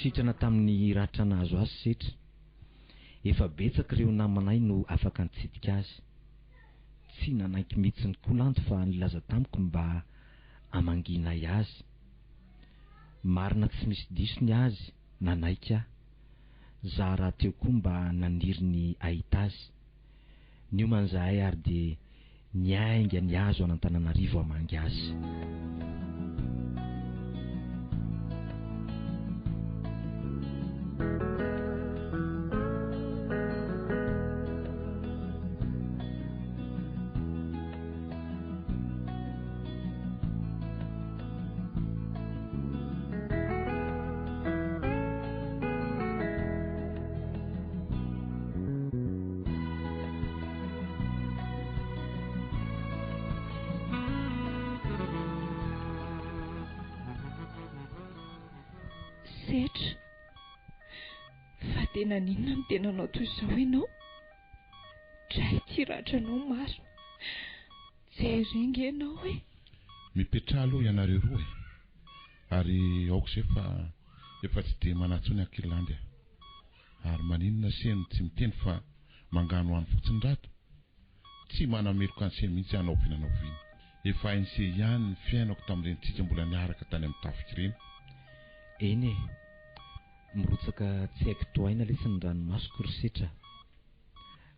Sitrana tamin'ny ratra nahazo azy Setra. Efa betsaka ireo namanay no afaka nitsidika azy. Tsy nanaiky mihitsiny koa Lanto fa nilaza tamiko mba hamangianay azy. Marina tsy misy diso ny azy, nanaiky aho. Za rahateo koa mba naniry ny hahita azy. Niomana izahay ary dia niainga nihazo an'Antananarivo hamangy azy. Setra, fa dia naninona no dia nanao toy izao ianao? Dray ity ratranao marina. Jereo ange ianao e! Mipetraha aloha ianareo roa e! Ary aoka izay fa efa tsy dia manahy intsony aho Kirlandy a! Ary maninona se no tsy miteny fa manganohano fotsiny Rado? Tsy manameloka an'se mihitsy aho na oviana na oviana. Efa hain'se ihany ny fiainako tamin'ireny tsika mbola niaraka tany amin'ny tafika ireny. Eny e! Mirotsaka tsy haiko tohaina letsy ny ranomasoko ry Setra a!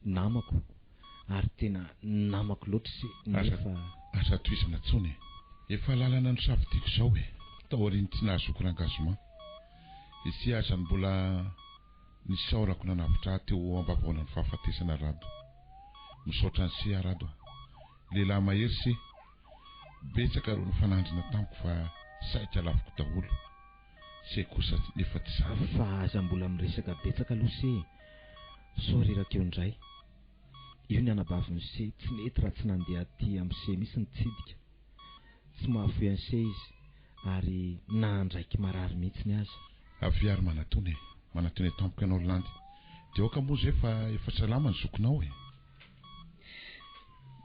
Namako ary tena namako loatra se nefa. Aza tohizana intsony e! Efa lalana nosafidiako izao e! Taorian'ny tsy nahazoako rengagement. Ity aza no mbola nisaorako nanavotra ahy teo ambavaonan'ny fahafatesana Rado. Misaotra an'i se aho Rado a! Lehilahy mahery se! Betsaka ireo nifanandrina tamiko fa saika laviko daholo. Se kosa nefa tsy zany. Fa aza mbola miresaka betsaka aloha se e! Sao reraka eo indray. Io ny anabavin'i Se tsy nety raha tsy nandeha aty amin'i Se mihitsy nitsidika. Tsy mahafoy an'i Se izy ary na andraiky marary mihitsiny aza. Avia ary manatona e! Manatona eto amiko ianao ry Landy. Dia aoka moa izay fa efa salama ny zokinao e!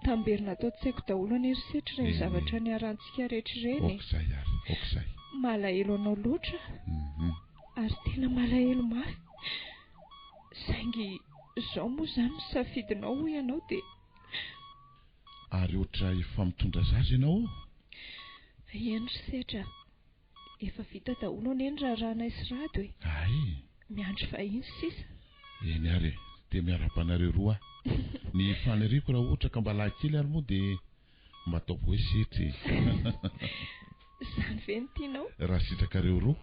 Tamberina ato an-tsaiko daholo anie ry Setra ireny Eny zavatra e. niarahantsika rehetra ireny e! Aoka izay ary, aoka izay. Malahelo anao loatra aho. Hum. Ary tena malahelo mafy. Saingy izao moa izany ny safidinao hoy ianao dia. Ary ohatra efa mitondra zaza ianao ô? Eny ry Setra a! Efa vita daholo anie ny raharahanay sy Rado e! Hay! Miandry vahiny sisa. Eny ary e! Dia miarahaba anareo roa aho. Ny faniriako raha ohatra ka mba lahy kely ary moa dia mba ataovy hoe Setra e! Izany ve no tianao? Raha sitrakareo roa.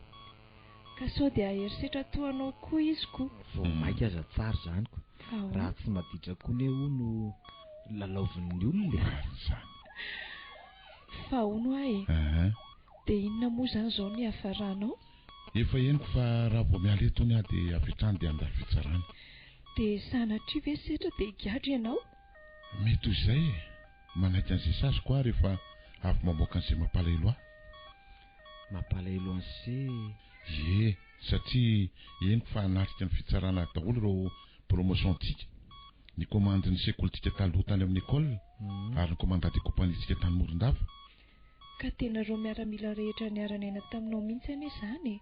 Ka sao dia hahery setra toa anao koa izy ko. Vao maika aza tsara izany ko. Fa ahoana? Raha tsy maditra koa ne hono lalaovin'ny olona e. Marina izany. Fa hono hoa e. Aa. Dia inona moa izany izao no hiafaranao? Efa henoko fa raha vao miala eto hono aho dia avy hatrany dia handalo fitsarana. Dia sanatria ve setra dia higadra ianao? Mety ho izay e. Manaiky an'izay saziko aho rehefa avy mamoaka an'izay mampalahelo ahy. Mampalahelo an'i se. Ie, satria henoko fa hanatrika ny fitsarana daholo ireo promotion-tsika, ny komandin'ny sekolintsika taloha tany amin'ny école ary ny commandant de compagnie-tsika tany Morondava. Ka tena ireo miaramila rehetra niara-niaina taminao mihitsy anie izany e!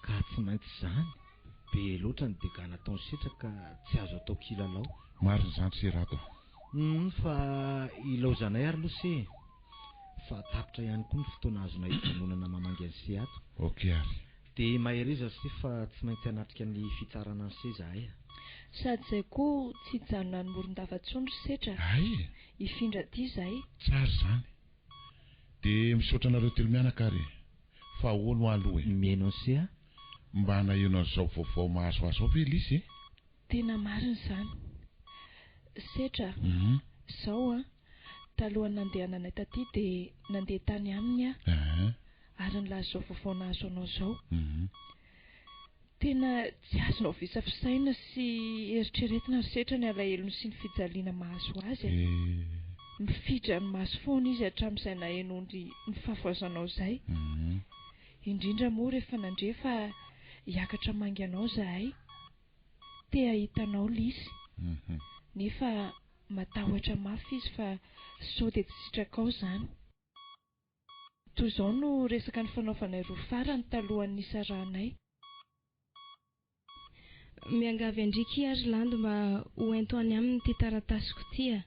Ka tsy maintsy izany, be loatra ny dégâts nataon'i Setra ka tsy azo atao kilalao. Marina izany se Rado a! Humm fa ilaozanay ary aloha se e! Fa tapitra ihany koa ny fotoana azonay hijanonana mamangy an'i Se ato. Ok ary. Dia mahereza ry Se fa tsy maintsy hanatrika ny fitsarana an'i Se izahay a! Sady izay koa tsy hijanona any Morondava intsony ry Setra a! Hay e! Hifindra aty izahay. Tsara izany. Dia misaotra anareo telomianaka ary e! Fa ahoana hoa aloha e? Mihaino an'i Se aho. Mba naheno an'izao vaovao mahazo azy zao ve Lisy e? Tena marina izany. Setra a! Izao an, talohan'ny nandehananay taty dia nandeha tany aminy aho ary nilaza izao vaovao nahazo anao izao. Tena tsy azonao visavisaina sy eritreretina ry Setra ny alahelony sy ny fijaliana mahazo azy e! Mifidra ny maso foana izy hatramin'izay nahenoany ny fahavoazanao izay. Indrindra moa rehefa nandre fa hiakatra hamangy anao izahay. Te hahita anao Lisy. Nefa matahotra mafy izy fa sao dia tsy sitrakao izany. Toy izao no resaka nifanaovanay roa farany talohan'ny nisarahanay. Miangavy an-dry kia ry Landy mba ho ento any aminy ity taratasiko ity a!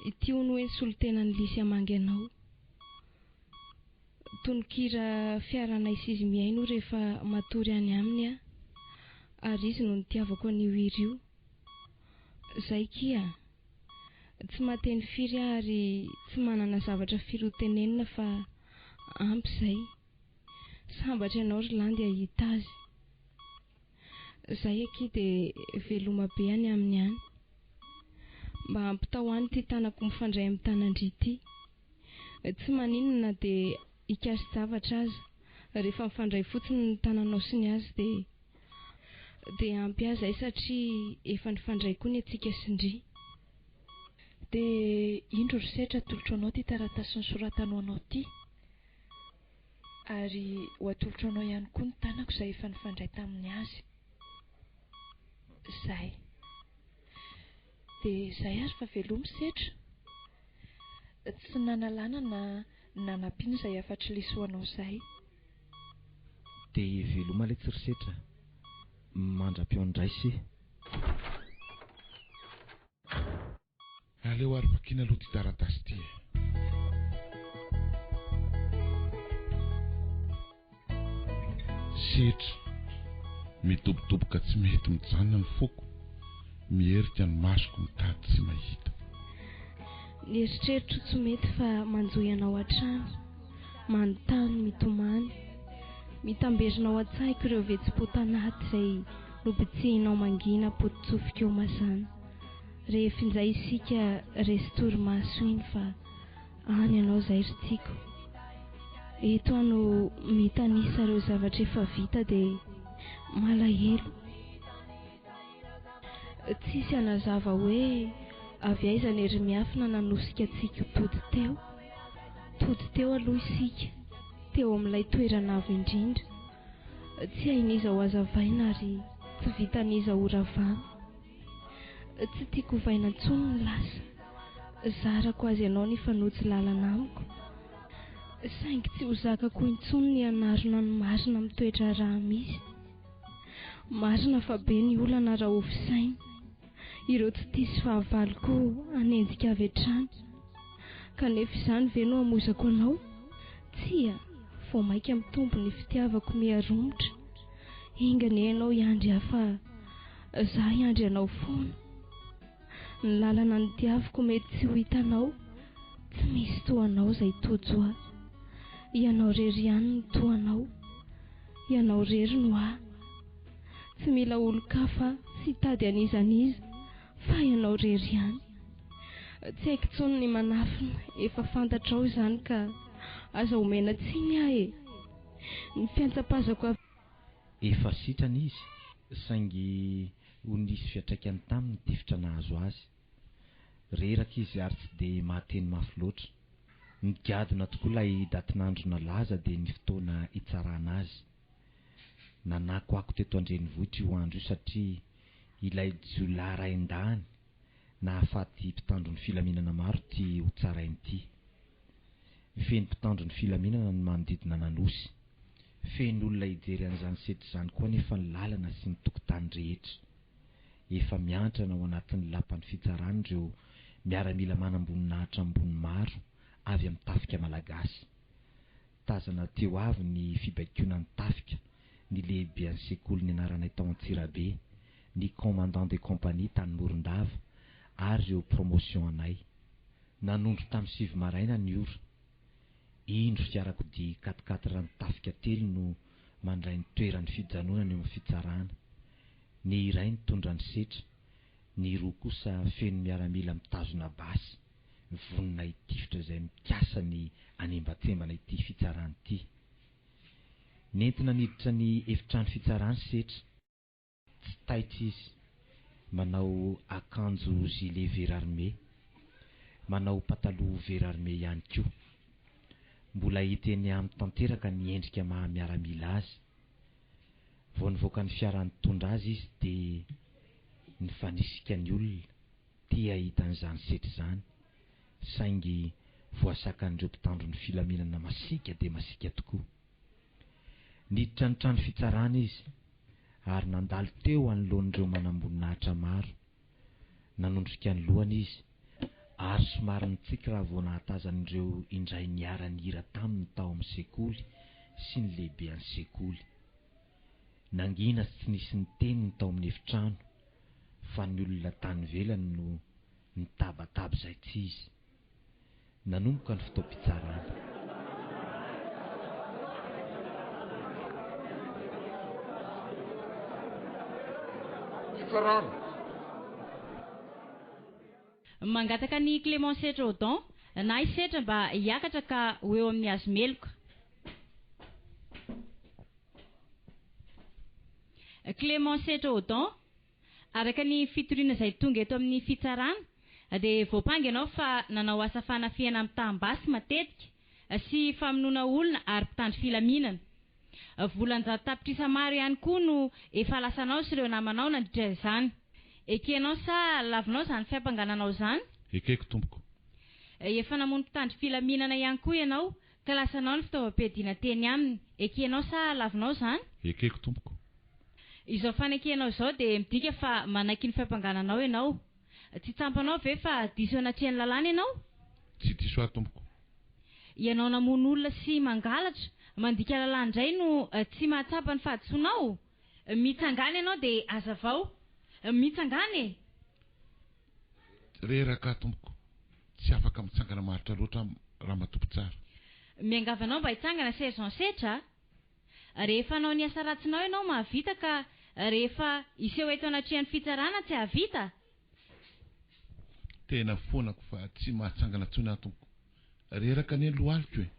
Ity hono hoe ny solontenan'i Lisy hamangy anao. Tononkira fiaranay sy izy mihaino rehefa matory any aminy aho. Ary izy no nitiavako an'io hira io. Zay kia a! Tsy mahateny firy aho ary tsy manana zavatra firy ho tenenina fa ampy izay. Sambatra ianao ry Landy hahita azy. Zay akia dia veloma be any aminy any. Mba ampitao any ity tanako mifandray amin'ny tanan-dry ity. Tsy maninona na dia hikasi-javatra aza, rehefa mifandray fotsiny ny tananao sy ny azy dia dia ampy ahy izay satria efa nifandray koa ny antsika sy ndry. Dia indro ry Setra atolotro anao ity taratasy nosoratany ho anao ity. Ary ho atolotro anao ihany koa ny tanako izay efa nifandray tamin'ny azy. Izay. Dia izay ary fa veloma Setra. Tsy nanalana na nanampiana izay hafatr'i Lisy ho anao izay. Dia veloma letsy ry Setra. Mandra-peo indray se. Aleo ary vakiana aloha ity taratasy ity e. Setra. Midobodoboka tsy mety mijanona ny foko, miherika ny masoko mitady tsy mahita. Ny eritreritro tsy mety fa manjohy anao hatrany, manontany, mitomany. Mitamberina ao an-tsaiko ireo vetsom-po tanaty izay nobitsihinao mangina poti-tsofiko eo mazàna. Rehefa injay isika resy torimaso iny fa any ianao izay ry tiako. Eto aho no mitanisa ireo zavatra efa vita dia malahelo. Tsisy hanazava hoe avy aiza ny herimiafina nanosika antsika ho tody teo. Tody teo aloha isika, teo amin'ilay toerana avo indrindra. Tsy hain'iza ho hazavaina ary tsy vitan'iza ho ravana. Tsy tiako hovaina intsony ny lasa. Zarako azy ianao nifanojo lalana amiko. Saingy tsy ho zakako intsony ny hanarona ny marina amin'ny toe-draharaha misy. Marina fa be ny olana raha ho fisaina. Ireo tsy tia sy fahavalo koa hanenjika avy hatrany. Kanefa izany ve no hamoizako anao? Tsia, vao mainka mitombo ny fitiavako miha romotra. Enga anie ianao hiandry ahy fa za hiandry anao foana. Ny lalana nodiaviko mety tsy ho hitanao, tsy misy toa anao izay tojo ahy. Ianao irery ihany no toa anao. Ianao irery no ahy. Tsy mila olon-kafa aho, tsy hitady an'iza n'iza, fa ianao irery ihany. Tsy haiko intsony ny manafina, efa fantatrao izany ka aza omena tsiny aho e! Ny fiantsapazako avy. Efa sitrana izy, saingy ho nisy fiantraikany taminy ny tifitra nahazo azy. Reraka izy ary tsy dia mahateny mafy loatra. Nigadona tokoa ilay datin'andro nalaza dia ny fotoana hitsarana azy. Nanakoako teto an-drenivohitra io andro io satria ilay jiolahy rain-dahiny nahafaty mpitandro ny filaminana maro ity hotsarainy ity. Feno mpitandro ny filaminana ny manodidina an'Anosy. Feno olona hijery an'izany setra izany koa anefa ny lalana sy ny tokotany rehetra. Efa miantrana ao anatin'ny lapan'ny fitsarana ireo miaramila manamboninahitra ambony maro avy amin'ny tafika malagasy. Tazana teo avy ny fibaikoana ny tafika, ny lehibean'ny sekoly nianaranay tao Antsirabe, ny commandant de compagnie tany Morondava ary ireo promotion anay. Nanondro tamin'ny sivy maraina ny ora. Indro fiarakodia quatre-quatre an'ny tafika telo no mandray ny toeran'ny fijanonana eo amin'ny fitsarana. Ny iray nitondra ny setra, ny roa kosa feno miaramila mitazona basy, vonona hitifitra izay mikasa ny hanembantsembana ity fitsarana ity. Nentina niditra ny efitrano fitsarana setra. Tsy taitra izy. Manao akanjo gilet vert armé. Manao pataloha vert armé ihany koa. Mbola hita eny aminy tanteraka ny endrika maha miaramila azy. Vao nivoaka ny fiara nitondra azy izy dia nifanisika ny olona te hahita an'izany setra izany saingy voasakan'ireo mpitandro ny filaminana masiaka dia masiaka tokoa. Niditra ny trano fitsarana izy ary nandalo teo anoloan'ireo manamboninahitra maro. Nanondrika ny lohany izy ary somary nitsiky raha vao nahatazana ireo indray niara-nihira taminy tao amin'ny sekoly sy ny lehibean'ny sekoly. Nangina sy tsy nisy niteny ny tao amin'ny efitrano fa ny olona tany ivelany no nitabataba izay tsy izy. Nanomboka ny fotoam-pitsarana. Fitsarana. Mangataka an'i Clément Setra Odon na i Setra mba hiakatra ka ho eo amin'ny hazo meloka. Clément Setra Odon, Araka ny fitoriana izay tonga eto amin'ny fitsarana dia voampanga ianao fa nanao asa fanafihana mitam-basy matetika sy famonoana olona ary mpitandro filaminana. Vola an-jato tapitrisa maro ihany koa no efa lasanao sy ireo namanao nandritra izany. Ekenao sa lavinao izany fiampangana anao izany? Ekeko tompoko. Efa namono mpitandro filaminana ihany koa ianao ka lasanao ny fitaovam-piadiana teny aminy. Ekenao sa lavinao izany? Ekeko tompoko. Izao fanekenao izao dia midika fa manaiky ny fiampangana anao ianao. Tsy tsampanao ve fa diso eo anatrehan'ny lalàna ianao? Tsy diso aho tompoko. Ianao namono olona sy mangalatra, mandika lalàna indray no tsy mahatsapa ny fahadisoanao? Mitsangàna ianao dia hazavao. Mitsangàna e! Reraka aho tompoko. Tsy afaka mitsangana maharitra loatra aho ramatoa mpitsara. Miangavy anao mba hitsangana Sergent Setra a! Rehefa hanao ny asa ratsinao ianao mahavita ka rehefa hiseho eto anatrehan'ny fitsarana tsy hahavita? Tena foanako fa tsy mahatsangana intsony aho tompoko. Reraka anie ny lohaliko e!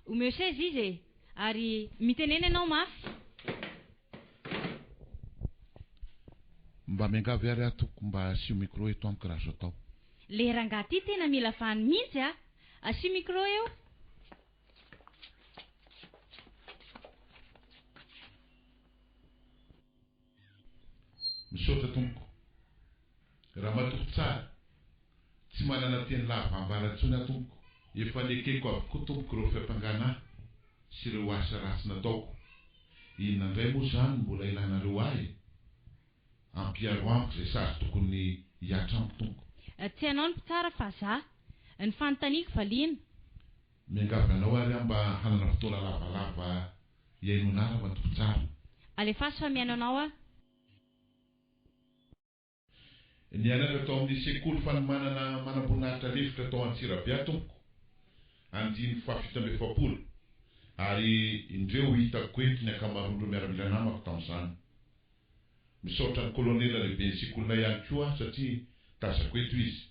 Omeo seza izy e! Ary mitenena ianao mafy. Mba miangavy ary aho tompoko mba asio micro eto amiko raha azo atao. Le rangahy ty tena mila vahany mihitsy a! Asio micro eo. Misaotra tompoko. Ramatoa mpitsara, tsy manana teny lava ambara intsony aho tompoko. Efa nekeko avokoa tompoko ireo fiampangana ahy sy ireo asa ratsy nataoko. Inona indray moa izany no mbola ilanareo ahy e? Ampiharo amiko izay sazy tokony hihatra amiko tompoko. Tsy ianao no mpitsara fa za. Ny fanontaniako valiana. Miangavy anao ary aho mba hanana fotoana lavalava hihainoana ahy Ramatoa mpitsara. Alefaso fa mihaino anao aho. Nianatra tao amin'ny sekoly fanomanana manamboninahitra lefitra tao Antsirabe aho tompoko, andiany fahafito amby efapolo, ary indreo hitako eto ny ankamaroan'ireo miaramila namako tamin'izany. Misaotra ny colonel lehiben'ny sekolinay ihany koa aho satria tazako eto izy.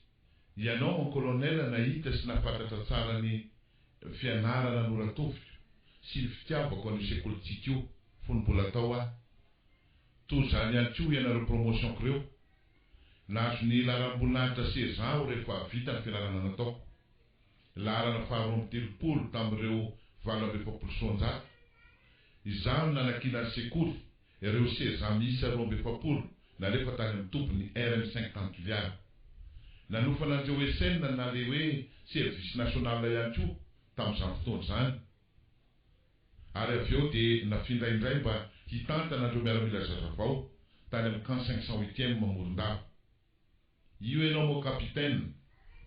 Ianao mon colonel nahita sy nahafantatra tsara ny fianarana noratoviko sy ny fitiavako an'io sekolintsika io fony mbola tao aho. Toa izany ihany koa ianareo promotion-ko ireo. Nahazo ny laharam-boninahitra sergent aho rehefa vita ny fianarana nataoko. Laharana faharoa amby telopolo tamin'ireo 248. Izaho no nanakiana ny sekoly, ireo sergent miisa 42 nalefa tany amin'ny tobin'ny RM cinq tany Toliara. Nanofana an'ireo SN na ilay hoe service national ihany koa tamin'izany fotoana izany. Ary avy eo dia nafindra indray mba hitantana an'ireo miaramila zazavao tany amin'ny camp cinq cent huitième Morondava. Io ianao mon capitaine,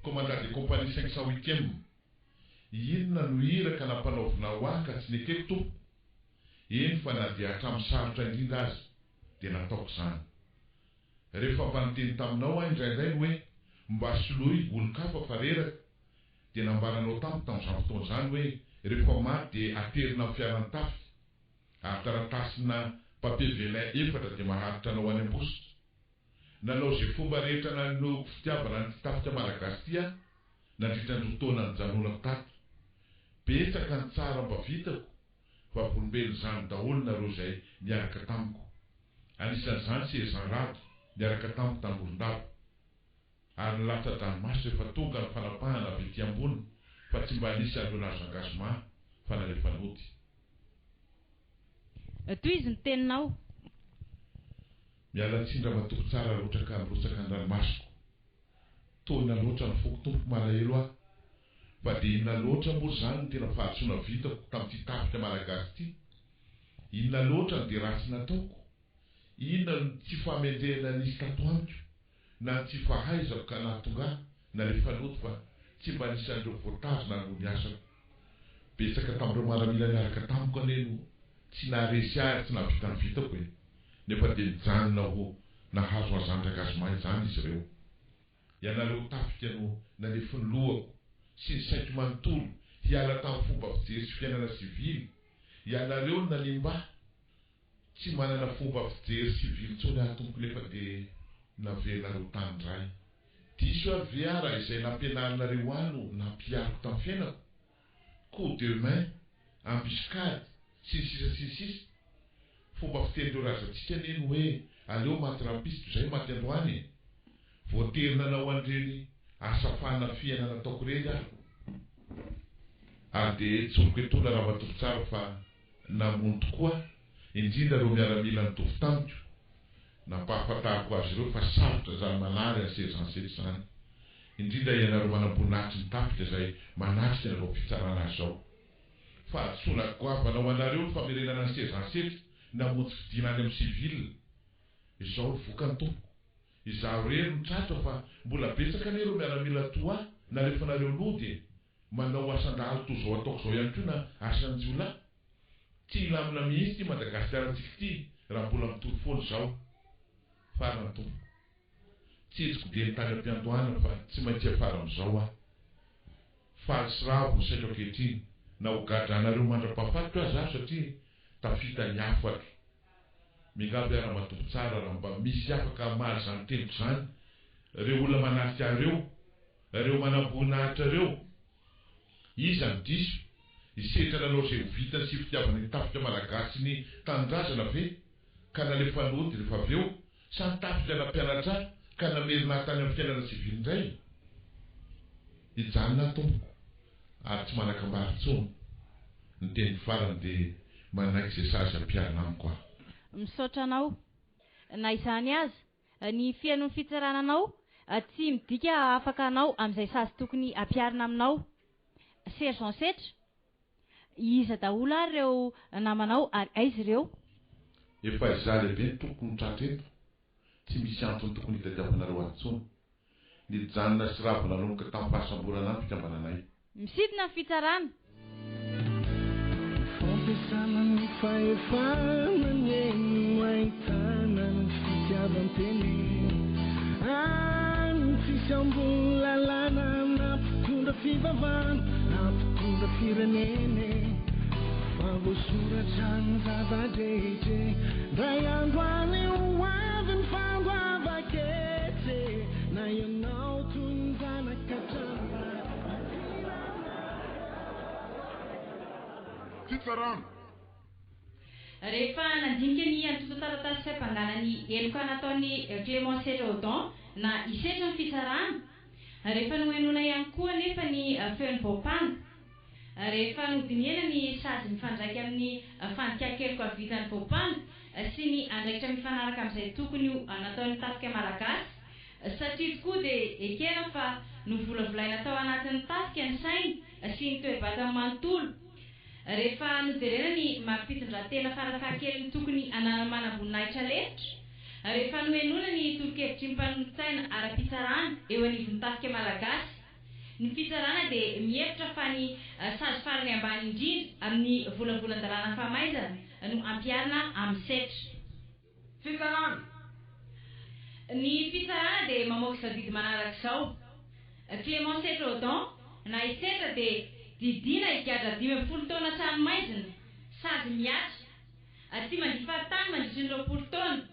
commandant de compagnie cinq cent huitième. Inona no iraka nampanaovinao ahy ka tsy nekeko tompoko? Eny fa na dia hatramin'ny sarotra indrindra aza dia nataoko izany. Rehefa mba niteny taminao aho indraindray ny hoe mba soloy olon-kafa fa reraka dia nambaranao tamiko tamin'izany fotoana izany hoe rehefa maty dia aterina amin'ny fiaran'ny tafika ary taratasina papier velin efatra dia maharitra anao any Ambositra. Nanao izay fomba rehetra nanehoako fitiavana an'ity tafika malagasy ity aho nandritra ny roa taona nijanonako tato. Betsaka ny tsara mba vitako, vavolombelon'izany daholo nareo izay niaraka tamiko. Anisan'izany Sergent Rado niaraka tamiko tany Morondava. Ary nilatsa-dranomaso rehefa tonga ny fanapahana avy ety ambony fa tsy mba anisan'ireo nahazo engagement fa nalefa nody. Tohizo ny teninao. Miala tsiny ramatoa tsara loatra ka mirotsaka ny ranomasoko. Tohina loatra ny foko tompoko malahelo aho. Fa dia inona loatra moa izany no tena fahadisoana vitako tamin'ity tafika malagasy ity? Inona loatra no dia ratsy nataoko? Inona no tsy fahamendrehana nisy tato amiko na ny tsy fahaizako ka nahatonga ahy nalefa nody fa tsy mba anisan'ireo voatazona hanohy ny asako? Betsaka tamin'ireo maramila niaraka tamiko anie no tsy naharesy ahy ary tsy nahavita ny vitako e! Nefa dia nijanona ho nahazo an'izany rangazimà izany izy ireo. Ianareo tafika no nanefy ny lohako sy ny saiko manontolo hiala tamin'ny fomba fijery sy fiainana sivily. Ianareo no nanimba ahy. Tsy manana fomba fijery sivily intsony aho tompoko nefa dia navelanareo tany indray. Diso ary ve aho raha izay nampianarinareo ahy no nampihariko tamin'ny fiainako? Coup de main, embuscade, sy ny sisa sy ny sisa Fomba fitenin'ireo razantsika anie ny hoe aleo maty rahampitso toy izay maty androany e! Voatery nanao an'ireny asa fanafihana nataoko ireny aho. Ary dia tsoriko etoana Ramatoa Mpitsara fa namono tokoa aho, indrindra ireo miaramila nitovy tamiko. Nampahafantariko azy ireo fa sarotra izany manary an'i Sergent Setra izany. Indrindra ianareo manamboninahitry ny tafika izay manatrika an'izao fitsarana azy izao. Fahadisoana goavana ho anareo ny famerenana an'i Sergent Setra namonjy fidiana any amin'ny civil. Izao ny vokany tompoko. Izaho irery no tratra fa mbola betsaka anie ireo miaramila toa ahy nalefanareo nody e! Manao asan-dahalo toa izao ataoko izao ihany koa na asan-jiolahy. Tsy hilamina mihitsy ity Madagasikara-ntsika ity raha mbola mitohy foana izao. Farany tompoko. Tsy hetsiko dieny tany am-piandohana fa tsy maintsy hiafara amin'izao aho. Faly sy ravo ny saiko ankehitriny na ho gadranareo mandra-pahafatiko aza aho satria tafita ny hafatro. Miangavy aho Ramatoa Mpitsara raha mba misy afaka hamaly izany teniko izany ireo olona manatrika ahy ireo, ireo manamboninahitra ireo. Iza no diso? I Setra nanao izay ho vitany sy fitiavana ny tafika malagasy sy ny tanindrazana ve ka nalefa nody rehefa avy eo? Sa ny tafika nampianatra ahy ka namerina ahy tany amin'ny fiainana sivily indray? Hijanona aho tompoko ary tsy manan-kambara intsony. Ny teniko farany dia manaiky izay sazy ampiharina amiko aho. Misaotra anao. Na izany aza, ny fihainoan'ny fitsarana anao tsy midika hahafaka anao amin'izay sazy tokony hampiharina aminao. Sergent Setra, Iza daholo ary ireo namanao ary aiza ireo? Efa izaho lehibe no tompoko no tratra eto, tsy misy antony tokony hitadiavanareo ahy intsony. Nijanona sy rava nanomboka tamin'ny fahasamborana ahy ny fikambananay. Misidina ny fitsarana. Fampiasana ny fahefana anie no ahitana ny fitiavan-tena e. Any tsisy ambony lalàna na mpitondra fivavahana na mpitondra firenena e. Fa voasoratra ny zava-drehetra e. Ndray andro any ho avy ny fandoavan-ketra e. Na ianao toy ny zanaka trano Fitsarana. Rehefa nandinika ny antontan-taratasy fiampangana ny heloka nataon'i Clément Setra Odon na i Setra ny fitsarana, rehefa nohenoina ihany koa anefa ny feon'ny voampanga, rehefa nodinihana ny sazy mifandraika amin'ny fandikan-keloka vitan'ny voampanga sy ny andraikitra mifanaraka amin'izay tokony ho nataon'ny tafika malagasy, satria tokoa dia ekena fa novolavolaina tao anatin'ny tafika ny sainy sy ny toe-batany manontolo. Rehefa nojerena ny mari-pitondrantena farafahakeliny tokony hananan'ny manamboninahitra lefitra, rehefa nohenoina ny tolo-kevitry ny mpanolotsaina ara-pitsarana eo anivon'ny tafika malagasy, ny fitsarana dia mihevitra fa ny sazy farany ambany indrindra amin'ny volavolan-dalàna famaizana no ampiharina amin'ny setra. Fitsarana. Ny fitsarana dia mamoaka izao didy manaraka izao, Clément Setra Odon na i Setra dia didiana higadra 15 taona an-tranomaizina, sazy mihatra, tsy mandia fahatany mandritry ny 20 taona.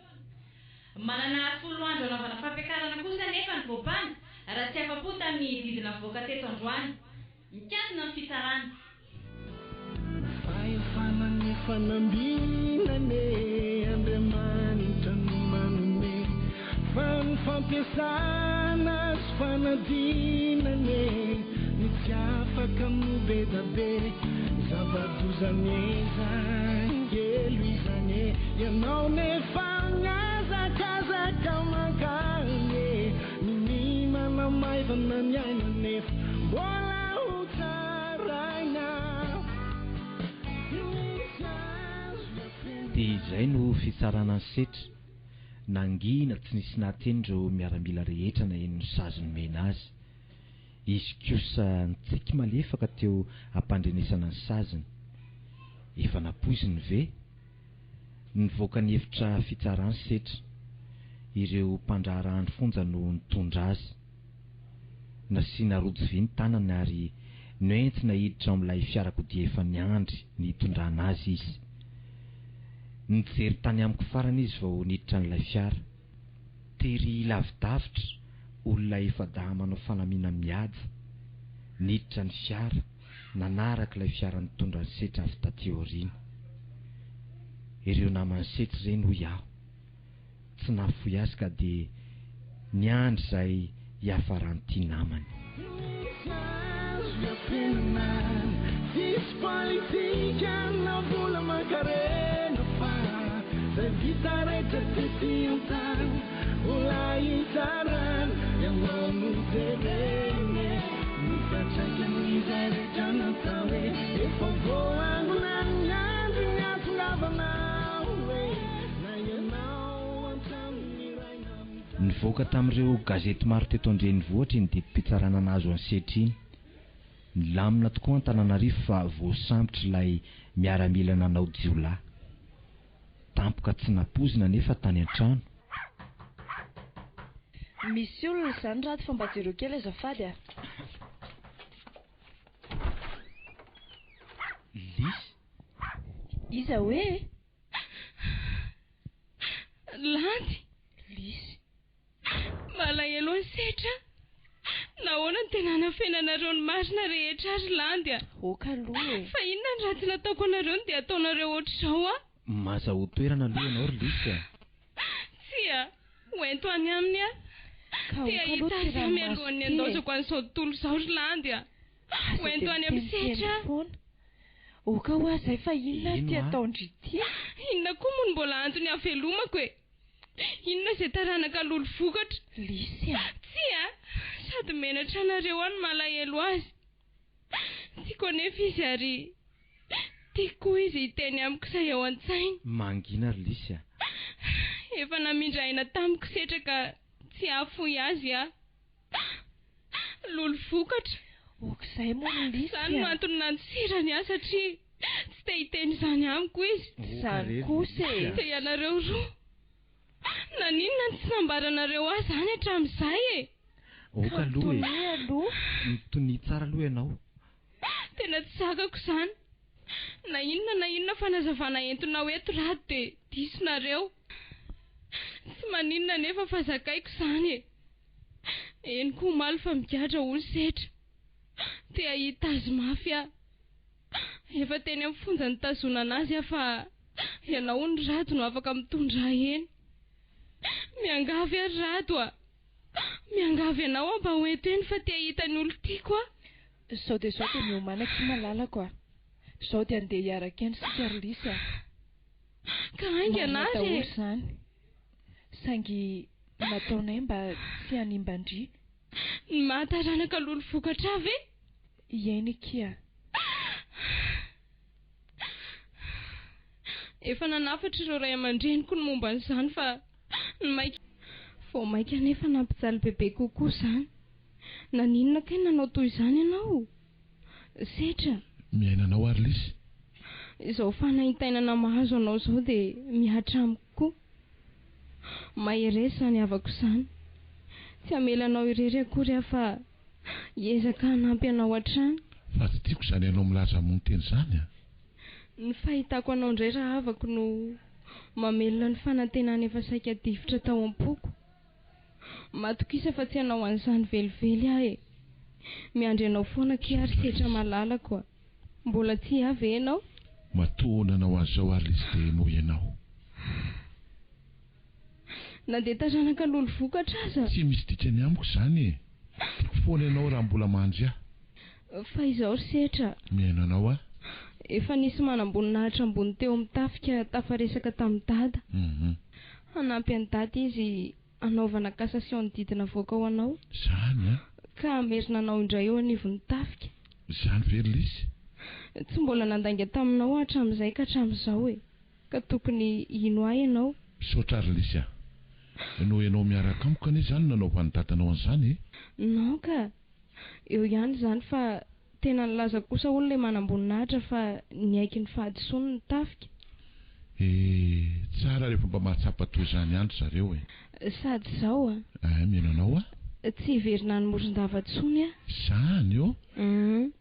Manana folo andro hanaovana fampiakarana kosa anefa ny voampanga raha tsy afa-po tamin'ny didy navoaka teto androany. Mikatona ny fitsarana. Fahefana ny fanambinana e, Andriamanitra no manome Fa ny fampiasana sy fanadinana e, Ny tsy afaka no bedabe Zava-doza mieza ngelo izany e, Ianao nefa mihazakazaka mankany e, Minia manamaivana ny aina nefa mbola ho tsaraina Tsy misy azo iafenina. Dia izay no fitsarana an'i Setra. Nangina tsy nisy nahateny ireo miaramila rehetra naheno ny sazy nomena azy. Izy kosa nitsiky malefaka teo am-pandrenesana ny saziny. Efa nampoiziny ve? Nivoaka ny efitra fitsarana Setra. Ireo mpandraharahan'ny fonja no nitondra azy. Nasiana rojo vy ny tanany ary noentina hiditra ao amin'ilay fiarakodia efa niandry ny hitondrana azy izy. Nijery tany amiko farany izy vao niditra an'ilay fiara. Tery lavidavitra, olona efa-dahy manao fanamiana mihaja. Niditra ny fiara. nanaraka ilay fiara nitondra an'i Setra avy taty aoriana. Ireo naman'i Setra ireny hoy aho. Tsy nahafoy azy ka dia niandry izay hiafaran'ity namany. Misy azo iafenana, tsisy politika na vola aman-karena fa zay vita rehetra tety an-tany mbola hitsarana, ianao no jerena e. Ny fiantraikan'izay rehetra natao e, efa voaangona ny andro ny hahatongavanao e, na ianao an-tranon'ny ray na mijanona. Nivoaka tamin'ireo gazety maro teto an-drenivohitra iny didim-pitsarana nahazo an'i Setra iny. Nilamina tokoa Antananarivo fa voasambotra ilay miaramila nanao jiolahy. Tampoka tsy nampoizina anefa tany an-trano. Misy olona izany Rado fa mba jereo kely azafady a! Lisy. Iza hoe e? Landy. Lisy. Malahelo an'i Setra aho. Nahoana no tena anafenanareo ny marina rehetra ry Landy a? Ok aloha e. Fa inona ny ratsy nataoko anareo no dia ataonareo ohatr'izao aho? Mazahoa toerana aloha ianao ry Lisy a! Tsia. Ho ento any aminy aho. Ka Te aoka hahita aloha ty azy aho ranomaso mialohan'ny ty e. handaozako an'izao tontolo izao ry Landy a. Ho Aza ento dia any amin'ny miteniteny setra aho. foana. Oka hoa zay fa inona ary Eny ty hoa. ataon-dry ity? Inona koa moa no mbola antony hahavelomako e? Inona izay taranaka lolo vokatra? Lisy a! Tsia! Sady menatra anareo aho no malahelo azy. Tiako anefa izy ary tiako koa izy hiteny amiko izay ao an-tsainy. Mangina ry Lisy a! Efa namindra aina tamiko setra ka tsy hahafoy azy aho. Lolo vokatra. Ok'izay moa ry Lisy a! Izany no antony nandosirany ahy satria tsy te hiteny izany amiko izy. Izany kosa e! Dia ianareo roa. Naninona no tsy nambaranareo ahy izany hatramin'izay e? Aoka aloha e! Mitonia aloha. Mitonia tsara aloha ianao. Tena tsy zakako izany. Na inona na inona fanazavana entinao eto Rado dia diso nareo. Tsy maninona anefa fa zakaiko izany e. Henoko omaly fa migadra hono Setra. Te hahita azy mafy aho. Efa teny amin'ny fonja nitazonana azy aho fa ianao hono Rado no afaka mitondra ahy eny. Miangavy aho ry Rado a! Miangavy anao aho mba ho ento eny fa te hahita ny olon-tiako aho. Izao dia izao dia miomàna akia malalako a! Izao dia andeha hiaraka eny isika ry Lisy a! Ka haingana Marina ary daholo e! izany. Saingy nataonay mba tsy hanimba an-dry. Ny maha taranaka lolo vokatra ahy ve? Eny akia. Efa nanafatra ireo ray aman-dreniko ny momba an'izany fa ny maika. Vao mainka anefa nampijaly bebe kokoa izany. Naninona kay nanao toy izany ianao? Setra. Miaina anao ary Lisy. Izao fanaintainana mahazo anao izao dia mihatra amiko koa. Mahereza izany havako izany. Tsy hamela anao irery akory aho fa hiezaka hanampy anao hatrany. Fa tsy tiako izany ianao milaza hamono tena izany a! Ny fahitako anao indray rahavako no mamelona ny fanantenana efa saika difotra tao am-poko. Matokisa fa tsy hanao an'izany velively aho e! Miandry anao foana akia ry Setra malalako a! Mbola tia ahy ve ianao? Matoa nanao an'izao ary izy dia noho ianao. Na dia taranaka lolo vokatra aza. Tsy misy dikany amiko izany e! Tiako foana ianao raha mbola mandry ahy. Fa izao ry Setra. Mihaino anao aho. Efa nisy manamboninahitra ambony teo amin'ny tafika tafaresaka tamin'i Dada. Hanampy an'i Dada izy hanaovana cassation ny didy navoaka ho anao. Izany an! Ka hamerina anao indray eo anivon'ny tafika. Izany ve ry Lisy? Tsy mbola nandainga taminao aho hatramin'izay ka hatramin'izao e! Ka tokony hino ahy ianao. Misaotra ry Lisy a! Noho ianao miaraka amiko anie izany no nanaovan'i Dadanao an'izany e! Non ka! Eo ihany izany fa tena nilaza kosa hono ilay manamboninahitra fa niaiky ny fahadisoany ny tafika. Eh, tsara rehefa mba mahatsapa toy izany ihany ry zareo e. Sady izao a. Eh, mino anao aho. Tsy hiverina any Morondava intsony aho. Izany ô? Hum.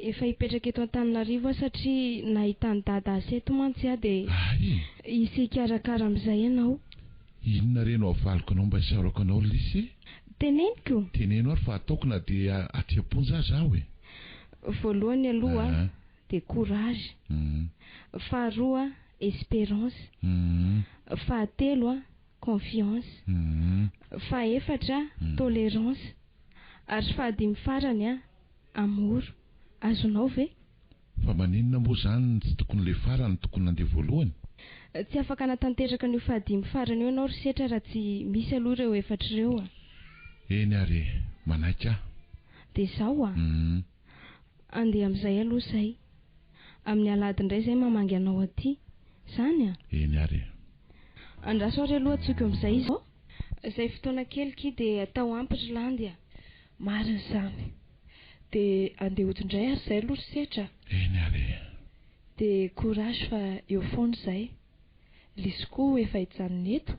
Efa hipetraka eto Antananarivo aho satria nahita an'i Dada asa eto mantsy aho dia Hay! hisy hikarakara amin'izay ianao. Inona re no havaliko anao mba hisaorako anao ry Lisy e? Teneniko? Teneno ary fa ataoko na dia aty am-ponja aza aho e! Voalohany aloha Aa. dia courage. Hum. Faharoa espérance. Hum. Fahatelo confiance. Hum. Fahefatra tolérance. Ary fahadimy farany amour. Azonao ve? Fa maninona moa izany tsy tokony le farany no tokony nandeha voalohany? Tsy afaka hanatanteraka an'io fahadimy farany io ianao ry Setra raha tsy misy aloha ireo efatra ireo a! Eny ary e! Manaiky aho. Dia izao a! Hum. Andeha amin'izay aloha izay. Amin'ny alahady indray izay mamangy anao aty. Izany a! Eny ary e! Andraso ary aloha antsoiko amin'izay izy. Izay fotoana kely ky dia atao ampy ry Landy a! Marina izany. Dia andeha hody indray ary izay aloha ry Setra a! Eny ary e! Dia courage fa eo foana izay. Lisy koa efa hijanona eto.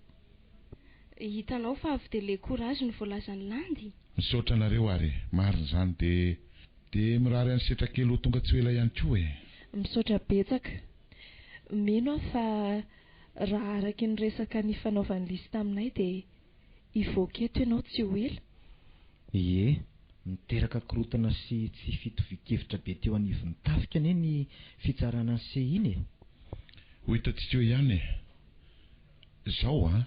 Hitanao fa avy dia le courage no voalazan'i Landy. Misaotra anareo ary e! Marina izany dia dia mirary an'i Setra kely ho tonga tsy ho ela ihany koa e! Misaotra betsaka. Mino aho fa raha araky ny resaka nifanaovan'i Lisy taminay dia hivoaka eto ianao tsy ho ela. Ie, niteraka korontana sy tsy fitovian-kevitra be teo anivon'ny tafika anie ny fitsarana an'i Se iny e! Ho hitantsika eo ihany e! Izao an!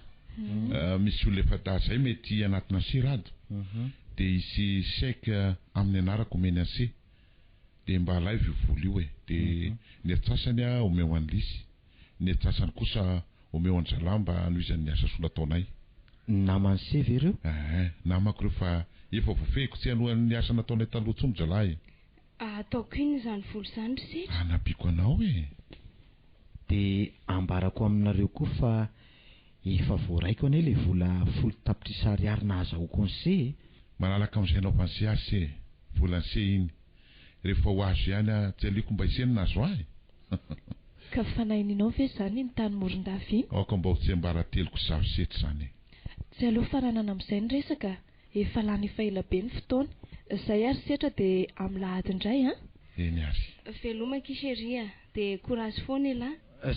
Misy olona efa-dahy izay mety hanatona an'se Rado. Dia hisy chèque amin'ny anarako omeny an'se. Dia mba alaivo io vola io e. Dia ny atsasany omeo an'i Lisy. Ny atsasany kosa omeo an-drahalahy mba hanohizany ny asa soa nataonay. Naman'i se ve ireo? Eeh, namako ireo fa efa voafehiko tsy hanohana ny asa nataonay taloha intsony zalahy e. Ataoko inona izany vola izany ry Setra? Hanampiako anao e! Dia ambarako aminareo koa fa efa voaraiko anie ilay vola folo tapitrisa ariary nahazahoako an'i se e! Malalaka amin'izay anaovan'i se azy se e! Volan'i se iny. Rehefa ho azo ihany aho, tsy aleoko mba ise no nahazo ahy? Ka fanahininao ve izany iny tany Morondava iny? Aoka mba ho tsiambarateloko izaho setra izany e! Tsy aleo faranana amin'izay ny resaka, efa lany efa ela be ny fotoana. Izay ary setra dia amin'ny lahady indray an! Eny ary. Veloma akia chérie a! Dia courage foana elah!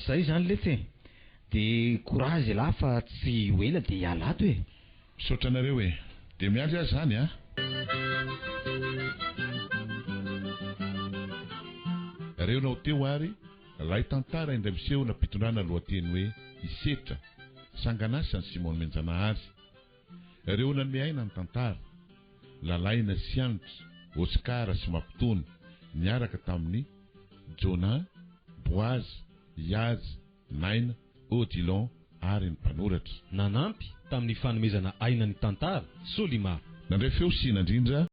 Zay izany letsy e! Dia courage elah fa tsy ho ela dia hiala ato e! Misaotra anareo e! Dia miandry aho izany an! Reonao teo ary lay tantara indray miseho nampitondrana lohateny hoe Isetra, sangan'asan'i Simon Menjanahary. Reo nanome aina ny tantara, Lalaina sy Hanitra, Oscar sy Mampitony, niaraka tamin'i Jonah, Boaz, Yaz, Naina, Odilon ary ny mpanoratra. Nanampy tamin'ny fanomezana aina ny tantara, Solima. Nandray feo sy nandrindra.